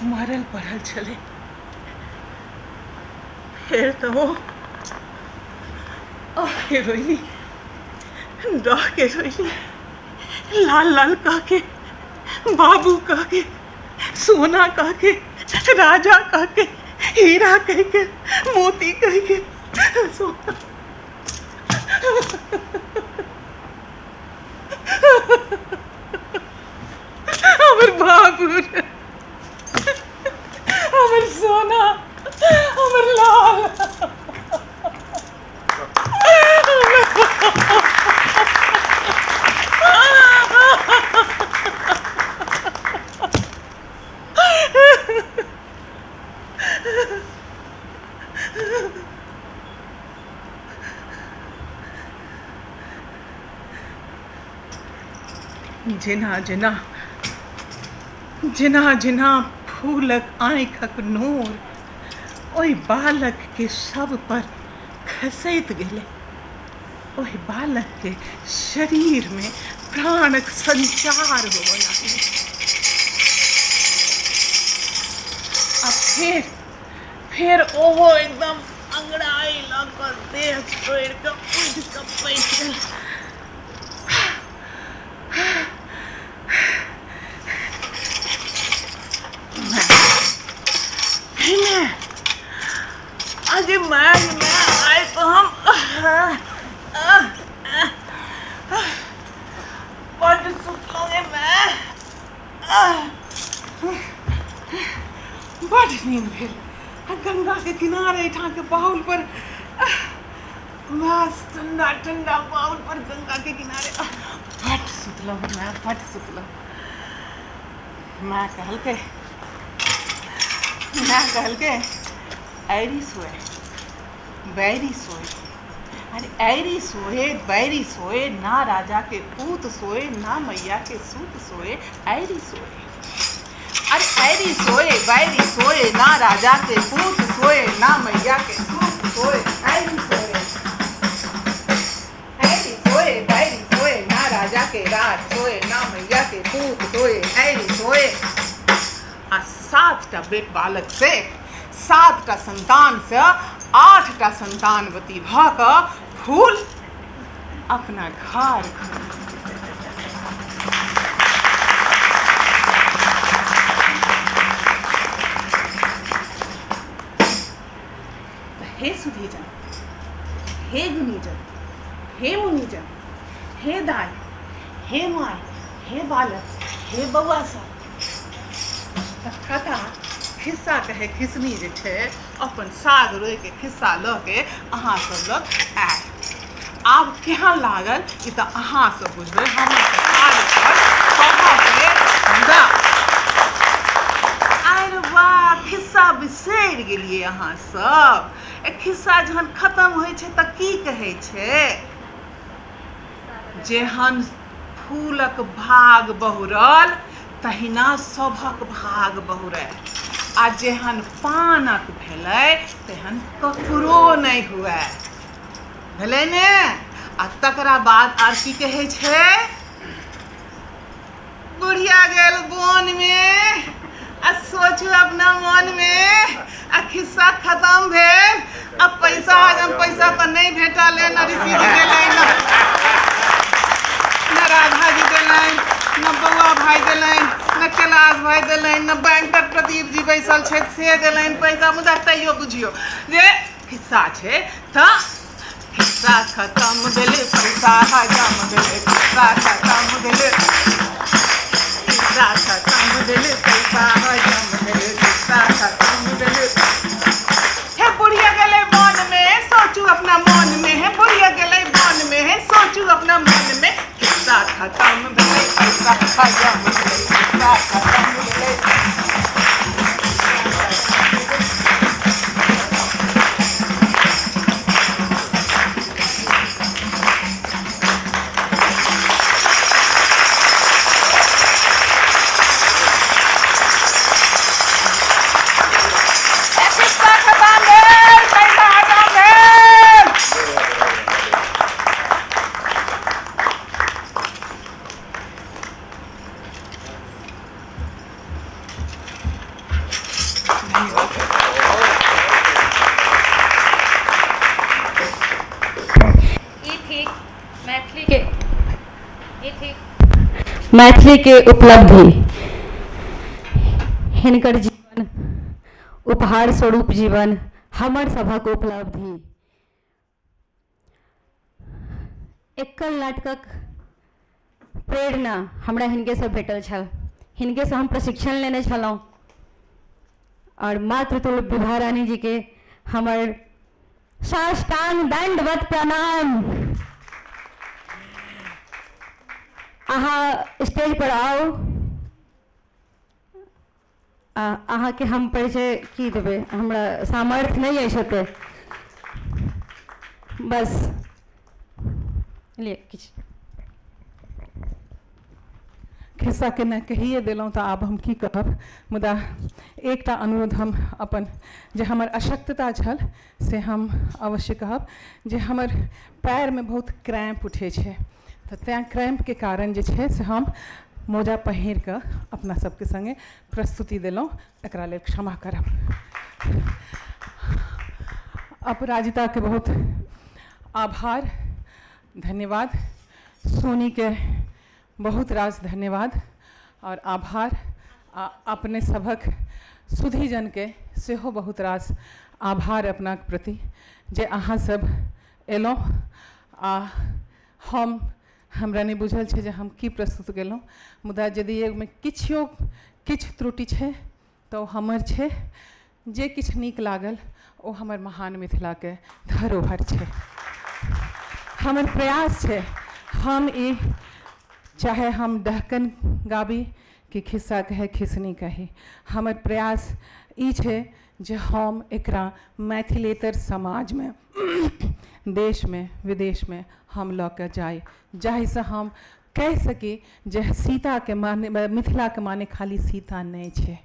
मरल पड़ल छलै। फेर तऽ ओ आह के रोइली, डह के रोइली, लाल लाल कह के, बाबू कह के, सोना कह के, राजा कह के, हीरा कह के, मोती कह के, सोना। हमर बाबू रे, हमर सोना, हमर लाल। जेना जेना जेना जेना फूलक आँखिक नोर ओहि बालकके शव पर खसैत गेलै, ओहि बालकके शरीरमे प्राणक संचार होबऽ लागलै। आ फेर फेर ओहो एकदम अंगड़ाइ लऽ कऽ देह छोड़ि कऽ उठि कऽ बैसि गेल। अरे माय माय, आइ तऽ हम बड्ड सुतलहुँ गे माय, बड्ड नींद भेल। आ गंगाके किनारे एहिठामके बाउल पर मस्त ठंडा ठंडा बाउल पर गंगा के किनारे बड्ड सुतलहुँ माय, बड्ड सुतलहुँ। माय कहलकै, माय कहलकै ऐरी सोए बैरी सोए, अरे ऐरी सोए बैरी सोए, ना राजा के पूत सोए ना मैया के सूत सोए, ऐरी सोए। अरे ऐरी सोए बैरी सोए, ना राजा के पूत सोए ना मैया के सूत सोए, ऐरी सोए। ऐरी सोए बैरी सोए, ना राजा के राज सोए ना मैया के पूत सोए, ऐरी सोए। आ 7टा बेट बालक से 7टा संतान से 8टा संतानवती भऽ कऽ फूल अपना घर घुमि। हे सुधीजन, हे गुणीजन, हे मुनिजन, हे दाई, हे my, हे बालक, हे बौआ सब, कथा खिस्सा कहे खिसनी जे छै अपन साग रोइके खिस्सा लऽ के अहाँ सब लग आयल। आब केहन लागल ई तऽ अहाँ सब बुझबै, हमर तऽ काज पर कहऽके मुदा आरे वाह, खिस्सा बिसरि गेलियै अहाँ सब। ए खिस्सा जहन खतम होइ छै तऽ की कहै छै? जेहन फूलक भाग बहुरल तहिना सभक भाग बहुरै, आ जेहन पानक भेलै तेहन ककरो नहि हुए। भेलै ने? आ तकरा बाद आर की कहै छै? बुढ़िया गेल बोनमे आ सोचू अपना मनमे, आ खिस्सा खतम भेल। आ पैसा हजम पैसा तऽ नहि भेटल, न ऋषि जी देलनि, न राधा जी देलनि, न बौआ भाइ देलनि, न कैलाश भाइ देलनि, न बैंकर प्रदीप जी बैसल छथि से देलनि पैसा। मुदा तैयो बुझियौ जे खिस्सा छै तऽ खिस्सा खतम भेलै, पैसा हजम भेलै, खिस्सा खतम भेलै, खिस्सा खतम भेलै, पैसा हजम भेलै, खिस्सा खतम भेलै। हे बुढ़िया गेलै वन में, सोचू अपना मन में, हे बुढ़िया गेलै वन में, हे सोचू अपना मन में, खिस्सा खतम भेलै, पैसा हजम भेलै, खिस्सा खतम भेलै। खिस्सा खतम भेल, पैसा हजम भेल। ई थिक मैथिली के ई थिक मैथिली के उपलब्धि। हिनकर जीवन उपहार स्वरूप जीवन हमर सभक उपलब्धि। एकल नाटकक प्रेरणा हमरा हिनकेसँ भेटल छल, हिनकेसँ हम प्रशिक्षण लेने छलहुँ। और मातृतुल्य विभा रानी जी के हमर साष्टांग दंडवत प्रणाम। अहाँ स्टेज पर आउ, अहाँके हम परिचय की देबै, हमरा सामर्थ्य नहि अछि ओते, बस लिए किछु। खिस्सा के ने कहिए देलहुँ तऽ आब हम की कहब। मुदा एकटा अनुरोध हम अपन जे हमर अशक्तता छल से हम अवश्य कहब जे हमर पैरमे बहुत क्रैम्प उठै छै, तऽ तैँ क्रैम्पके कारण जे छै से हम मोजा पहिर कऽ अपना सबके सङ्गे प्रस्तुति देलहुँ, एकरा लेल क्षमा करब। अपराजिताके बहुत आभार, धन्यवाद। सोनीके बहुत रास धन्यवाद और आभार, आ अपने सभक सुधीजनके सेहो बहुत रास आभार अपनाके प्रति जे अहाँ सब एलहुँ। आ हम हमरा नहि बुझल छै जे हम की प्रस्तुत केलहुँ, मुदा यदि एहिमे किछो किछु त्रुटि छै तऽ ओ हमर छै, जे किछु नीक लागल ओ हमर महान मिथिलाके धरोहर छै। हमर प्रयास छै, हम ई चाहे हम डहकन गाबी कि खिस्सा कहे खिसनी कही, हमर प्रयास ई छै जे हम एकरा मैथिलेतर समाजमे, देशमे, विदेशमे हम लऽ कऽ जाइ, जाहिसँ हम कहि सकी जे सीताके माने, मिथिलाके माने खाली सीता नहि छै।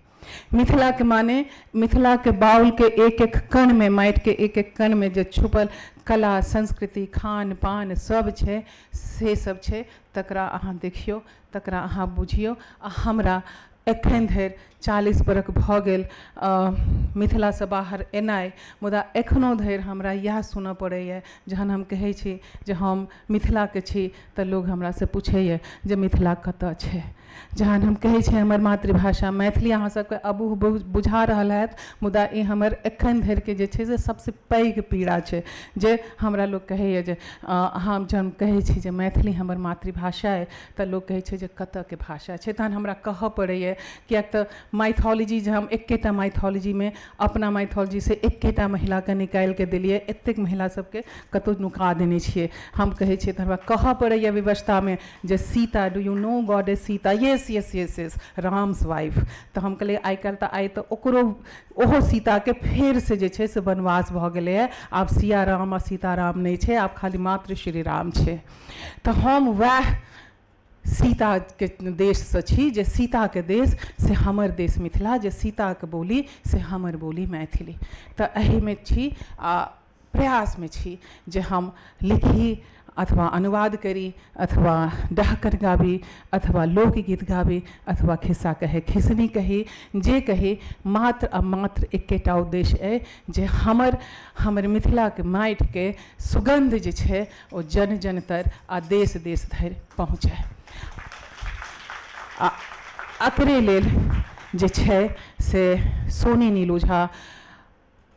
मिथिलाके माने मिथिलाके बाउलके एक एक कणमे, माटिके एक एक कणमे जे छुपल कला, संस्कृति, खान पान सब छै, से सब छै, तकरा अहाँ देखियौ, तकरा अहाँ बुझियौ। आ हमरा एखन धरि 40 बरख भऽ गेल मिथिलासँ बाहर एनाइ, मुदा एखनो धरि हमरा इएह सुनऽ पड़ैए, जहन हम कहै छी जे हम मिथिलाके छी तऽ लोग हमरासँ पूछैए जे मिथिला कतऽ छै। जहन हम कहै छी हमर मातृभाषा मैथिली अहाँ सबके अबूह बुझा रहल हैत, मुदा ई हमर एखन धरिके जे छै से सबसँ पैघ पीड़ा छै जे हमरा लोग कहैए जे हम जहन कहै छी जे मैथिली हमर मातृभाषा अइ तऽ लोग कहै छै जे कतऽके भाषा छै। तहन हमरा कहऽ पड़ैए, किएक तऽ माइथोलॉजी जे हम एकेटा माइथोलॉजीमे अपना माइथोलॉजीसँ एकेटा महिलाके निकालिके देलियै, एतेक महिला सबके कतहु नुका देने छियै। हम कहै छियै तऽ हमरा कहऽ पड़ैए विवशतामे जे Sita, do you know goddess Sita? Yes yes yes yes, Ram's wife. तऽ हम कहलियै आइ काल्हि तऽ आइ तऽ ओकरो ओहो सीताके फेरसँ जे छै से वनवास भऽ गेलैए, आब सिया राम आ सीताराम नहि छै, आब खाली मात्र श्री राम छै। तऽ हम वएह सीताके देशसँ छी जे सीताके देश से हमर देश मिथिला, जे सीताके बोली से हमर बोली मैथिली। तऽ एहिमे छी आ प्रयासमे छी जे हम लिखी अथवा अनुवाद करी अथवा डहकन गाबी अथवा लोकगीत गाबी अथवा खिस्सा कहे खिसनी कही, जे कही, मात्र आ मात्र एकेटा उद्देश्य अइ जे हमर हमर मिथिलाके माटिके सुगन्ध जे छै ओ जन जन तर आ देश देश धरि पहुँचै। आ एकरे लेल जे छै से सोनी नीलू झा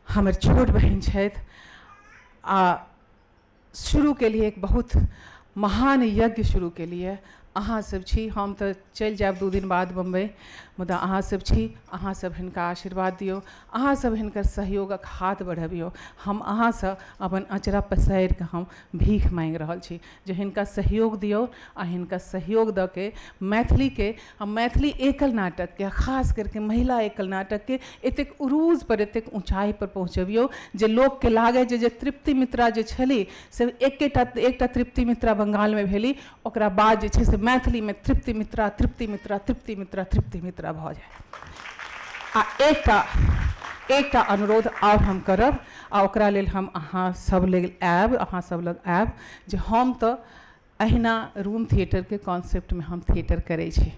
हमर छोट बहिन छथि आ शुरू के लिए एक बहुत महान यज्ञ शुरू के लिए अहाँ सब छी। हम तऽ चलि जायब 2 दिन बाद बम्बई, मुदा अहाँ सब छी, अहाँ सब हिनका आशीर्वाद दियौ, अहाँ सब हिनकर सहयोगक हाथ बढ़बियौ। हम अहाँसँ अपन अँचरा पसारि कऽ हम भीख माँगि रहल छी जे हिनका सहयोग दियौ आ हिनका सहयोग दऽ के मैथिलीके आ मैथिली एकल नाटकके, खास करके महिला एकल नाटकके एतेक उरूज पर, एतेक ऊँचाइ पर पहुँचबियौ जे लोकके लागै जे तृप्ति मित्रा जे छली से एकटा तृप्ति मित्रा बंगालमे भेली, ओकरा बाद जे छै से मैथिलीमे तृप्ति मित्रा, तृप्ति मित्रा, तृप्ति मित्रा, तृप्ति मित्रा भऽ जाय। आ एकटा अनुरोध आओर हम करब आ ओकरा लेल हम अहाँ सब लेल आयब, अहाँ सब लग आयब जे हम तऽ अहिना रूम थिएटरके कॉन्सेप्टमे हम थिएटर करै छी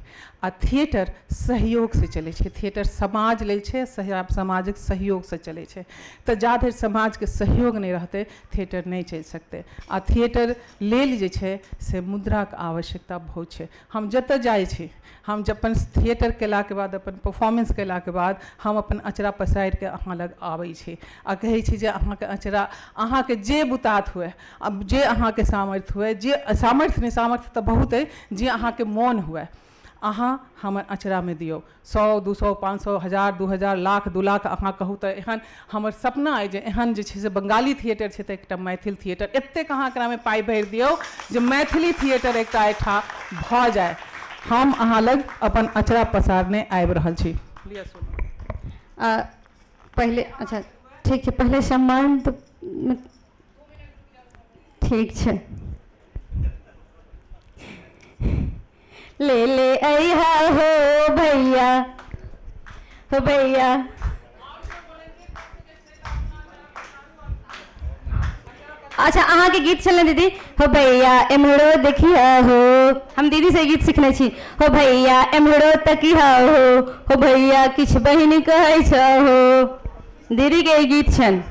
आ थिएटर सहयोगसँ चलै छै, थिएटर समाज लेल छै, समाजक सहयोगसँ चलै छै। तऽ जा धरि समाजके सहयोग नहि रहतै थिएटर नहि चलि सकतै। आ थिएटर लेल जे छै से मुद्राके आवश्यकता बहुत छै। हम जतऽ जाइ छी, हम अपन थिएटर केलाके बाद, अपन परफॉर्मेंस केलाके बाद हम अपन अँचरा पसारिके अहाँ लग आबै छी आ कहै छी जे अहाँके अँचरा, अहाँके जे बुतात हुए, आब जे अहाँके सामर्थ्य हुए, जे सामर्थ्य नहि, सामर्थ्य तऽ बहुत अइ, जे अहाँके मोन हुए अहाँ हमर अँचरामे दियौ। 100, 200, 500, 1000, 2000, लाख, 2 लाख अहाँ कहू तऽ एहन हमर सपना अइ जे एहन जे छै से बंगाली थिएटर छै तऽ एकटा मैथिल थिएटर, एतेक अहाँ एकरामे पाइ भरि दियौ जे मैथिली थिएटर एकटा एहिठाम भऽ जाय। हम अहाँ लग अपन अँचरा पसारने आबि रहल छी। पहिले अच्छा ठीक छै, पहिले सम्मान तऽ ठीक छै, ले ले अइहा हो भैया, हो भैया। अच्छा अहाँके गीत छल ने दीदी, हो भैया एम्हरो देखिया हो, हम दीदी से गीत सिखने छी। हो भैया एम्हरो तकिया हो, हो भैया किछु बहिन कहै छ हो, दीदी के ई गीत छनि।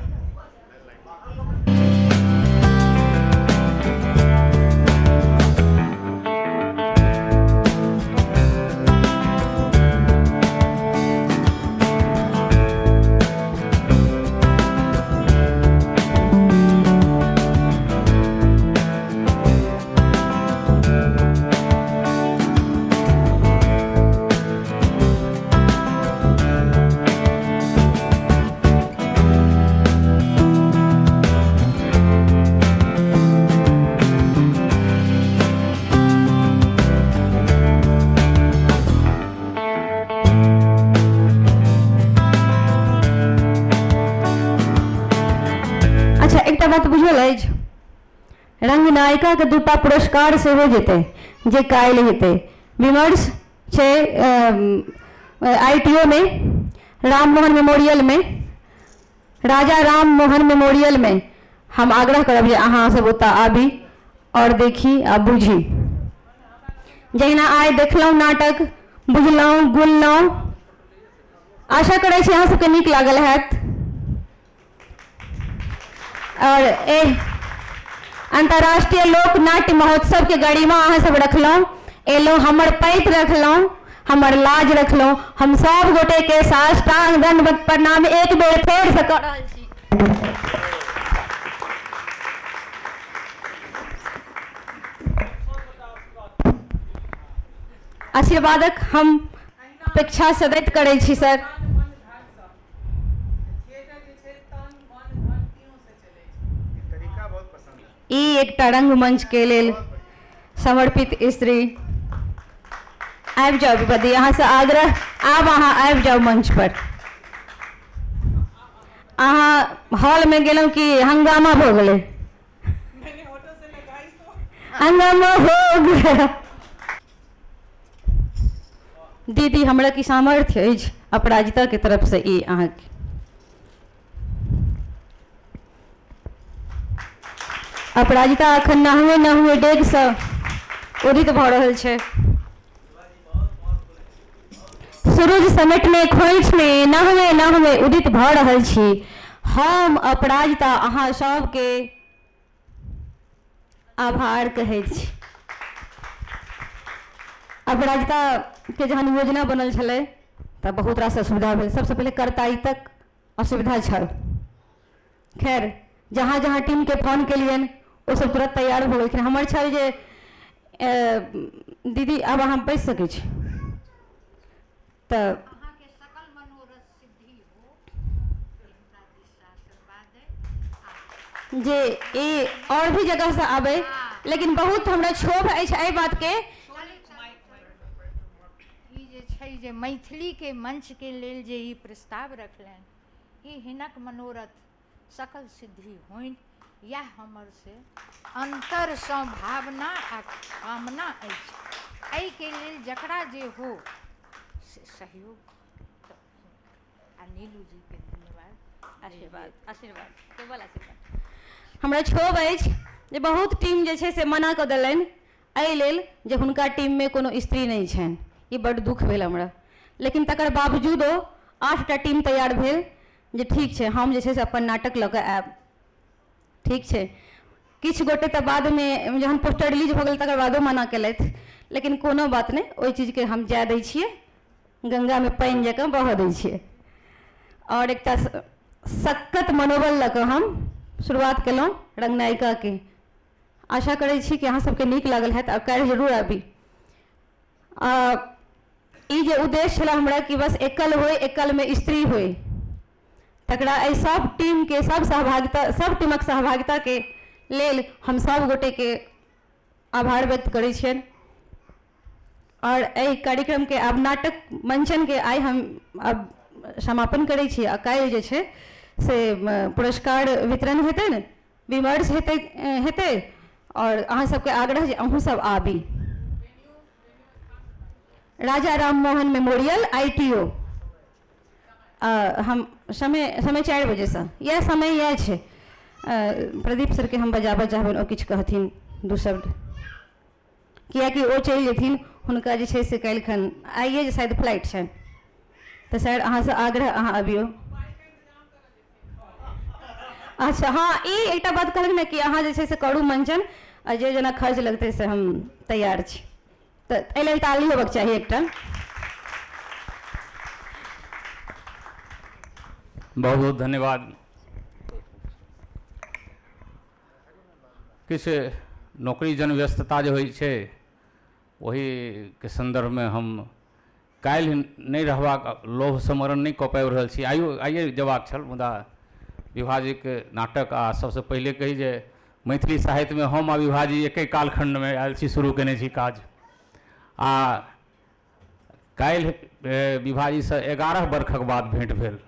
अच्छा एकटा बात बुझल अछि, रंगनायिका के दूटा पुरस्कार सेहो जेतै जे काल्हि हेतै। विमर्श छै आईटीओ में, राम मोहन मेमोरियल में, राजा राम मोहन मेमोरियल में। हम आग्रह करब जे अहाँ सब ओतऽ आबी और देखी आ बुझी। जहिना आइ देखलहुँ नाटक, बुझलहुँ गुनलहुँ, आशा करै छी अहाँ सबके नीक लागल हैत। और एहि अंतर्राष्ट्रीय लोक नाट्य महोत्सव के गरिमा अहाँ सब रखलहुँ, एलहुँ, हमर पैत रखलहुँ, हमर लाज रखलहुँ। हम सब गोटे के साष्टांग दंडवत प्रणाम एक बेर फेर से कऽ रहल छी। आशीर्वादक हम अपेक्षा सदैत करै छी सर। ई एकटा रंगमंच के लेल समर्पित स्त्री। आबि जाउ विपदी, अहाँसँ आग्रह, आब अहाँ आबि जाउ मंच पर। अहाँ हॉलमे गेलहुँ कि हंगामा भऽ गेलै? हंगामा हो गया। दीदी हमरा की सामर्थ्य अछि अपराजिता के तरफ से ई अहाँके। अपराजिता अखन नहुए नहुए डेगसँ उदित भऽ रहल छै। सुरुज समेटने खोइछमे नहुए नहुए उदित भऽ रहल छी। हम अपराजिता अहाँ सबके आभार कहैत छी। अपराजिताके जहन योजना बनल छलै तऽ बहुत रास असुविधा भेल। सबसँ पहिले करताई तक असुविधा छल। खैर जहाँ जहाँ टीमके फोन केलियनि ओसब तुरत तैयार भऽ गेलखिन। हमर छल जे दीदी आब अहाँ बैसि सकै छी। तऽ जे ई आओर भी जगहसँ आबै, लेकिन बहुत हमरा क्षोभ अछि एहि बातके। ई जे छै जे मैथिलीके मंचके लेल जे ई प्रस्ताव रखलनि, ई हिनक मनोरथ सकल सिद्धि होइन, इएह हमर से अन्तरसँ भावना आ कामना अछि। एहिके लेल जकरा जे हो से सहयोग आ नीलू जीके धन्यवाद। आशीर्वाद, आशीर्वाद, केवल आशीर्वाद। हमरा क्षोभ अछि जे बहुत टीम जे छै से मना कऽ देलनि एहि लेल जे हुनका टीममे कोनो स्त्री नहि छनि। ई बड्ड दुःख भेल हमरा। लेकिन तकर बावजूदो 8टा टीम तैयार भेल जे ठीक छै, हम जे छै से अपन नाटक लऽ कऽ आयब। ठीक छै, किछु गोटे तऽ बादमे जहन पोस्टर रिलीज भऽ गेल तकर बादो मना केलथि, लेकिन कोनो बात नहि, ओहि चीजके हम जाय दै छियै, गंगामे पानि जकाँ बहऽ दै छियै। आओर एकटा सक्कत मनोबल लऽ कऽ हम शुरुआत केलहुँ रंगनायिकाके। आशा करै छी कि अहाँ सबके नीक लागल हैत आ काल्हि जरूर आबी। आ ई जे उद्देश्य छलै हमरा कि बस एकल होइ, एकलमे स्त्री होइ, तकरा एहि सब टीमके सब सहभागिता, सब टीमक सहभागिताके लेल हम सब गोटेके आभार व्यक्त करै छियनि। आओर एहि कार्यक्रमके आब नाटक मंचनके आइ हम आब समापन करै छी आ काल्हि जे छै से पुरस्कार वितरण हेतै ने, विमर्श हेतै, हेतै आओर अहाँ सबके आग्रह जे अहूँ सब आबी। Raja Ram Mohan memorial ITO. हम समय समय 4 बजेसँ इएह समय इएह छै। प्रदीप सरके हम बजाबऽ चाहबनि, ओ किछु कहथिन 2 शब्द, कियाकि ओ चलि जेथिन, हुनका जे छै से काल्हिखन आइए जे शायद फ्लाइट छनि। तऽ सर अहाँसँ आग्रह, अहाँ अबियौ। अच्छा हाँ, ई एकटा बात कहलक ने कि अहाँ जे छै से करू मंचन, आ जे जेना खर्च लगतै से हम तैयार छी। तऽ एहि लेल ताली होबक चाही एकटा। बहुत बहुत धन्यवाद। किछु नौकरी जन व्यस्तता जे होइ छै ओहिके सन्दर्भमे हम काल्हि नहि रहबाक लोभ स्मरण नहि कऽ पाबि रहल छी। आइए जेबाक छल, मुदा विभाजीके नाटक आ सबसँ पहिले कही जे मैथिली साहित्यमे हम आ विभाजी एके कालखण्डमे आयल छी, शुरू केने छी काज। आ काल्हि विभाजीसँ 11 बरखक बाद भेँट भेल।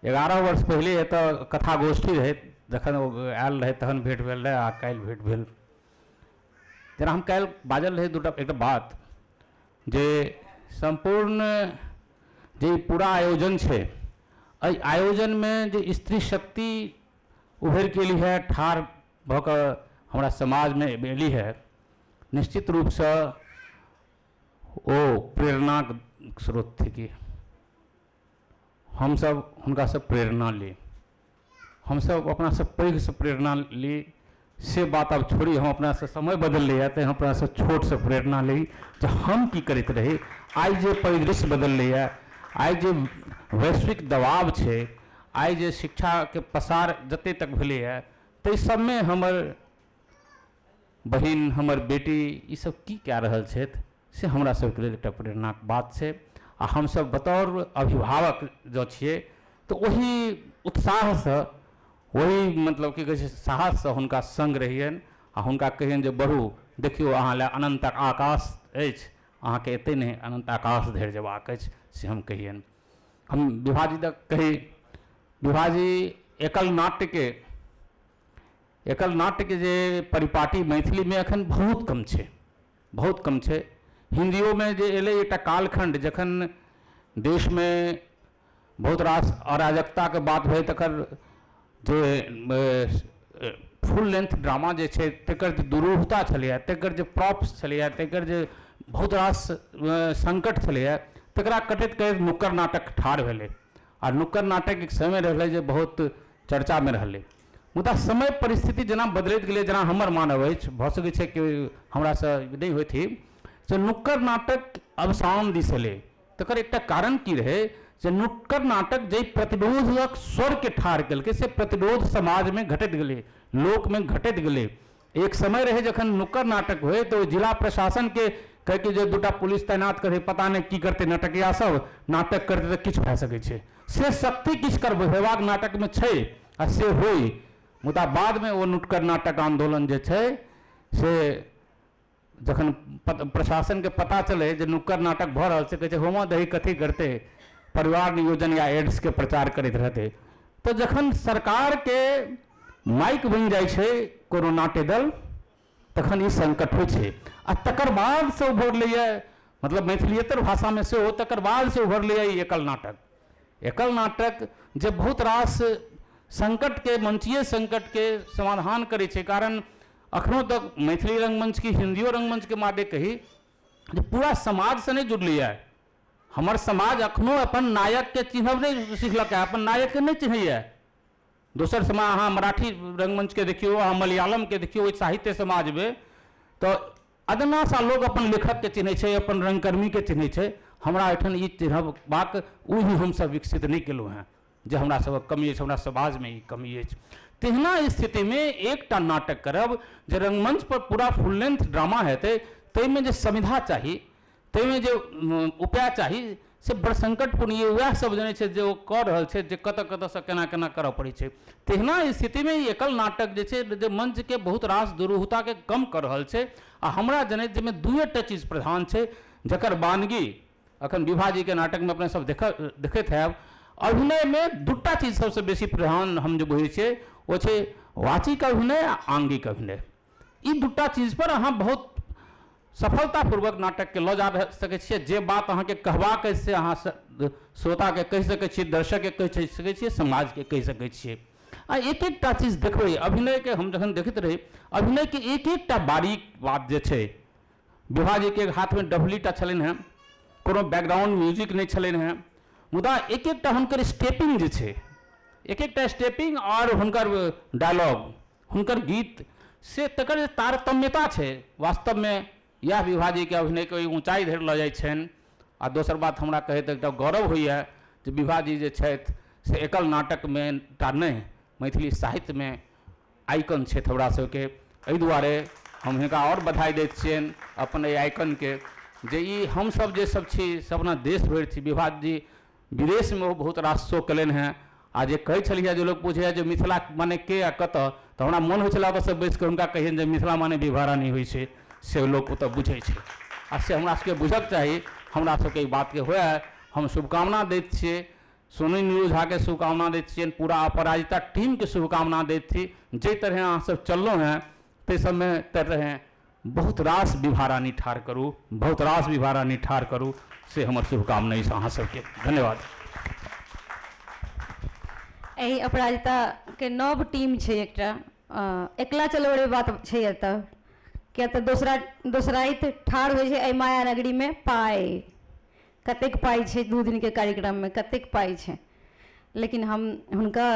11 वर्ष पहिले एतऽ कथा गोष्ठी रहै, जखन ओ आयल रहै तहन भेँट भेल रहै आ काल्हि भेँट भेल। जेना हम काल्हि बाजल रही एकटा बात जे सम्पूर्ण जे पूरा आयोजन छै, एहि आयोजनमे जे स्त्री शक्ति उभरि के एली है, ठाढ़ भऽ कऽ हमरा समाजमे एली है, निश्चित रूपसँ ओ प्रेरणाक स्रोत थिकी। हमसब हुनकासँ प्रेरणा ली, हमसब अपनासँ पैघसँ प्रेरणा ली, से बात आब छोड़ी। हम अपनासँ समय बदललै तऽ हम अपनासँ छोटसँ प्रेरणा ली जे हम की करैत रही। आइ जे परिदृश्य बदललैए, आइ जे वैश्विक दबाव छै, आइ जे शिक्षाके पसार जते तक भेलैए, ताहि सबमे हमर बहिन, हमर बेटी ईसब की कए रहल छथि से हमरा सबके लेल एकटा प्रेरणाक बात छै। आ हमसब बतौर अभिभावक जँ छियै तऽ ओहि उत्साहसँ, ओहि मतलब की कहै छै साहससँ हुनका सङ्ग रहियनि आ हुनका कहियनि जे बढ़ू, देखियौ अहाँ लए अनन्तक आकाश अछि, अहाँके एतै नहि अनन्त आकाश धरि जेबाक अछि, से हम कहियनि। हम विभाजी तक कही, विभाजी एकल नाट्यके जे परिपाटी मैथिलीमे एखन बहुत कम छै, बहुत कम छै। हिन्दियोमे जे एलै एकटा कालखण्ड जखन देशमे बहुत रास अराजकताके बात भेलै, तकर जे फुल लेंथ ड्रामा जे छै तकर जे दुरूहता छलैए, तकर जे प्रॉप्स छलैए, तकर जे बहुत रास संकट छलैए, तकरा कटैत कटैत नुक्कड़ नाटक ठाढ़ भेलै। आ नुक्कड़ नाटक एक समय रहलै जे बहुत चर्चामे रहलै। मुदा समय परिस्थिति जेना बदलैत गेलै, जेना हमर मानब अछि, भऽ सकै छै कि हमरासँ नहि होइत ही, से नुक्कड़ नाटक अवसान दिस एलै। तकर एकटा कारण की रहै जे नुक्कड़ नाटक जाहि प्रतिरोधक स्वरके ठाढ़ केलकै से प्रतिरोध समाजमे घटैत गेलै, लोकमे घटैत गेलै। एक समय रहै जखन नुक्कड़ नाटक होइ तऽ ओ जिला प्रशासनके कहै जे 2टा पुलिस तैनात करै, पता नहि की करतै नाटकिया सब, नाटक करतै तऽ किछु भए सकै छै, से शक्ति किछु करबेबाक नाटकमे छै आ से होइ। मुदा बादमे ओ नुक्कड़ नाटक आन्दोलन जे छै से जखन प्रशासनके पता चलै जे नुक्कड़ नाटक भऽ रहल छै, कहै छै होमा दही कथी करतै, परिवार नियोजन या एड्सके प्रचार करैत रहतै। तऽ जखन सरकारके माइक बनि जाइ छै कोनो नाट्य दल, तखन ई संकट होइ छै। आ तकर बादसँ उभरलैए, मतलब मैथिलिएतर भाषामे सेहो तकर बादसँ उभरलैए ई एकल नाटक। एकल नाटक जे बहुत रास संकटके, मंचीय संकटके समाधान करै छै। कारण अखनो तक मैथिली रंगमंच की हिन्दियो रंगमंचके मादे कही जे पूरा समाजसँ नहि जुड़लैए। हमर समाज अखनो अपन नायकके चिन्हब नहि सिखलक है, अपन नायकके नहि चिन्हैए। दोसर समाज अहाँ मराठी रंगमंचके देखियौ, अहाँ मलयालमके देखियौ, ओहि साहित्य समाजमे तऽ अदना सा लोक अपन लेखकके चिन्है छै, अपन रंगकर्मीके चिन्है छै। हमरा एहिठाम ई चिन्हबाक ओहि हमसब विकसित नहि केलहुँ हेँ, जे हमरा सबक कमी अछि, हमरा समाजमे ई कमी अछि। तेहना स्थितिमे एकटा नाटक करब जे रंगमंच पर पूरा फुल लेंथ ड्रामा हेतै, ताहिमे जे संविधा चाही, ताहिमे जे उपाय चाही, से बड़ संकटपूर्ण। वएह सब जनै छै जे ओ कऽ रहल छै, जे कतऽ कतऽसँ केना केना करऽ पड़ै छै। तेहना स्थितिमे ई एकल नाटक जे छै जे मंचके बहुत रास दुरूहताके कम कऽ रहल छै। आ हमरा जनैत जाहिमे 2टा चीज प्रधान छै, जकर बानगी अखन विभाजीके नाटकमे अपने सब देखैत हैब। अभिनयमे 2टा चीज सबसँ बेसी प्रधान हम जे बुझै छियै, ओ छै वाचिक अभिनय आ आंगिक अभिनय। ई 2टा चीजपर अहाँ बहुत सफलतापूर्वक नाटकके लऽ जा सकै छियै। जे बात अहाँके कहबाक अछि से अहाँ श्रोताके कहि सकै छियै, दर्शकके कहि सकै छियै, समाजके कहि सकै छियै। आ एक एकटा चीज देखबै अभिनयके, हम जखन देखैत रही अभिनयके एक एकटा बारीक बात जे छै, विभाजीके हाथमे डफलीटा छलनि हेँ, कोनो बैकग्राउंड म्यूजिक नहि छलनि हेँ, मुदा एक एकटा हुनकर स्टेपिंग जे छै, एक एकटा स्टेपिंग आओर हुनकर डायलॉग, हुनकर गीत, से तकर जे तारतम्यता छै वास्तवमे इएह विभाजीके अभिनयके ओहि ऊँचाइ धरि लऽ जाइ छनि। आ दोसर बात हमरा कहैत एकटा गौरव होइए जे विभाजी जे छथि से एकल नाटकमे टा नहि, मैथिली साहित्यमे आइकन छथि हमरा सबके। एहि दुआरे हम हिनका आओर बधाई दैत छियनि अपन एहि आइकनके, जे ई हमसब जे सब छी से अपना देश भरि छी। विभाजी विदेशमे ओ बहुत रास शो केलनि हेँ। आ जे कहै छलियै जे लोक पूछैए जे मिथिला माने के आ कतऽ, तऽ हमरा मोन होइ छलै ओतऽसँ बैसिकऽ हुनका कहियनि जे मिथिला माने विभा रानी होइ छै, से लोक ओतऽ बुझै छै। आ से हमरा सबके बुझक चाही, हमरा सबके ई बातके हुए। हम शुभकामना दैत छियै सोनी नीरू झाके, शुभकामना दैत छियनि पूरा अपराजिता टीमके, शुभकामना दैत छी। जाहि तरहे अहाँ सब चललहुँ हेँ ताहि सबमे तरहे बहुत रास विभा रानी ठाढ़ करू, बहुत रास विभा रानी ठाढ़ करू, से हमर शुभकामना अछि अहाँ सबके। धन्यवाद। एहि अपराजिताके नव टीम छै एकटा, एकला चलबे बात छै एतऽ, किया तऽ दोसराइत ठाढ़ होइ छै एहि माया नगरीमे। पाइ कतेक पाइ छै, 2 दिनके कार्यक्रममे कतेक पाइ छै, लेकिन हम हुनका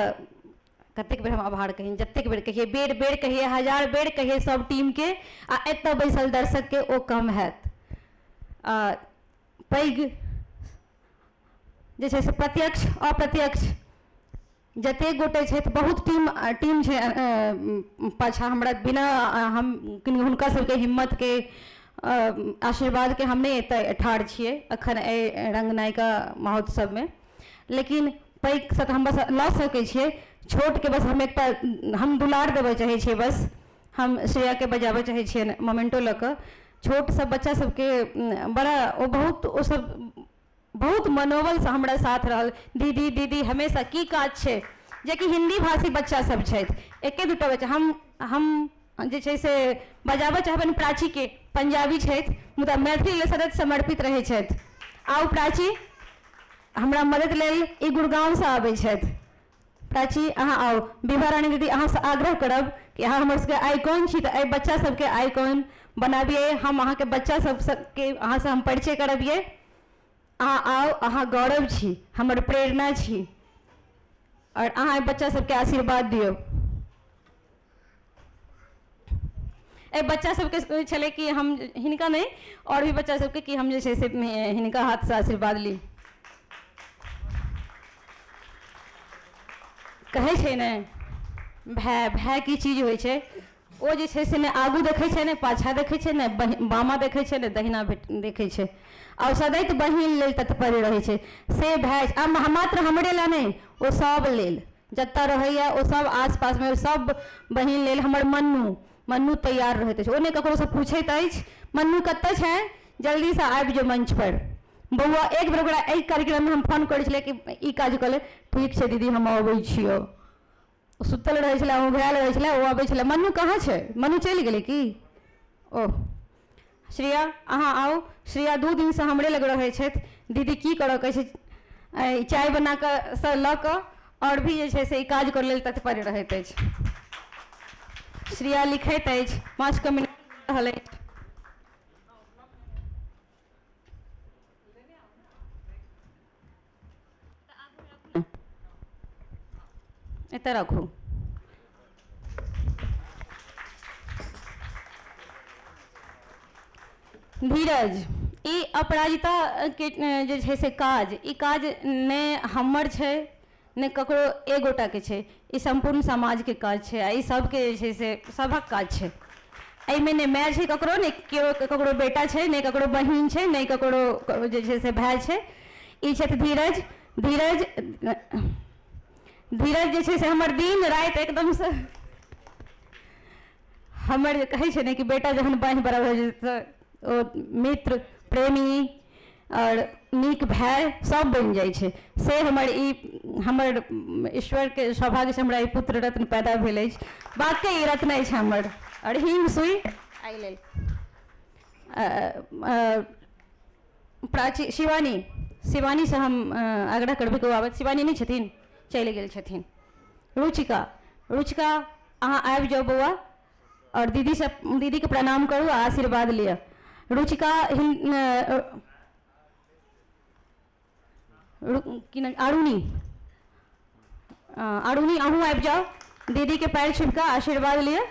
कतेक बेर हम आभार कहियनि, जतेक बेर कहियै, बेर बेर कहियै, हजार बेर कहियै सब टीमके आ एतऽ बैसल दर्शकके, ओ कम हैत। पैघ जे छै से प्रत्यक्ष अप्रत्यक्ष जतेक गोटे छथि, बहुत टीम छै पाछाँ हमरा, बिना हम हुनका सबके हिम्मतके आशीर्वादके हम नहि एतऽ ठाढ़ छियै एखन एहि रंगनायिका महोत्सवमे। लेकिन पैघसँ तऽ हम बस लऽ सकै छियै, छोटके बस हम एकटा हम दुलार देबऽ चाहै छियै, बस हम श्रेयाके बजाबऽ चाहै छियनि मोमेंटो लऽ कऽ। छोट सब बच्चा सबके बड़ा ओ बहुत ओ सब बहुत मनोबलसँ हमरा साथ रहल, दीदी दीदी हमेशा की काज छै, जेकि हिन्दी भाषी बच्चा सब छथि, एके दूटा बच्चा। हम जे छै से बजाबऽ चाहबनि प्राचीके, पंजाबी छथि मुदा मैथिली लेल सतत समर्पित रहै छथि। आउ प्राची, हमरा मदद लेल ई गुड़गाँवसँ आबै छथि। प्राची अहाँ आउ। विभा रानी दीदी अहाँसँ आग्रह करब कि अहाँ हमर सबके आइकॉन छी, तऽ एहि बच्चा सबके आइकॉन बनाबियै। हम अहाँके बच्चा सबके अहाँसँ हम परिचय करबियै। अहाँ आउ, अहाँ गौरव छी, हमर प्रेरणा छी, आओर अहाँ एहि बच्चा सबके आशीर्वाद दियौ। एहि बच्चा सबके छलै कि हम हिनका नहि आओर भी बच्चा सबके कि हम जे छै से हिनका हाथसँ आशीर्वाद ली। कहै छै ने भाय, भाय की चीज होइ छै, ओ जे छै से नहि आगू देखै छै, नहि पाछाँ देखै छै, नहि बामा देखै छै, नहि दहिना देखै छै, आओर सदैत बहिन लेल तत्पर रहै छै से भाय। आ मात्र हमरे लए नहि, ओ सब लेल जतऽ रहैए ओ सब आसपासमे सब बहिन लेल हमर मन्नू तैयार रहैत अछि। ओ नहि ककरोसँ पूछैत अछि मन्नू कतऽ छै, जल्दीसँ आबि जो मंच पर बौआ। एक बेर ओकरा एहि कार्यक्रममे हम फोन करै छलियै कि ई काज कऽ ले, ठीक छै दीदी हम अबै छियौ। सुतल रहै छलै, ओंघरायल रहै छलै, ओ अबै छलै। मन्नू कहाँ छै, मन्नू चलि गेलै की? ओ श्रेया अहाँ आउ। श्रेया 2 दिनसँ हमरे लग रहै छथि। दीदी की करऽ कहै छै, चाय बना कऽ सँ लऽ कऽ आओर भी जे छै से ई काज करै लेल तत्पर रहैत अछि। श्रेया लिखैत अछि, मास कम्युनिकेशन रहल अछि। एतऽ राखू। धीरज, ई अपराजिता के जे छै से काज, ई काज नहि हमर छै नहि ककरो एक गोटाके छै, ई सम्पूर्ण समाजके काज छै आ ई सबके जे छै से सभक काज छै। एहिमे नहि माय छै ककरो, नहि केओ ककरो बेटा छै, नहि ककरो बहिन छै, नहि ककरो जे छै से भाय छै। ई छथि धीरज। धीरज धीरज जे छै से हमर दिन राति एकदमसँ हमर कहै छै ने कि बेटा जहन बाँहि बराबर होइ छै तऽ ओ मित्र, प्रेमी आओर नीक भाय सब बनि जाइ छै। से हमर ई हमर ईश्वरके सौभाग्यसँ हमरा ई पुत्र रत्न पैदा भेल अछि। बाके ई रत्न अछि हमर आओर हिंग सुइ एहि लेल। प्राची शिवानी, शिवानीसँ हम आग्रह करबै कि ओ आबथि। शिवानी नहि छथिन, चलि गेल छथिन। रुचिका, रुचिका अहाँ आबि जाउ बौआ आओर दीदीसँ, दीदीके प्रणाम करू आ आशीर्वाद लिअ। रुचिका की नाम, आरुणी, आरुणी अहूँ आबि जाउ, दीदीके पैर छुबि कऽ आशीर्वाद लिअ।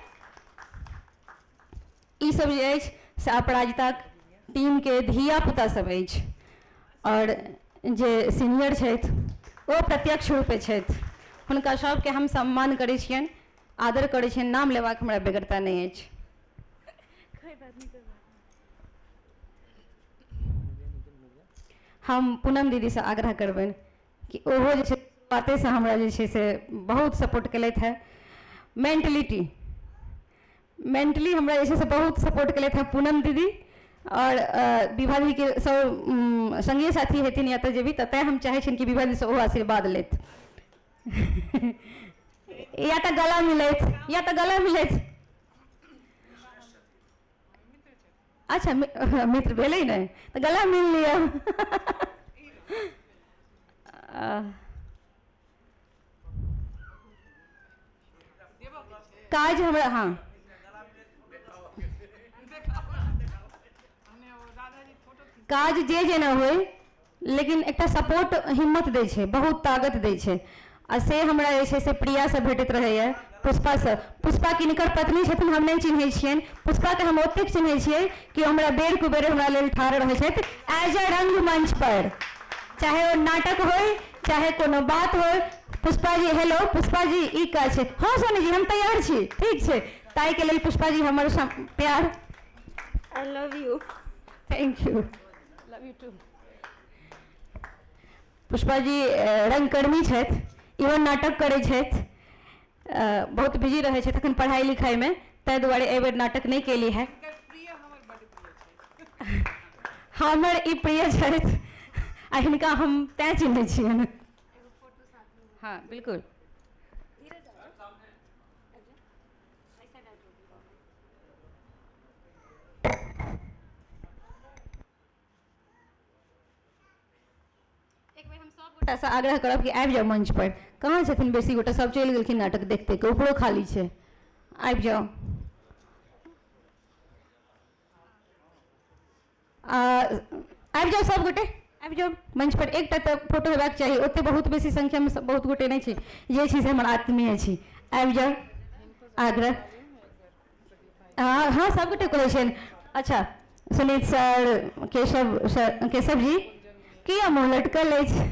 ई सब जे अछि से अपराजिताक टीमके धिया पुता सब अछि आओर जे सीनियर छथि ओ प्रत्यक्ष रूपे छथि, हुनका सबके हम सम्मान करै छियनि, आदर करै छियनि, नाम लेबाक हमरा बेगरता नहि अछि। हम पूनम दीदीसँ आग्रह करबनि कि ओहो जे छै बातेसँ हमरा जे छै से बहुत सपोर्ट केलथि हेँ। मेंटलिटी, मेंटली हमरा जे छै से बहुत सपोर्ट केलथि हेँ पूनम दीदी आओर विभा दीदीके सब संगी साथी हेथिन या तऽ जे भी, तऽ तैँ हम चाहै छियनि कि विभा दीदीसँ ओहो आशीर्वाद लेथि या तऽ गला मिलथि, या तऽ गला मिलथि। अच्छा मित्र भेलै ने तऽ गला मिल लिअ। काज हमरा, हाँ काज जे जेना होइ लेकिन एकटा सपोर्ट हिम्मत दै छै, बहुत ताकत दै छै आ से हमरा जे छै से प्रियासँ भेटैत रहैए, पुष्पासँ। पुष्पा किनकर पत्नी छथिन हम नहि चिन्है छियनि, पुष्पाके हम ओतेक चिन्है छियै कि हमरा बेर कुबेर हमरा लेल ठाढ़ रहै छथि एज अ रंगमंच पर, चाहे ओ नाटक होइ चाहे कोनो बात होइ। पुष्पा जी हेलो, पुष्पा जी ई काज छै, हाँ सोनी जी हम तैयार छी, ठीक छै। ताहिके लेल पुष्पा जी हमर प्यार। I love you. Thank you, love you too. Pushpa ji रंगकर्मी छथि, इहो नाटक करै छथि, बहुत बिजी रहै छथि अखन पढ़ाइ लिखाइमे, ताहि दुआरे एहि बेर नाटक नहि केली है। हमर ई प्रिय छथि आ हिनका हम तैँ चिन्है छियनि। हाँ बिल्कुल। गोटासँ आग्रह करब कि आबि जाउ मंच पर। कहाँ छथिन बेसी गोटा, सब चलि गेलखिन नाटक देखते के, ऊपरो खाली छै, आबि जाउ। आबि जाउ सब गोटे, आबि जाउ मंच पर। एकटा तऽ फोटो हेबाक चाही, ओते बहुत बेसी संख्यामे सब बहुत गोटे नहि छै, जे छी से हमर आत्मीय छी, आबि जाउ, आग्रह। हाँ सब गोटे कहै छियनि। अच्छा सुनीत सर, केशव सर, केशव जी किया मुँह लटकल अछि?